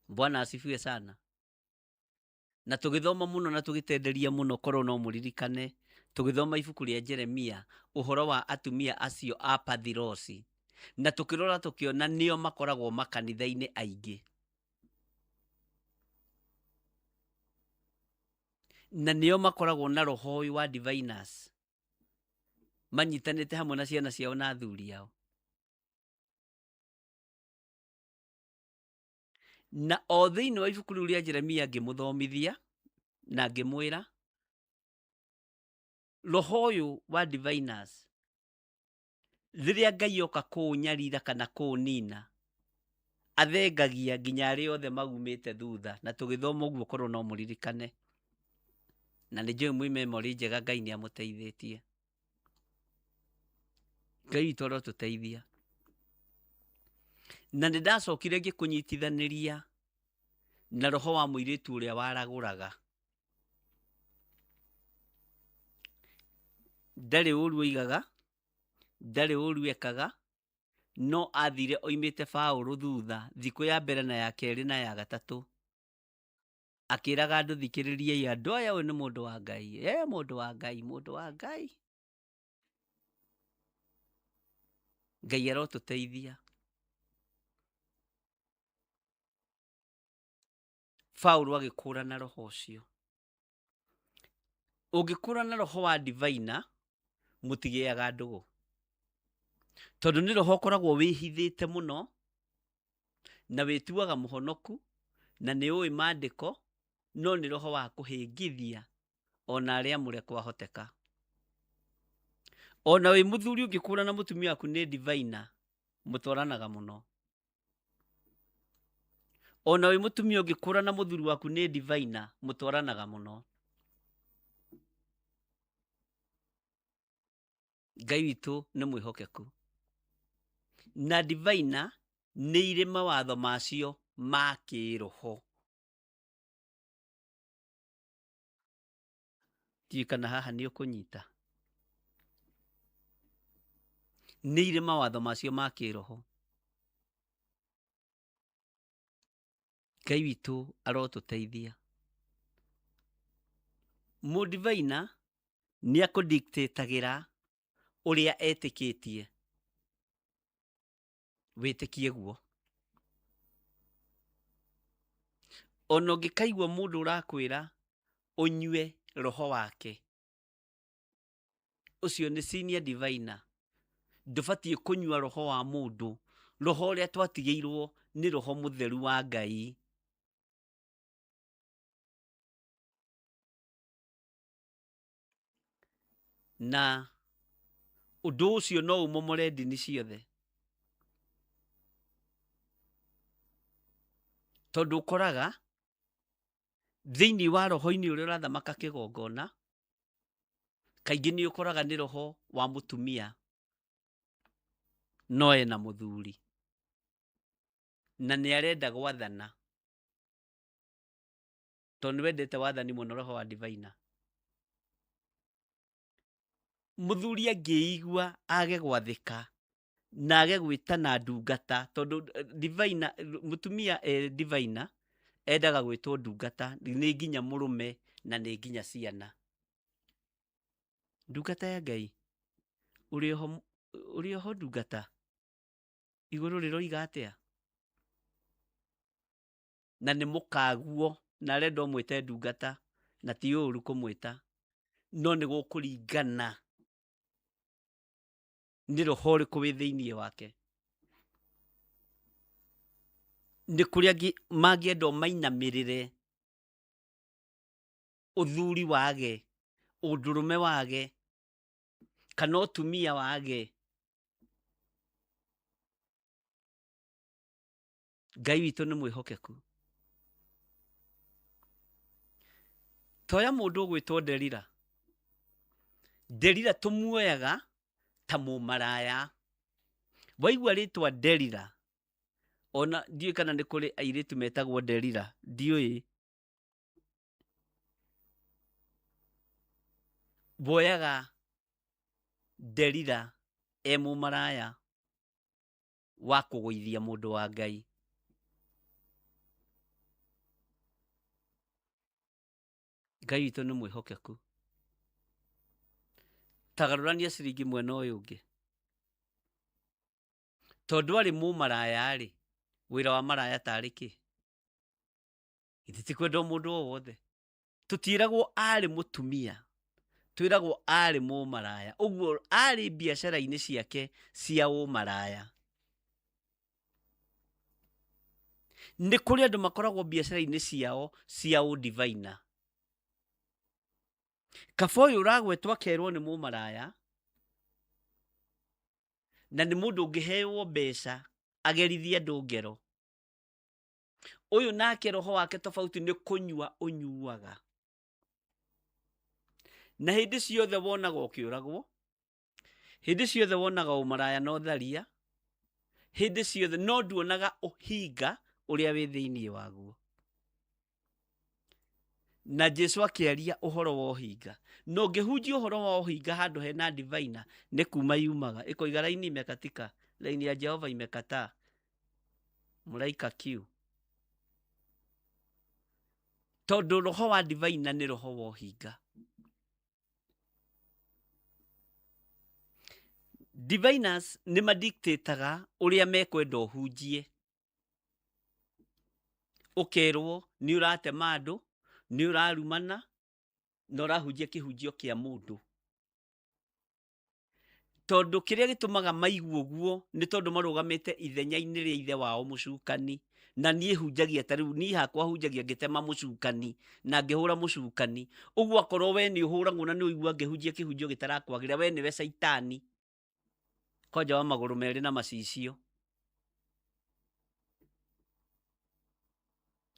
Bwana asifiwe sana. Na tũgĩthoma mũno na tũgĩtenderia mũno, korwo no mũririkane, tũgĩthoma ibuku rĩa Jeremia ũhoro wa atumia acio a Pathirosi, na tũkĩrora tũkĩona nĩo makoragwo makanitha-inĩ aingĩ, na nĩo makoragwo na roho ũyũ wa diviners, manyitanĩte hamwe na ciana ciao na athuri ao. Na o thĩinĩ wa ibuku rĩu rĩa Jeremia ngĩmũthomithia na ngĩmwĩra roho ũyũ wa diviners, rĩrĩa Ngai oka kũũnyarira kana kũũnina, athengagia nginya arĩa othe maumĩte thutha. Na tũgĩthoma ũguo korwo no mũririkane, na nĩ njũĩ mwĩ memory njega, Ngai nĩ amũteithĩtie. Ngai witũ arotũteithia. Na nĩ ndacokire ngĩkũnyitithanĩria Na roho wa mũirĩtu ũrĩa waragũraga. Ndarĩ ũru oigaga, ndarĩ ũru ekaga, no athire oimĩte Paũlũ thutha thikũ ya mbere na ya kerĩ na ya gatatũ. Akĩraga andũ thikĩrĩriai andũ aya, ũyũ nĩ mũndũ wa Ngai, e mũndũ wa Ngai, mũndũ wa Ngai. Ngai arotũteithia. Paũlũ agĩkũrana roho ũcio. Ũngĩkũrana roho wa divaina, mũtigĩaga ndũgũ. Tondũ nĩ roho ũkoragwo wĩhithĩte mũno, na wĩtuaga mũhonoku, na nĩ ũĩ maandĩko, no nĩ roho wa kũhĩngithia ona arĩa amũre kwahoteka. Ona wĩ mũthuri ũngĩkũrana mũtumia waku nĩ divaina, mũtwaranaga mũno. Ona wĩ mũtumia ũngĩkũrana mũthuri waku nĩ divaina, mũtwaranaga mũno. Ngai witũ nĩ mwĩhokeku. Na divaina nĩ irĩ mawatho macio ma kĩroho. Ndiũĩ kana haha nĩ ũkũnyita. Nĩ irĩ mawatho macio ma kĩroho. Ngai witũ arotũteithia. Mũdivaina nĩ akũdictatagĩra ũrĩa etĩkĩtie. Wĩtĩkie guo. Ona ũngĩkaigua mũndũ ũrakwĩra ũnyue roho wake, ũcio nĩ senior diviner. Ndũbatiĩ kũnyua roho wa mũndũ. Roho ũrĩa twatigĩirwo nĩ roho mũtheru wa Ngai. Na ũndũ ũcio no ũmomore ndini ciothe. Tondũ ũkoraga thĩinĩ wa roho-inĩ ũrĩa ũrathamaka kĩgongona, kaingĩ nĩ ũkoraga nĩ roho wa mũtumia no ena mũthuri na nĩ arenda gwathana, tondũ nĩ wendete wathani mũno roho wa divaina. Mũthuri angĩigua age gwathĩka na age gwĩtana ndungata, tondũ divaina, mũtumia e divaina endaga gwĩtwo ndungata, nĩ nginya mũrũme na nĩ nginya ciana. Ndungata ya Ngai, ũrĩ oho ndungata, igũrũ rĩroiga atĩa? Na nĩ mũkaguo, na arenda ũmwĩte ndungata, na ti ũru kũmwĩta, no nĩ gũkũringana nĩ roho ũrĩkũ wĩ thĩinĩ wake. Nĩ kũrĩ angĩ mangĩenda ũmainamĩrĩre, ũthuri wage, ũndũrũme wage, kana ũtumia wage. Ngai witũ nĩ mwĩhokeku. Toya mũndũ ũgwĩtwo Delila. Delila tũmuoyaga ta mũmaraya. Waigua rĩtwa Delila, ona ndiũĩ kana nĩ kũrĩ airĩtu metagwo Delila, ndiũĩ. Woyaga Delila e mũmaraya wa kũgũithia mũndũ wa Ngai. Ngai witũ nĩ mwĩhokeku. Tagarũrania ciringi mwena ũyũ ũngĩ. Tondũ arĩ mũmaraya-rĩ, wĩra wa maraya tarĩ kĩ? Githĩ ti kwenda o mũndũ o wothe? Tũtiĩragwo arĩ mũtumia, twĩragwo arĩ mũmaraya. Ũguo arĩ biacara-inĩ ciake cia ũmaraya. Nĩ kũrĩ andũ makoragwo biacara-inĩ ciao cia ũdivaina. Kaba ũyũ ũragwetwo akerwo nĩ mũmaraya, na nĩ mũndũ ũngĩheo mbeca agerithie andũ ngero. Ũyũ nake roho wake tofauti nĩ kũnyua ũnyuaga. Na hĩndĩ ciothe wonaga ũkĩũragwo, hĩndĩ ciothe wonaga ũmaraya na ũtharia, hĩndĩ ciothe no nduonaga ũhinga ũrĩa wĩ thĩinĩ waguo. Na Jesu akĩaria ũhoro wa ũhinga. Na ũngĩhunjia ũhoro wa ũhinga handũ hena divaina, nĩ kuma yumaga. Ĩkoiga raini imekatika, raini ya Jehova imekataa. Mũraika Q. Tondũ roho wa divaina nĩ roho wa ũhinga. Diviners nĩ madictataga ũrĩa mekwenda ũhunjie. Ũkerwo nĩ ũratema andũ, nĩ ũrarumana, na ũrahunjia kĩhunjio kĩa mũndũ. Tondũ kĩrĩa gĩtũmaga maigue ũguo nĩ tondũ marũgamĩte ithenya-inĩ rĩa ithe wao mũcukani. Na niĩ hunjagia ta rĩu, niĩ hakwa hunjagia ngĩtema mũcukani na ngĩhũra mũcukani. Ũguo akorwo we nĩ ũhũragwo na nĩ ũigua ngĩhunjia kĩhunjio gĩtarakwagĩrĩra, we nĩwe caitani. Kwanja wa magũrũ merĩ na macicio.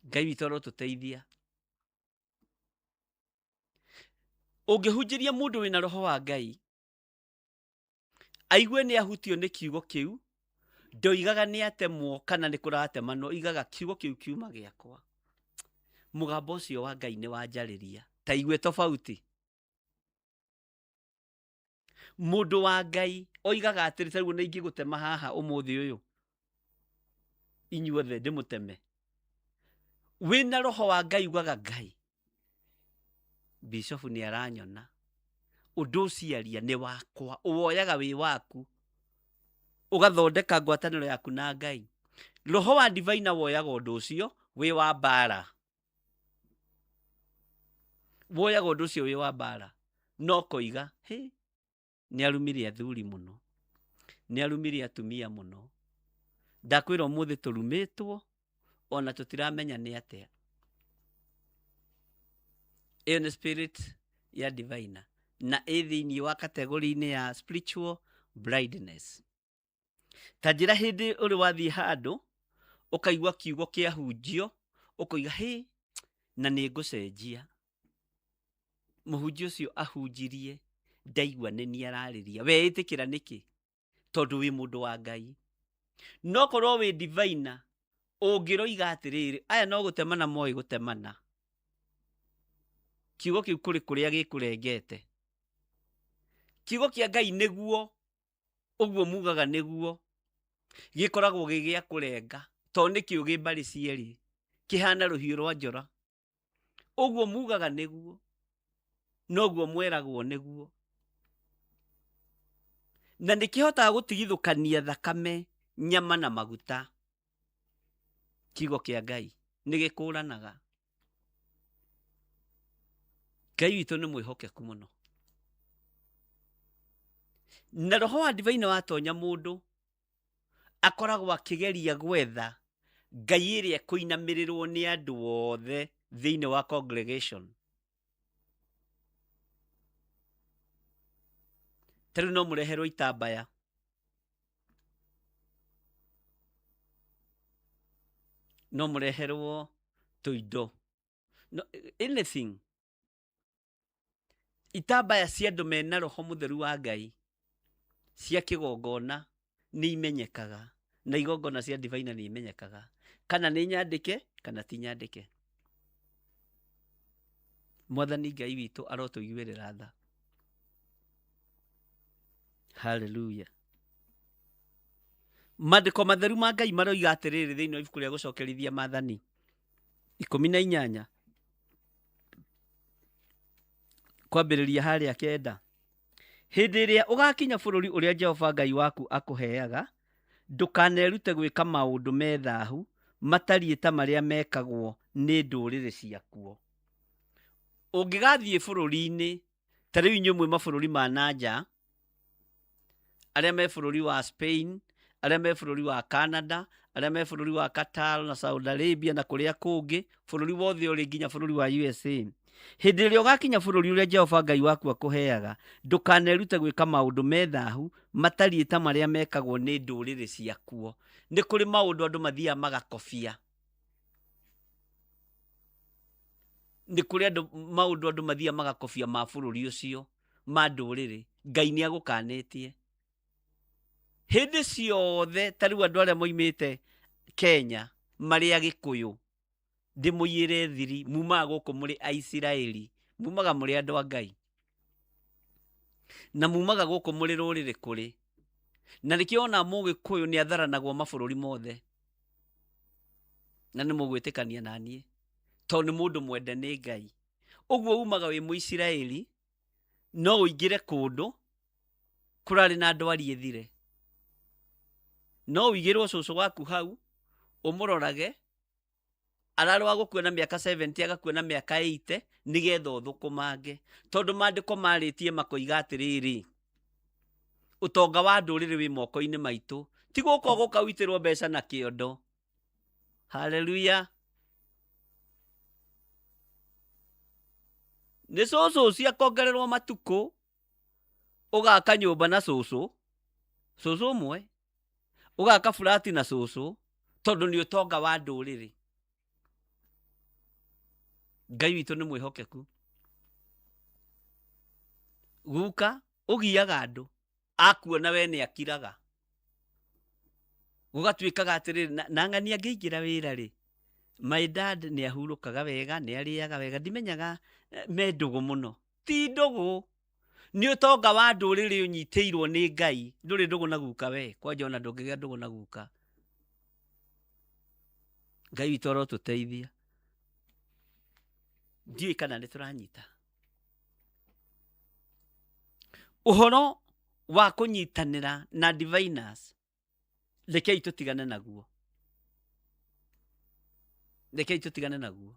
Ngai witũ arotũteithia. Ũngĩhunjĩria mũndũ wĩna roho wa Ngai, aigue nĩ ahutio nĩ kiugo kĩu, ndoigaga nĩ atemwo kana nĩ kũratemanwo, oigaga kiugo kĩu kiuma gĩakwa. Mũgambo ũcio wa Ngai nĩ wanjarĩria. Ta igue tofauti. Mũndũ wa Ngai oigaga atĩrĩ, ta rĩu ona ingĩgũtema haha ũmũthĩ ũyũ, inyuothe ndĩmũteme. Wĩna roho wa Ngai ugaga Ngai, bishofu nĩ aranyona, ũndũ ũcio aria nĩ wakwa, ũwoyaga wĩ waku, ũgathondeka ngwatanĩro yaku na Ngai. Roho wa divaina woyaga ũndũ ũcio wĩ wa mbara. Woyaga ũndũ ũcio wĩ wa mbara, no koiga, hĩ, nĩ arumire athuri mũno, nĩ arumire atumia mũno. Ndakwĩra ũmũthĩ tũrumĩtwo, ona tũtiramenya nĩ atĩa. Ĩyo nĩ spirit ya divina, na ĩ thĩinĩ wa kategori-inĩ ya spiritual blindness. Ta njĩra hĩndĩ ũrĩ wathiĩ handũ, ũkaigua kiugo kĩahunjio, ũkoiga hĩ, na nĩ ngũcenjia. Mũhunjia ũcio ahunjirie, ndaigua nĩ niĩ ararĩria. We ĩtĩkĩra nĩkĩ? Tondũ wĩ mũndũ wa Ngai. No korwo wĩ divaina, ũngĩroiga atĩrĩrĩ, aya no gũtemana moĩ gũtemana. Kiugo kĩu kũrĩ kũrĩa gĩkũrengete. Kiugo kĩa Ngai nĩguo, ũguo mugaga nĩguo, gĩkoragwo gĩ gĩa kũrenga, tondũ nĩ kĩũgĩ mbarĩ cierĩ, kĩhana rũhiũ rwa njora. Ũguo mugaga nĩguo, noguo mweragwo nĩguo. Na nĩkĩhotaga gũtigithũkania thakame, nyama na maguta. Kiugo kĩa Ngai nĩ gĩkũranaga. Ngai witũ nĩ mwĩhokeku mũno. Na roho wa divaina watonya mũndũ, akoragwo akĩgeria gwetha Ngai ĩrĩa ĩkũinamĩrĩrwo nĩ andũ othe thĩinĩ wa congregation. Ta rĩu no mũreherwo itambaya. No mũreherwo tũindo. No, anything. Itambaya cia andũ mena roho mũtheru wa Ngai cia kĩgongona nĩ imenyekaga, na igongona cia divaina nĩ imenyekaga, kana nĩ nyandĩke kana ti nyandĩke. Mwathani Ngai witũ arotũiguĩrĩra tha. Hallelujah. Maandĩko matheru ma Ngai maroiga atĩrĩrĩ thĩinĩ wa ibuku rĩa gũcokerithia maathani 18 kwambĩrĩria harĩa 9. Hĩndĩ ĩrĩa ũgakinya bũrũri ũrĩa Jehova Ngai waku akũheaga, ndũkanerute gwĩka maũndũ me thahu matariĩ ta marĩa mekagwo nĩ ndũrĩrĩ ciakuo. Ũngĩgathiĩ bũrũri-inĩ, ta rĩu inyuĩ mwĩ mabũrũri ma na nja, arĩa me bũrũri wa Spain, arĩa me bũrũri wa Canada, arĩa me bũrũri wa Qatar na Saudi Arabia na kũrĩa kũngĩ, bũrũri wothe ũrĩ nginya bũrũri wa USA. Hĩndĩ ĩrĩa ũgakinya bũrũri ũrĩa Jehova Ngai waku akũheaga, ndũkanerute gwĩka maũndũ me thahu matariĩ ta marĩa mekagwo nĩ ndũrĩrĩ ciakuo. Nĩ kũrĩ maũndũ andũ mathiaga magakobia. Nĩ kũrĩ andũ maũndũ andũ mathiaga magakobia ma bũrũri ũcio, ma ndũrĩrĩ. Ngai nĩ agũkanĩtie. Hĩndĩ ciothe ta rĩu andũ arĩa moimĩte Kenya marĩ Agĩkũyũ, Ndĩmũiyĩre thiri, mumaga gũkũ mũrĩ Aisiraeli, mumaga mũrĩ andũ a Ngai, na mumaga gũkũ mũrĩ rũrĩrĩ kũrĩ. Na nĩkĩo ona Mũgĩkũyũ nĩ atharanagwo mabũrũri mothe, na nĩ mũgwĩtĩkania na niĩ, tondũ nĩ mũndũ mwende nĩ Ngai. Ũguo umaga wĩ Mũisiraeli, no ũingĩre kũndũ kũrarĩ na ndwari ĩthire, no ũigĩrwo cũcũ waku hau ũmũrorage, ararĩ wa gũkua na mĩaka 70 agakua na mĩaka 80, nĩgetha ũthũkũmange, tondũ maandĩko marĩtie makoiga atĩrĩrĩ, ũtonga wa ndũrĩrĩ wĩ moko-inĩ maitũ, ti gũka ũgũka ũitĩrwo mbeca na kĩondo. Haleluya. Nĩ cũcũ ũcio akongererwo matukũ, ũgaka nyũmba na cũcũ, cũcũ ũmwe, ũgaka burati na cũcũ, tondũ nĩ ũtonga wa ndũrĩrĩ. Ngai witũ nĩ mwĩhokeku. Guka ũgiaga andũ, akuona we nĩ akiraga. Gũgatuĩkaga atĩrĩrĩ, na ng'ani angĩingĩra wĩra rĩ, my dad nĩ ahurũkaga wega, nĩ arĩaga wega, ndimenyaga me ndũgũ mũno. Ti ndũgũ, nĩ ũtonga wa ndũrĩrĩ ũnyitĩirwo nĩ Ngai. Ndũrĩ ndũgũ na guka we, kwanja ona ndũngĩgĩa ndũgũ na guka. Ngai witũ arotũteithia. Ndiũĩ kana nĩ tũranyita ũhoro wa kũnyitanĩra na diviners. Rekei tũtigane naguo, rekei tũtigane naguo.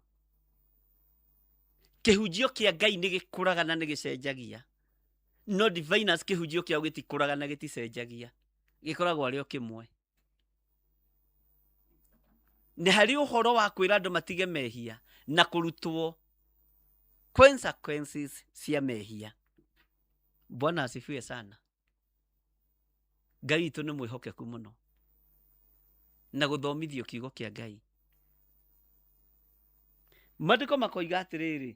Kĩhunjio kĩa Ngai nĩ gĩkũraga na nĩ gĩcenjagia, no diviners kĩhunjio kĩao gĩtikũraga na gĩticenjagia, gĩkoragwo arĩ o kĩmwe. Nĩ harĩ ũhoro wa kwĩra andũ matige mehia na kũrutwo consequences cia mehia. Bwana asifiwe sana. Ngai witũ nĩ mwĩhokeku mũno na gũthomithio kiugo kĩa Ngai. Maandĩko makoiga atĩrĩrĩ,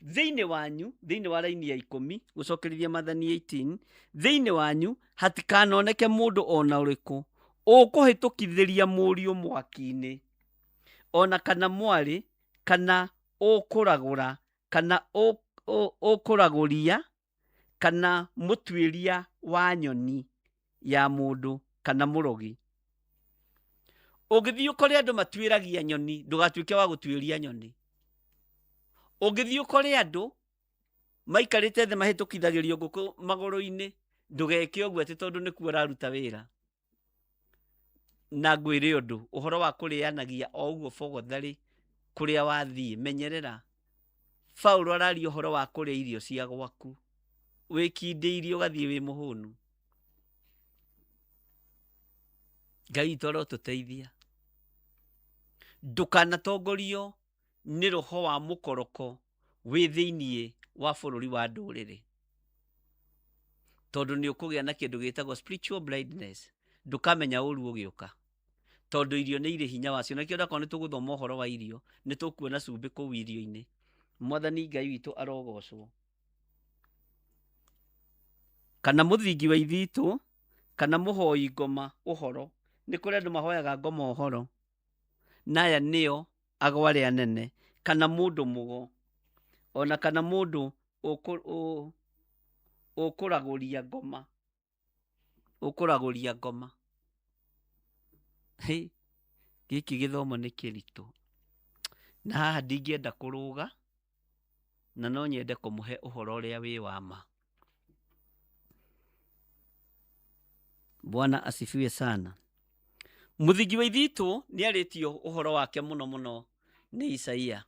thĩinĩ wanyu, thĩinĩ wa raini ya 10 gũcokerithia Maathani 18, thĩinĩ wanyu hatikanoneke mũndũ ona ũrĩkũ ũkũhĩtũkithĩria mũriũ mwaki-inĩ, ona kana mwarĩ, kana ũkũragũra, kana ũkũragũria, kana mũtuĩria wa nyoni ya mũndũ, kana mũrogi. Ũngĩthiĩ ũkore andũ matuĩragia nyoni, ndũgatuĩke wa gũtuĩria nyoni. Ũngĩthiĩ ũkore andũ maikarĩte thĩ mahĩtũkithagĩrio ngũkũ magũrũ-inĩ, ndũgeke ũguo atĩ tondũ nĩkuo ũraruta wĩra. Na ngwĩre ũndũ, ũhoro wa kũrĩanagia o ũguo bogotharĩ kũrĩa wathiĩ, menyerera. Paulo araria ũhoro wa kũrĩa irio cia gwaku, wĩkindĩirie ũgathiĩ wĩ mũhũnu. Ngai witũ arotũteithia. Ndũkanatongorio nĩ roho wa mũkoroko wĩ thĩiniĩ wa bũrũri wa ndũrĩrĩ, tondũ nĩ ũkũgĩa na kĩndũ gĩtagwo spiritual blindness. Ndũkamenya ũru ũgĩũka, tondũ irio nĩ irĩ hinya wacio. Na kĩo ndakorwo nĩ tũgũthoma ũhoro wa irio, nĩ tũkuona cumbĩ kũu irio-inĩ. Mwathani Ngai witũ arogocwo. Kana mũthingi wa ithitũ, kana mũhoi ngoma ũhoro. Nĩ kũrĩ andũ mahoyaga ngoma ũhoro, na aya nĩo agwa arĩa anene, kana mũndũ mũgo, ona kana mũndũ ũkũragũria ngoma, ũkũragũria ngoma. Hĩ, gĩkĩ gĩthomo nĩ kĩritũ, na haha ndingĩenda kũrũga, na no nyende kũmũhe ũhoro ũrĩa wĩ wa ma. Bwana asifiwe sana. Mũthingi wa ithitũ nĩ arĩtio ũhoro wake mũno mũno nĩ Isaia.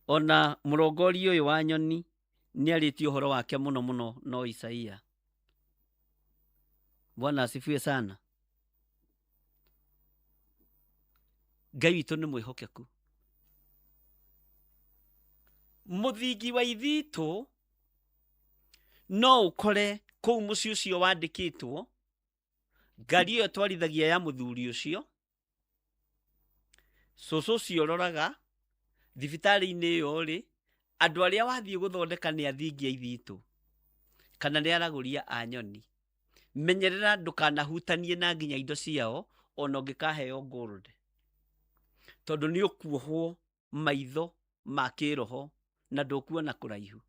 Ona mũrongoria ũyũ wa nyoni nĩ arĩtio ũhoro wake mũno mũno no Isaia. Bwana asifiwe sana. Ngai witũ nĩ mwĩhokeku. Mũthingi wa ithitũ no ũkore kũu mũciĩ ũcio wandĩkĩtwo, ngari ĩyo twarithagia ya mũthuri ũcio, cũcũ ũcio ũroraga thibitarĩ-inĩ ĩyo rĩ, andũ arĩa wathiĩ gũthondeka nĩ athingi a ithitũ kana nĩ aragũria a nyoni. Menyerera ndũkanahutanie na nginya indo ciao, Ona ũngĩkaheo gold, tondũ nĩ ũkuohwo maitho ma kĩroho na ndũkuona kũraihu.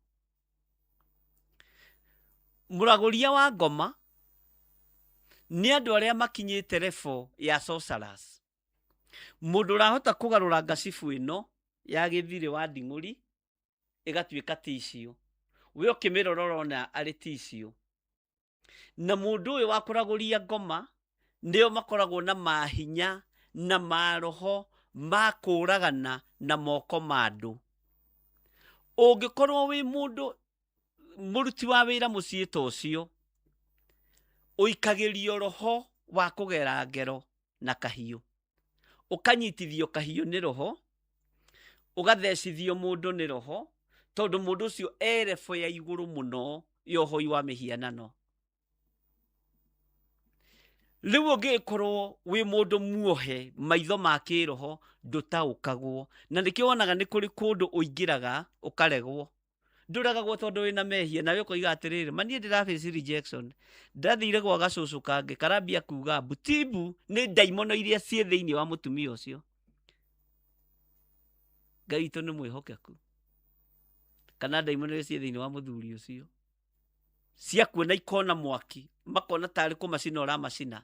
Mũragũria wa ngoma nĩ andũ arĩa makinyĩte level ya sorcerers. Mũndũ ũrahota kũgarũra ngacibu ĩno ya gĩthirĩ wa nding'ũri ĩgatuĩka tissue, we ũkĩmĩrora ũrona arĩ tissue. Na mũndũ ũyũ wa kũragũria ngoma nĩo makoragwo na mahinya na maroho ma kũragana na moko ma andũ. Ũngĩkorwo wĩ mũndũ mũruti wa wĩra mũciĩ ta ũcio, ũikagĩrio roho wa kũgera ngero na kahiũ, ũkanyitithio kahiũ nĩ roho, ũgathecithio mũndũ nĩ roho, tondũ mũndũ ũcio e level ya igũrũ mũno ya ũhoi wa mĩhianano. Rĩu ũngĩkorwo wĩ mũndũ muohe maitho ma kĩroho, ndũtaũkagwo, na nĩkĩo wonaga nĩ kũrĩ kũndũ ũingĩraga ũkaregwo. Ndũregagwo tondũ wĩna mehia, nawe ũkoiga atĩrĩrĩ, ma niĩ ndĩra face rejection. Ndathire gwa gacũcũ kangĩ karambia kuga mbu ti mbu, nĩ ndaimono iria ciĩ thĩinĩ wa mũtumia ũcio. Ngai witũ nĩ mwĩhokeku. Kana ndaimono iria ciĩ thĩinĩ wa mũthuri ũcio ciakuona ikona mwaki, makona tarĩ kũmacina ũramacina,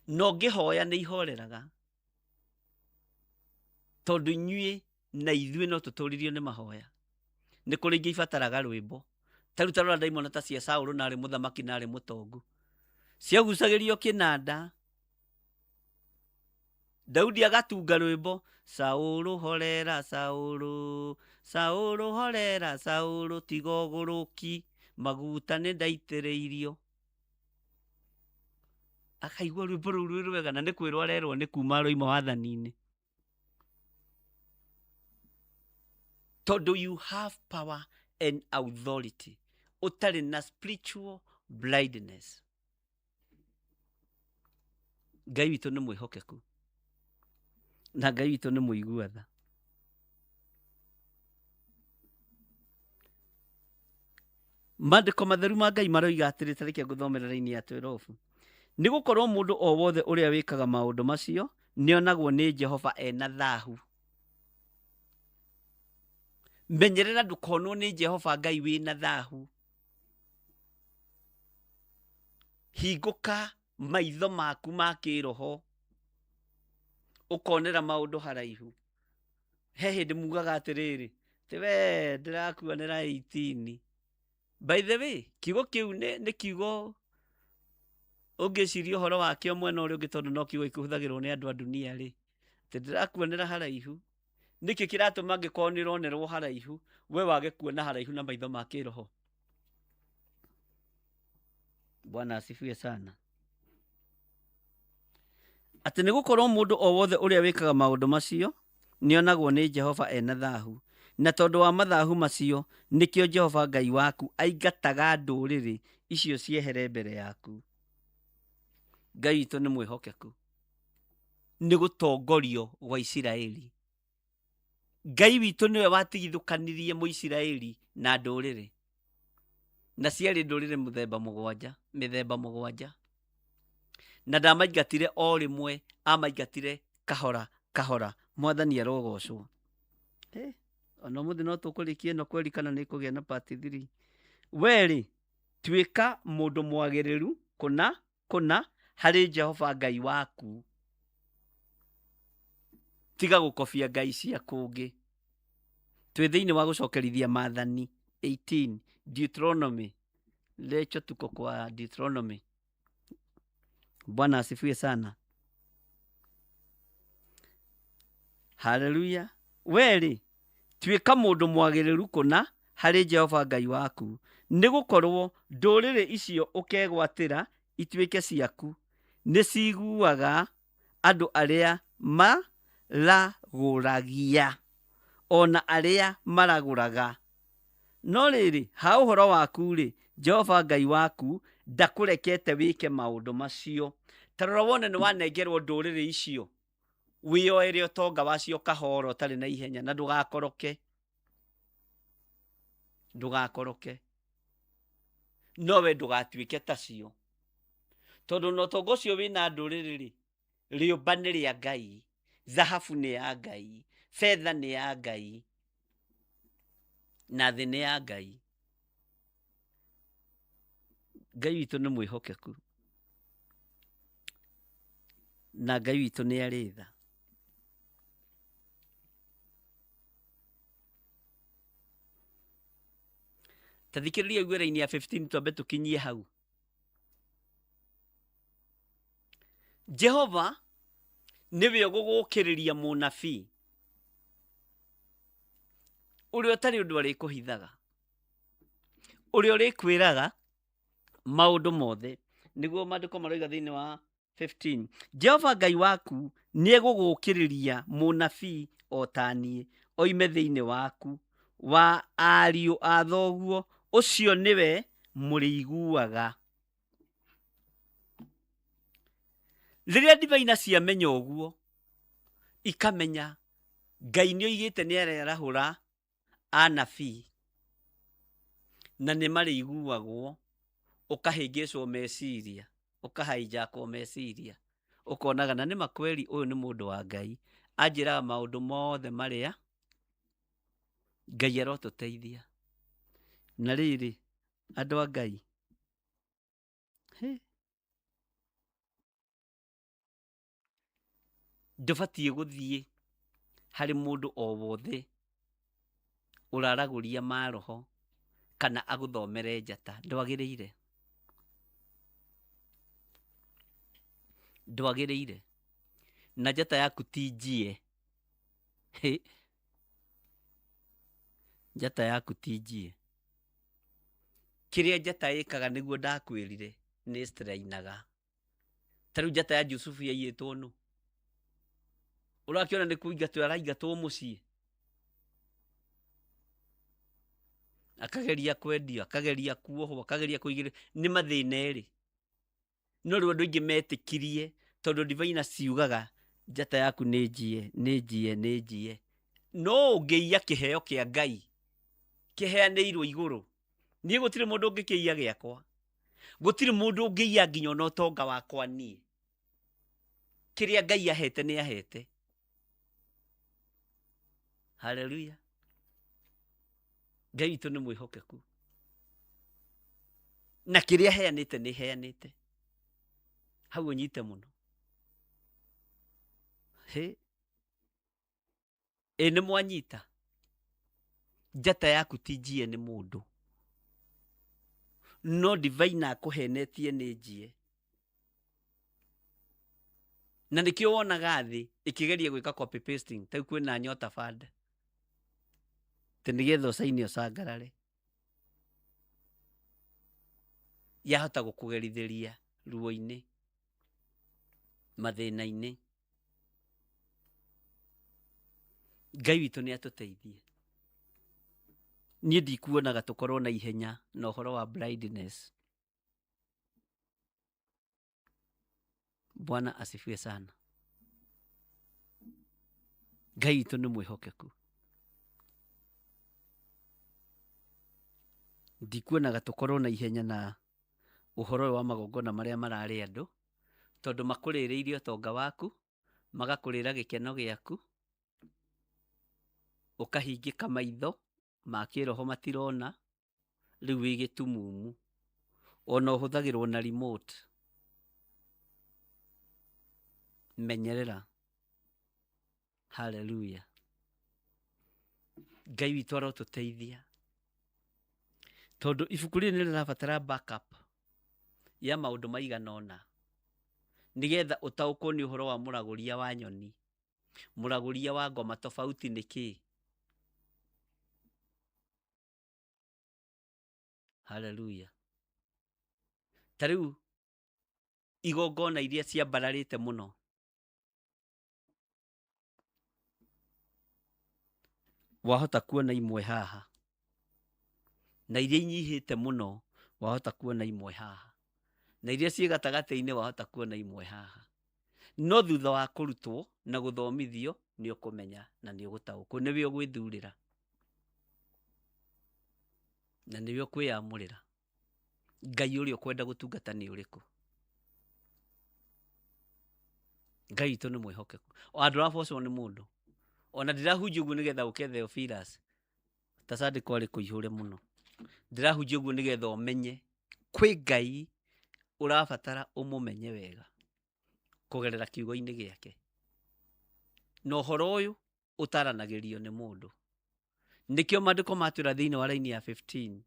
na ũngĩhoya nĩ ihoreraga, tondũ inyuĩ na ithuĩ no tũtũririo nĩ mahoya. Nĩ kũrĩ ingĩ ibataraga rwĩmbo. Ta rĩu ta rora ndaimono ta cia Saũlũ na arĩ mũthamaki na arĩ mũtongu, ciagucagĩrio kĩnanda, Daudi agatunga rwĩmbo, Saũlũ horera Saũlũ, Saũlũ horera Saũlũ, tiga ũgũrũki, maguta nĩ ndaitĩrĩirio. Akaigua rwĩmbo rũu rwĩ rwega, na nĩ kwĩrwo arerwo nĩ kuma aroima wathani-inĩ. Tondũ you have power and authority, ũtarĩ na spiritual blindness. Ngai witũ nĩ mwĩhokeku, na Ngai witũ nĩ mũigua tha. Maandĩko matheru ma Ngai maroiga atĩrĩ, ta reke ngũthomere raini ya 12. Nĩ gũkorwo mũndũ o wothe ũrĩa wĩkaga maũndũ macio nĩonagwo nĩ Jehova ena thahu. Menyerera ndũkonwo nĩ Jehova Ngai wĩna thahu. Hingũka maitho maku ma kĩroho, ũkonera maũndũ haraihu. He hĩndĩ mugaga atĩrĩrĩ, atĩ we ndĩrakuonera 18. By the way, kiugo kĩu nĩ kiugo ũngĩciria ũhoro wakĩo mwena ũrĩa ũngĩ, tondũ no kiugo kĩhũthagĩrwo nĩ andũ a dunia rĩ, atĩ ndĩrakuonera haraihu. Nĩkĩ kĩratũma angĩkorwo nĩ ũronerwo haraihu, we wage kuona haraihu na maitho ma kĩroho? Bwana asifiwe sana. Atĩ nĩ gũkorwo mũndũ o wothe ũrĩa wĩkaga maũndũ macio nĩonagwo nĩ Jehova ena thahu, na tondũ wa mathahu macio nĩkĩo Jehova Ngai waku aingataga ndũrĩrĩ icio ciehere mbere yaku. Ngai witũ nĩ mwĩhokeku nĩ gũtongorio gwa Isiraeli. Ngai witũ nĩwe watigithũkanirie Mũisiraeli na ndũrĩrĩ, na ciarĩ ndũrĩrĩ mũthemba mũgwanja, mĩthemba mũgwanja, na ndamaingatire o rĩmwe, amaingatire kahora kahora. Mwathani arogocwo. Ona ũmũthĩ no tũkũrĩkia ĩno kweri kana nĩ ĩkũgĩa na part 3. We-rĩ, tuĩka mũndũ mwagĩrĩru kũna kũna harĩ Jehova Ngai waku. Tiga gũkobia ngai cia kũngĩ. Twĩ thĩinĩ wa gũcokerithia maathani 18, Deuteronomy. Lecho tuko kwa Deuteronomy. Bwana asifiwe sana. Haleluya. We-rĩ, tuĩka mũndũ mwagĩrĩru kũna harĩ Jehova Ngai waku, nĩ gũkorwo ndũrĩrĩ icio ũkegwatĩra ituĩke ciaku nĩciguaga andũ arĩa maragũragia, o na arĩa maragũraga. No rĩrĩ, ha ũhoro waku-rĩ, Jehova Ngai waku ndakũrekete wĩke maũndũ macio. Ta rora wone nĩwanengerwo ndũrĩrĩ icio, wĩyoere ũtonga wacio kahora ũtarĩ na ihenya, na ndũgakoroke. Ndũgakoroke. No we ndũgatuĩke tacio. Tondũ na ũtonga ũcio wĩna ndũrĩrĩ rĩ, rĩũmba nĩ rĩa Ngai, thahabu nĩ ya Ngai, betha nĩ ya Ngai, na thĩ nĩ ya Ngai. Ngai witũ nĩ mwĩhokeku na Ngai witũ nĩ arĩ tha. Ta thikĩrĩria ũigue raini ya 15 twambe tũkinyie hau. Jehova nĩwe ũgũgũkĩrĩria mũnabii ũrĩa ũtarĩ ũndũ arĩkũhithaga, ũrĩa ũrĩkwĩraga maũndũ mothe. Nĩguo maandĩko maroiga thĩinĩ wa 15 Jehova Ngai waku nĩegũgũũkĩrĩria mũnabii o ta niĩ, oime thĩinĩ waku, wa ariũ a thoguo, ũcio nĩwe mũrĩiguaga. Rĩrĩa ndivaina ciamenya ũguo, ikamenya Ngai nĩoigĩte nĩarĩarahũra anabii na nĩ marĩiguagwo, ũkahĩngĩcwo meciria, ũkahijackwo meciria, ũkonaga na nĩma kweli ũyũ nĩ mũndũ wa Ngai, anjĩraga maũndũ mothe marĩa Ngai arotũteithia. Na rĩrĩ, andũ a Ngai, hĩ, ndũbatiĩ gũthiĩ harĩ mũndũ o wothe ũraragũria maroho kana agũthomere njata, ndwagĩrĩire, ndwagĩrĩire. Na njata yaku ti njie, hĩ, njata yaku ti njie. Kĩrĩa njata ĩkaga nĩguo ndakwĩrire nĩ strainaga. Ta rĩu njata ya Jusufu yaiyĩtwo nũ? Ũrakĩona nĩ kũingatwo araingatwo mũciĩ, akageria kwendio, akageria kuohwo, akageria kũigĩrĩrwo, nĩ mathĩna erĩ. No rĩu andũ aingĩ metĩkirie tondũ ndivaina ciugaga njata yaku nĩ njie, nĩ njie, nĩ njie. No ũngĩiya kĩheo kĩa Ngai kĩheanĩirwo igũrũ, niĩ gũtirĩ mũndũ ũngĩkĩiya gĩakwa. Gũtirĩ mũndũ ũngĩiya nginya ona ũtonga wakwa niĩ. Kĩrĩa Ngai ahete nĩ ahete. Haleluya. Ngai witũ nĩ mwĩhokeku. Na kĩrĩa aheanĩte nĩ heanĩte. Hau ũnyite mũno. Hĩ. Ĩ nĩ mwanyita. Njata yaku ti njie nĩ mũndũ. No divaina akũhenetie nĩ njie. Na nĩkĩo wonaga thĩ ĩkĩgeria gwĩka copy pasting. Ta rĩu kwĩna Nyota Fund. Atĩ nĩgetha ũcaine ũcangarare. Yahota gũkũgerithĩria ruo-inĩ, mathĩna-inĩ. Ngai witũ nĩ atũteithie. Niĩ ndikuonaga tũkorwo na ihenya na ũhoro wa blindness. Bwana asifiwe sana. Ngai witũ nĩ mwĩhokeku. Ndikuonaga tũkorwo na ihenya na ũhoro ũyũ wa magongona marĩa mararĩ andũ, tondũ makũrĩrĩirie ũtonga waku, magakũrĩra gĩkeno gĩaku, ũkahingĩka maitho ma kĩroho matirona, rĩu wĩ gĩtumumu. Ona ũhũthagĩrwo na remote. Menyerera. Haleluya. Ngai witũ arotũteithia. Tondũ ibuku rĩrĩ nĩ rĩrabatara backup ya maũndũ maigana ũna nĩgetha ũtaũkwo nĩ ũhoro wa mũragũria wa nyoni, mũragũria wa ngoma tofauti nĩ kĩĩ. Haleluya. Ta rĩu igongona iria ciambararĩte mũno wahota kuona imwe haha, na iria inyihĩte mũno wahota kuona imwe haha, na iria ciĩ gatagatĩ-inĩ wahota kuona imwe haha. No thutha wa kũrutwo na gũthomithio nĩ ũkũmenya na nĩ ũgũtaũkwo, nĩwe ũgwĩthurĩra na nĩwe ũkwĩyamũrĩra Ngai ũrĩa ũkwenda gũtungata nĩ ũrĩkũ. Ngai witũ nĩ mwĩhokeku. O ndũrabocwo nĩ mũndũ. Ona ndĩrahunjia ũguo nĩgetha ũke Theophilus. Ta Sunday kwarĩ kũihũre mũno. Ndĩrahunjia ũguo nĩgetha ũmenye kwĩ Ngai ũrabatara ũmũmenye wega kũgerera kiugo-inĩ gĩake. Na ũhoro ũyũ ũtaranagĩrio nĩ mũndũ. Nĩkĩo maandĩko matwĩra thĩinĩ wa raini ya 15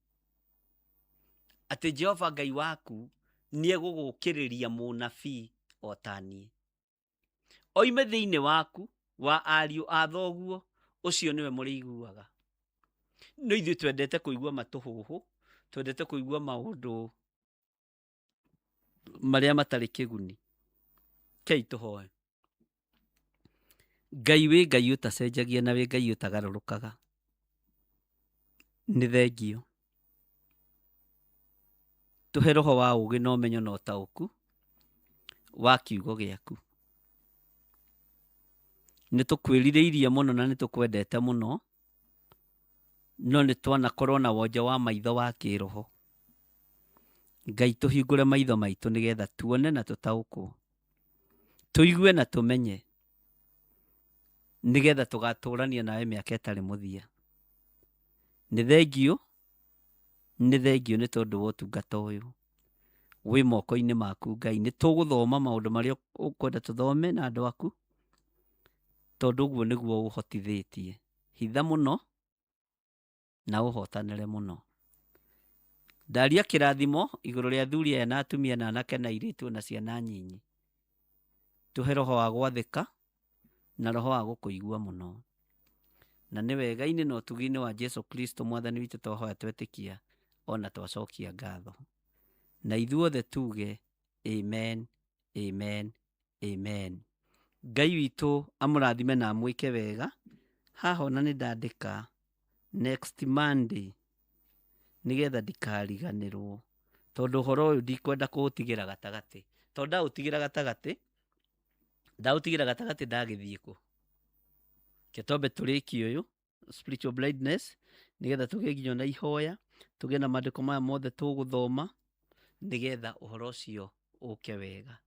atĩ Jehova Ngai waku nĩ egũgũkĩrĩria mũnabii o ta niĩ. Oime thĩinĩ waku wa ariũ a thoguo, ũcio nĩwe mũrĩiguaga. No ithuĩ twendete kũigua matũhũhũ, twendete kũigua maũndũ marĩa matarĩ kĩguni. Kei tũhoe. Ngai wĩ Ngai ũtacenjagia na wĩ Ngai ũtagarũrũkaga. Nĩ thengio. Tũhe roho wa ũgĩ na ũmenyo na ũtaũku wa kiugo gĩaku. Nĩ tũkwĩrirĩirie mũno na nĩ tũkwendete mũno, no nĩ twanakorwo na wonje wa maitho wa kĩroho. Ngai tũhingũre maitho maitũ nĩgetha tuone na tũtaũkwo, tũigue na tũmenye, nĩgetha tũgatũrania nawe mĩaka ĩtarĩ mũthia. Nĩ thengio, nĩ thengio nĩ tondũ wa ũtungata ũyũ wĩ moko-inĩ maku Ngai. Nĩ tũgũthoma maũndũ marĩa ũkwenda tũthome na andũ aku, tondũ ũguo nĩguo ũhotithĩtie. Hitha mũno na ũhotanĩre mũno. Ndaria kĩrathimo igũrũ rĩa athuri aya na atumia na anake na airĩtu na ciana nyinyi. Tũhe roho wa gwathĩka na roho wa gũkũigua mũno. Na nĩ wega-inĩ na ũtugi-inĩ wa Jesu Kristo mwathani witũ twahoya twetĩkia ona twacokia ngatho. Na ithuothe tuge amen, amen, amen. Ngai witũ amũrathime na amwĩke wega. Haha ona nĩ ndandĩka next Monday nĩgetha ndikariganĩrwo, tondũ ũhoro ũyũ ndikwenda kũũtigĩra gatagatĩ, tondũ ndaũtigĩra gatagatĩ, ndaũtigĩra gatagatĩ ndagĩthiĩ kũ? Reke twambe tũrĩkie ũyũ spiritual blindness nĩgetha tũgĩe nginya na ihoya, tũgĩe na maandĩko maya mothe tũgũthoma, nĩgetha ũhoro ũcio ũke wega.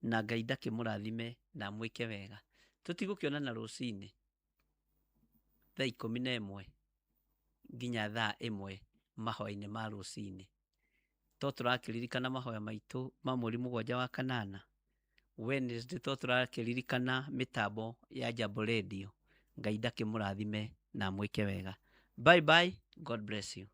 Na Ngai ndakĩmũrathime na amwĩke wega. Tũtigũkĩonana rũcinĩ thaa 11 nginya thaa 1 mahoya-inĩ ma rũcinĩ. To tũrakĩririkana mahoya maitũ ma mweri 7 wa kanana, Wednesday to tũrakĩririkana mĩtambo ya Jambo Radio. Ngai ndakĩmũrathime na amwĩke wega. Bye bye, God bless you.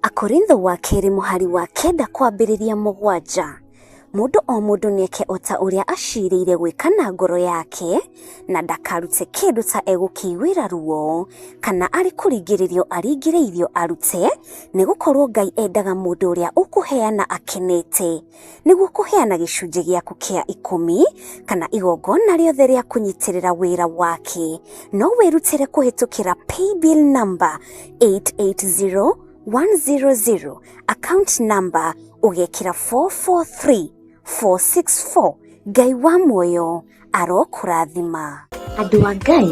Akorintho wa kerĩ mũhari wa 9 kwambĩrĩria 7. Mũndũ o mũndũ nĩeke o ta ũrĩa acirĩire gwĩka na ngoro yake, na ndakarute kĩndũ ta egũkĩiguĩra ruo, kana arĩ kũringĩrĩrio aringĩrĩirio arute, nĩgũkorwo Ngai endaga mũndũ ũrĩa ũkũheana akenete. Nĩguo kũheana gĩcunjĩ gĩaku kĩa 10 kana igongona rĩothe rĩa kũnyitĩrĩra wĩra wake, no wĩrutĩre kũhĩtũkĩra paybill number 880100, account number ũgekĩra 443464. Ngai wa muoyo arokũrathima. Andũ a Ngai,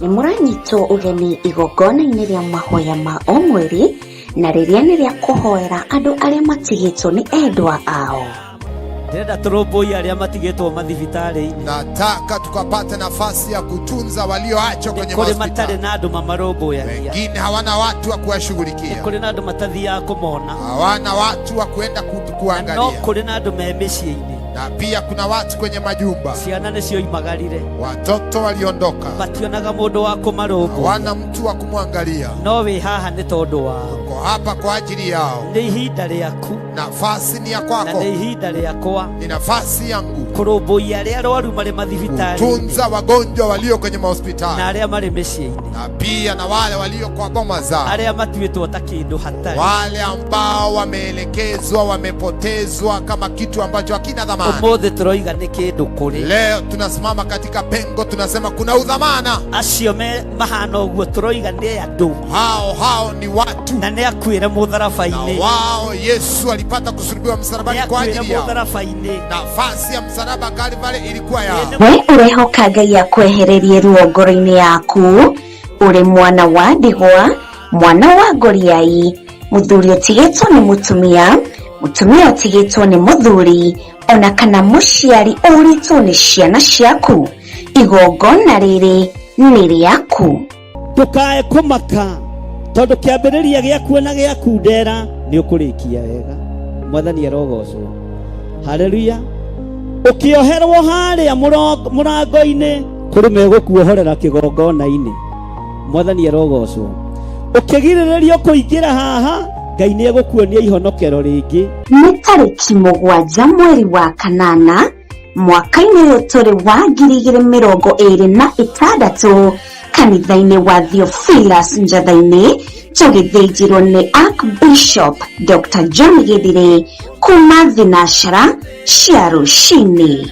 nĩ mũranyitwo ũgeni igongona-inĩ rĩa mahoya ma o mweri, na rĩrĩa nĩ rĩa kũhoera andũ arĩa matigĩtwo nĩ endwa ao. Ndĩrenda tũrũmbũiye arĩa matigĩtwo mathibitarĩ-inĩ. Nataka tukapate nafasi ya kutunza walioachwa kwenye Kũrĩ matarĩ mahospitali. na andũ mamarũmbũyagia. Wengine hawana watu wa kuwashughulikia, Kũrĩ na andũ matathiaga kũmona. hawana watu wa kuenda Na no kuangalia, kũrĩ na andũ me mĩciĩ-inĩ. na pia kuna watu kwenye majumba, Ciana nĩcioimagarire, watoto waliondoka, mationaga mũndũ wa kũmarũmbũiya. hawana mtu wa kumwangalia. No wĩ haha nĩ tondũ wao. Uko Tuko hapa kwa ajili yao. Nĩ ihinda rĩaku Nafasi ni ya na kwako, nĩ ihinda rĩakwa ni nafasi yangu kũrũmbũiya arĩa arwaru marĩ mathibitarĩ kutunza wagonjwa walio kwenye na mahospitali arĩa marĩ mĩciĩ-inĩ na pia na wale walio kwa boma zao, arĩa matuĩtwo ta kĩndũ hatarĩ. wale ambao wameelekezwa, wamepotezwa kama kitu ambacho hakina dhamana. Ũmũthĩ tũroiga nĩ kĩndũ kũrĩ Leo tunasimama katika pengo, tunasema kuna udhamana. Acio me mahana ũguo tũroiga nĩ andũ Hao hao ni watu na nĩ akuĩre na mũtharaba-inĩ wao Yesu alipata kusulubiwa nĩ msalabani kwa akuĩre ajili yao. mũtharaba-inĩ. Nafasi ya msalaba Kalvari ilikuwa yao. We ũrehoka Ngai akwehererie ruo ngoro-inĩ yaku ũrĩ mwana wa ndigwa, mwana wa ngoriai, mũthuri ũtigĩtwo nĩ mũtumia, mũtumia ũtigĩtwo nĩ mũthuri, ona kana mũciari ũrĩtwo nĩ ciana ciaku. Igongona rĩrĩ nĩ rĩaku. Ndũkae kũmaka tondũ kĩambĩrĩria gĩaku na gĩaku ndera nĩ ũkũrĩkia wega. Mwathani arogocwo. Haleluya. Ũkĩoherwo harĩa mũrango-inĩ kũrĩ megũkuohorera kĩgongona-inĩ. Mwathani arogocwo. Ũkĩgirĩrĩrio kũingĩra haha, Ngai nĩ egũkuonia ihonokero rĩngĩ. Nĩ tarĩki 7 mweri wa kanana mwaka-inĩ ũyũ tũrĩ wa 2026 kanitha-inĩ wa Theophilus Njatha-inĩ tũgĩthĩnjĩrwo nĩ Archbishop Dr. John Gĩthirĩ kuma thinacara cia rũcinĩ.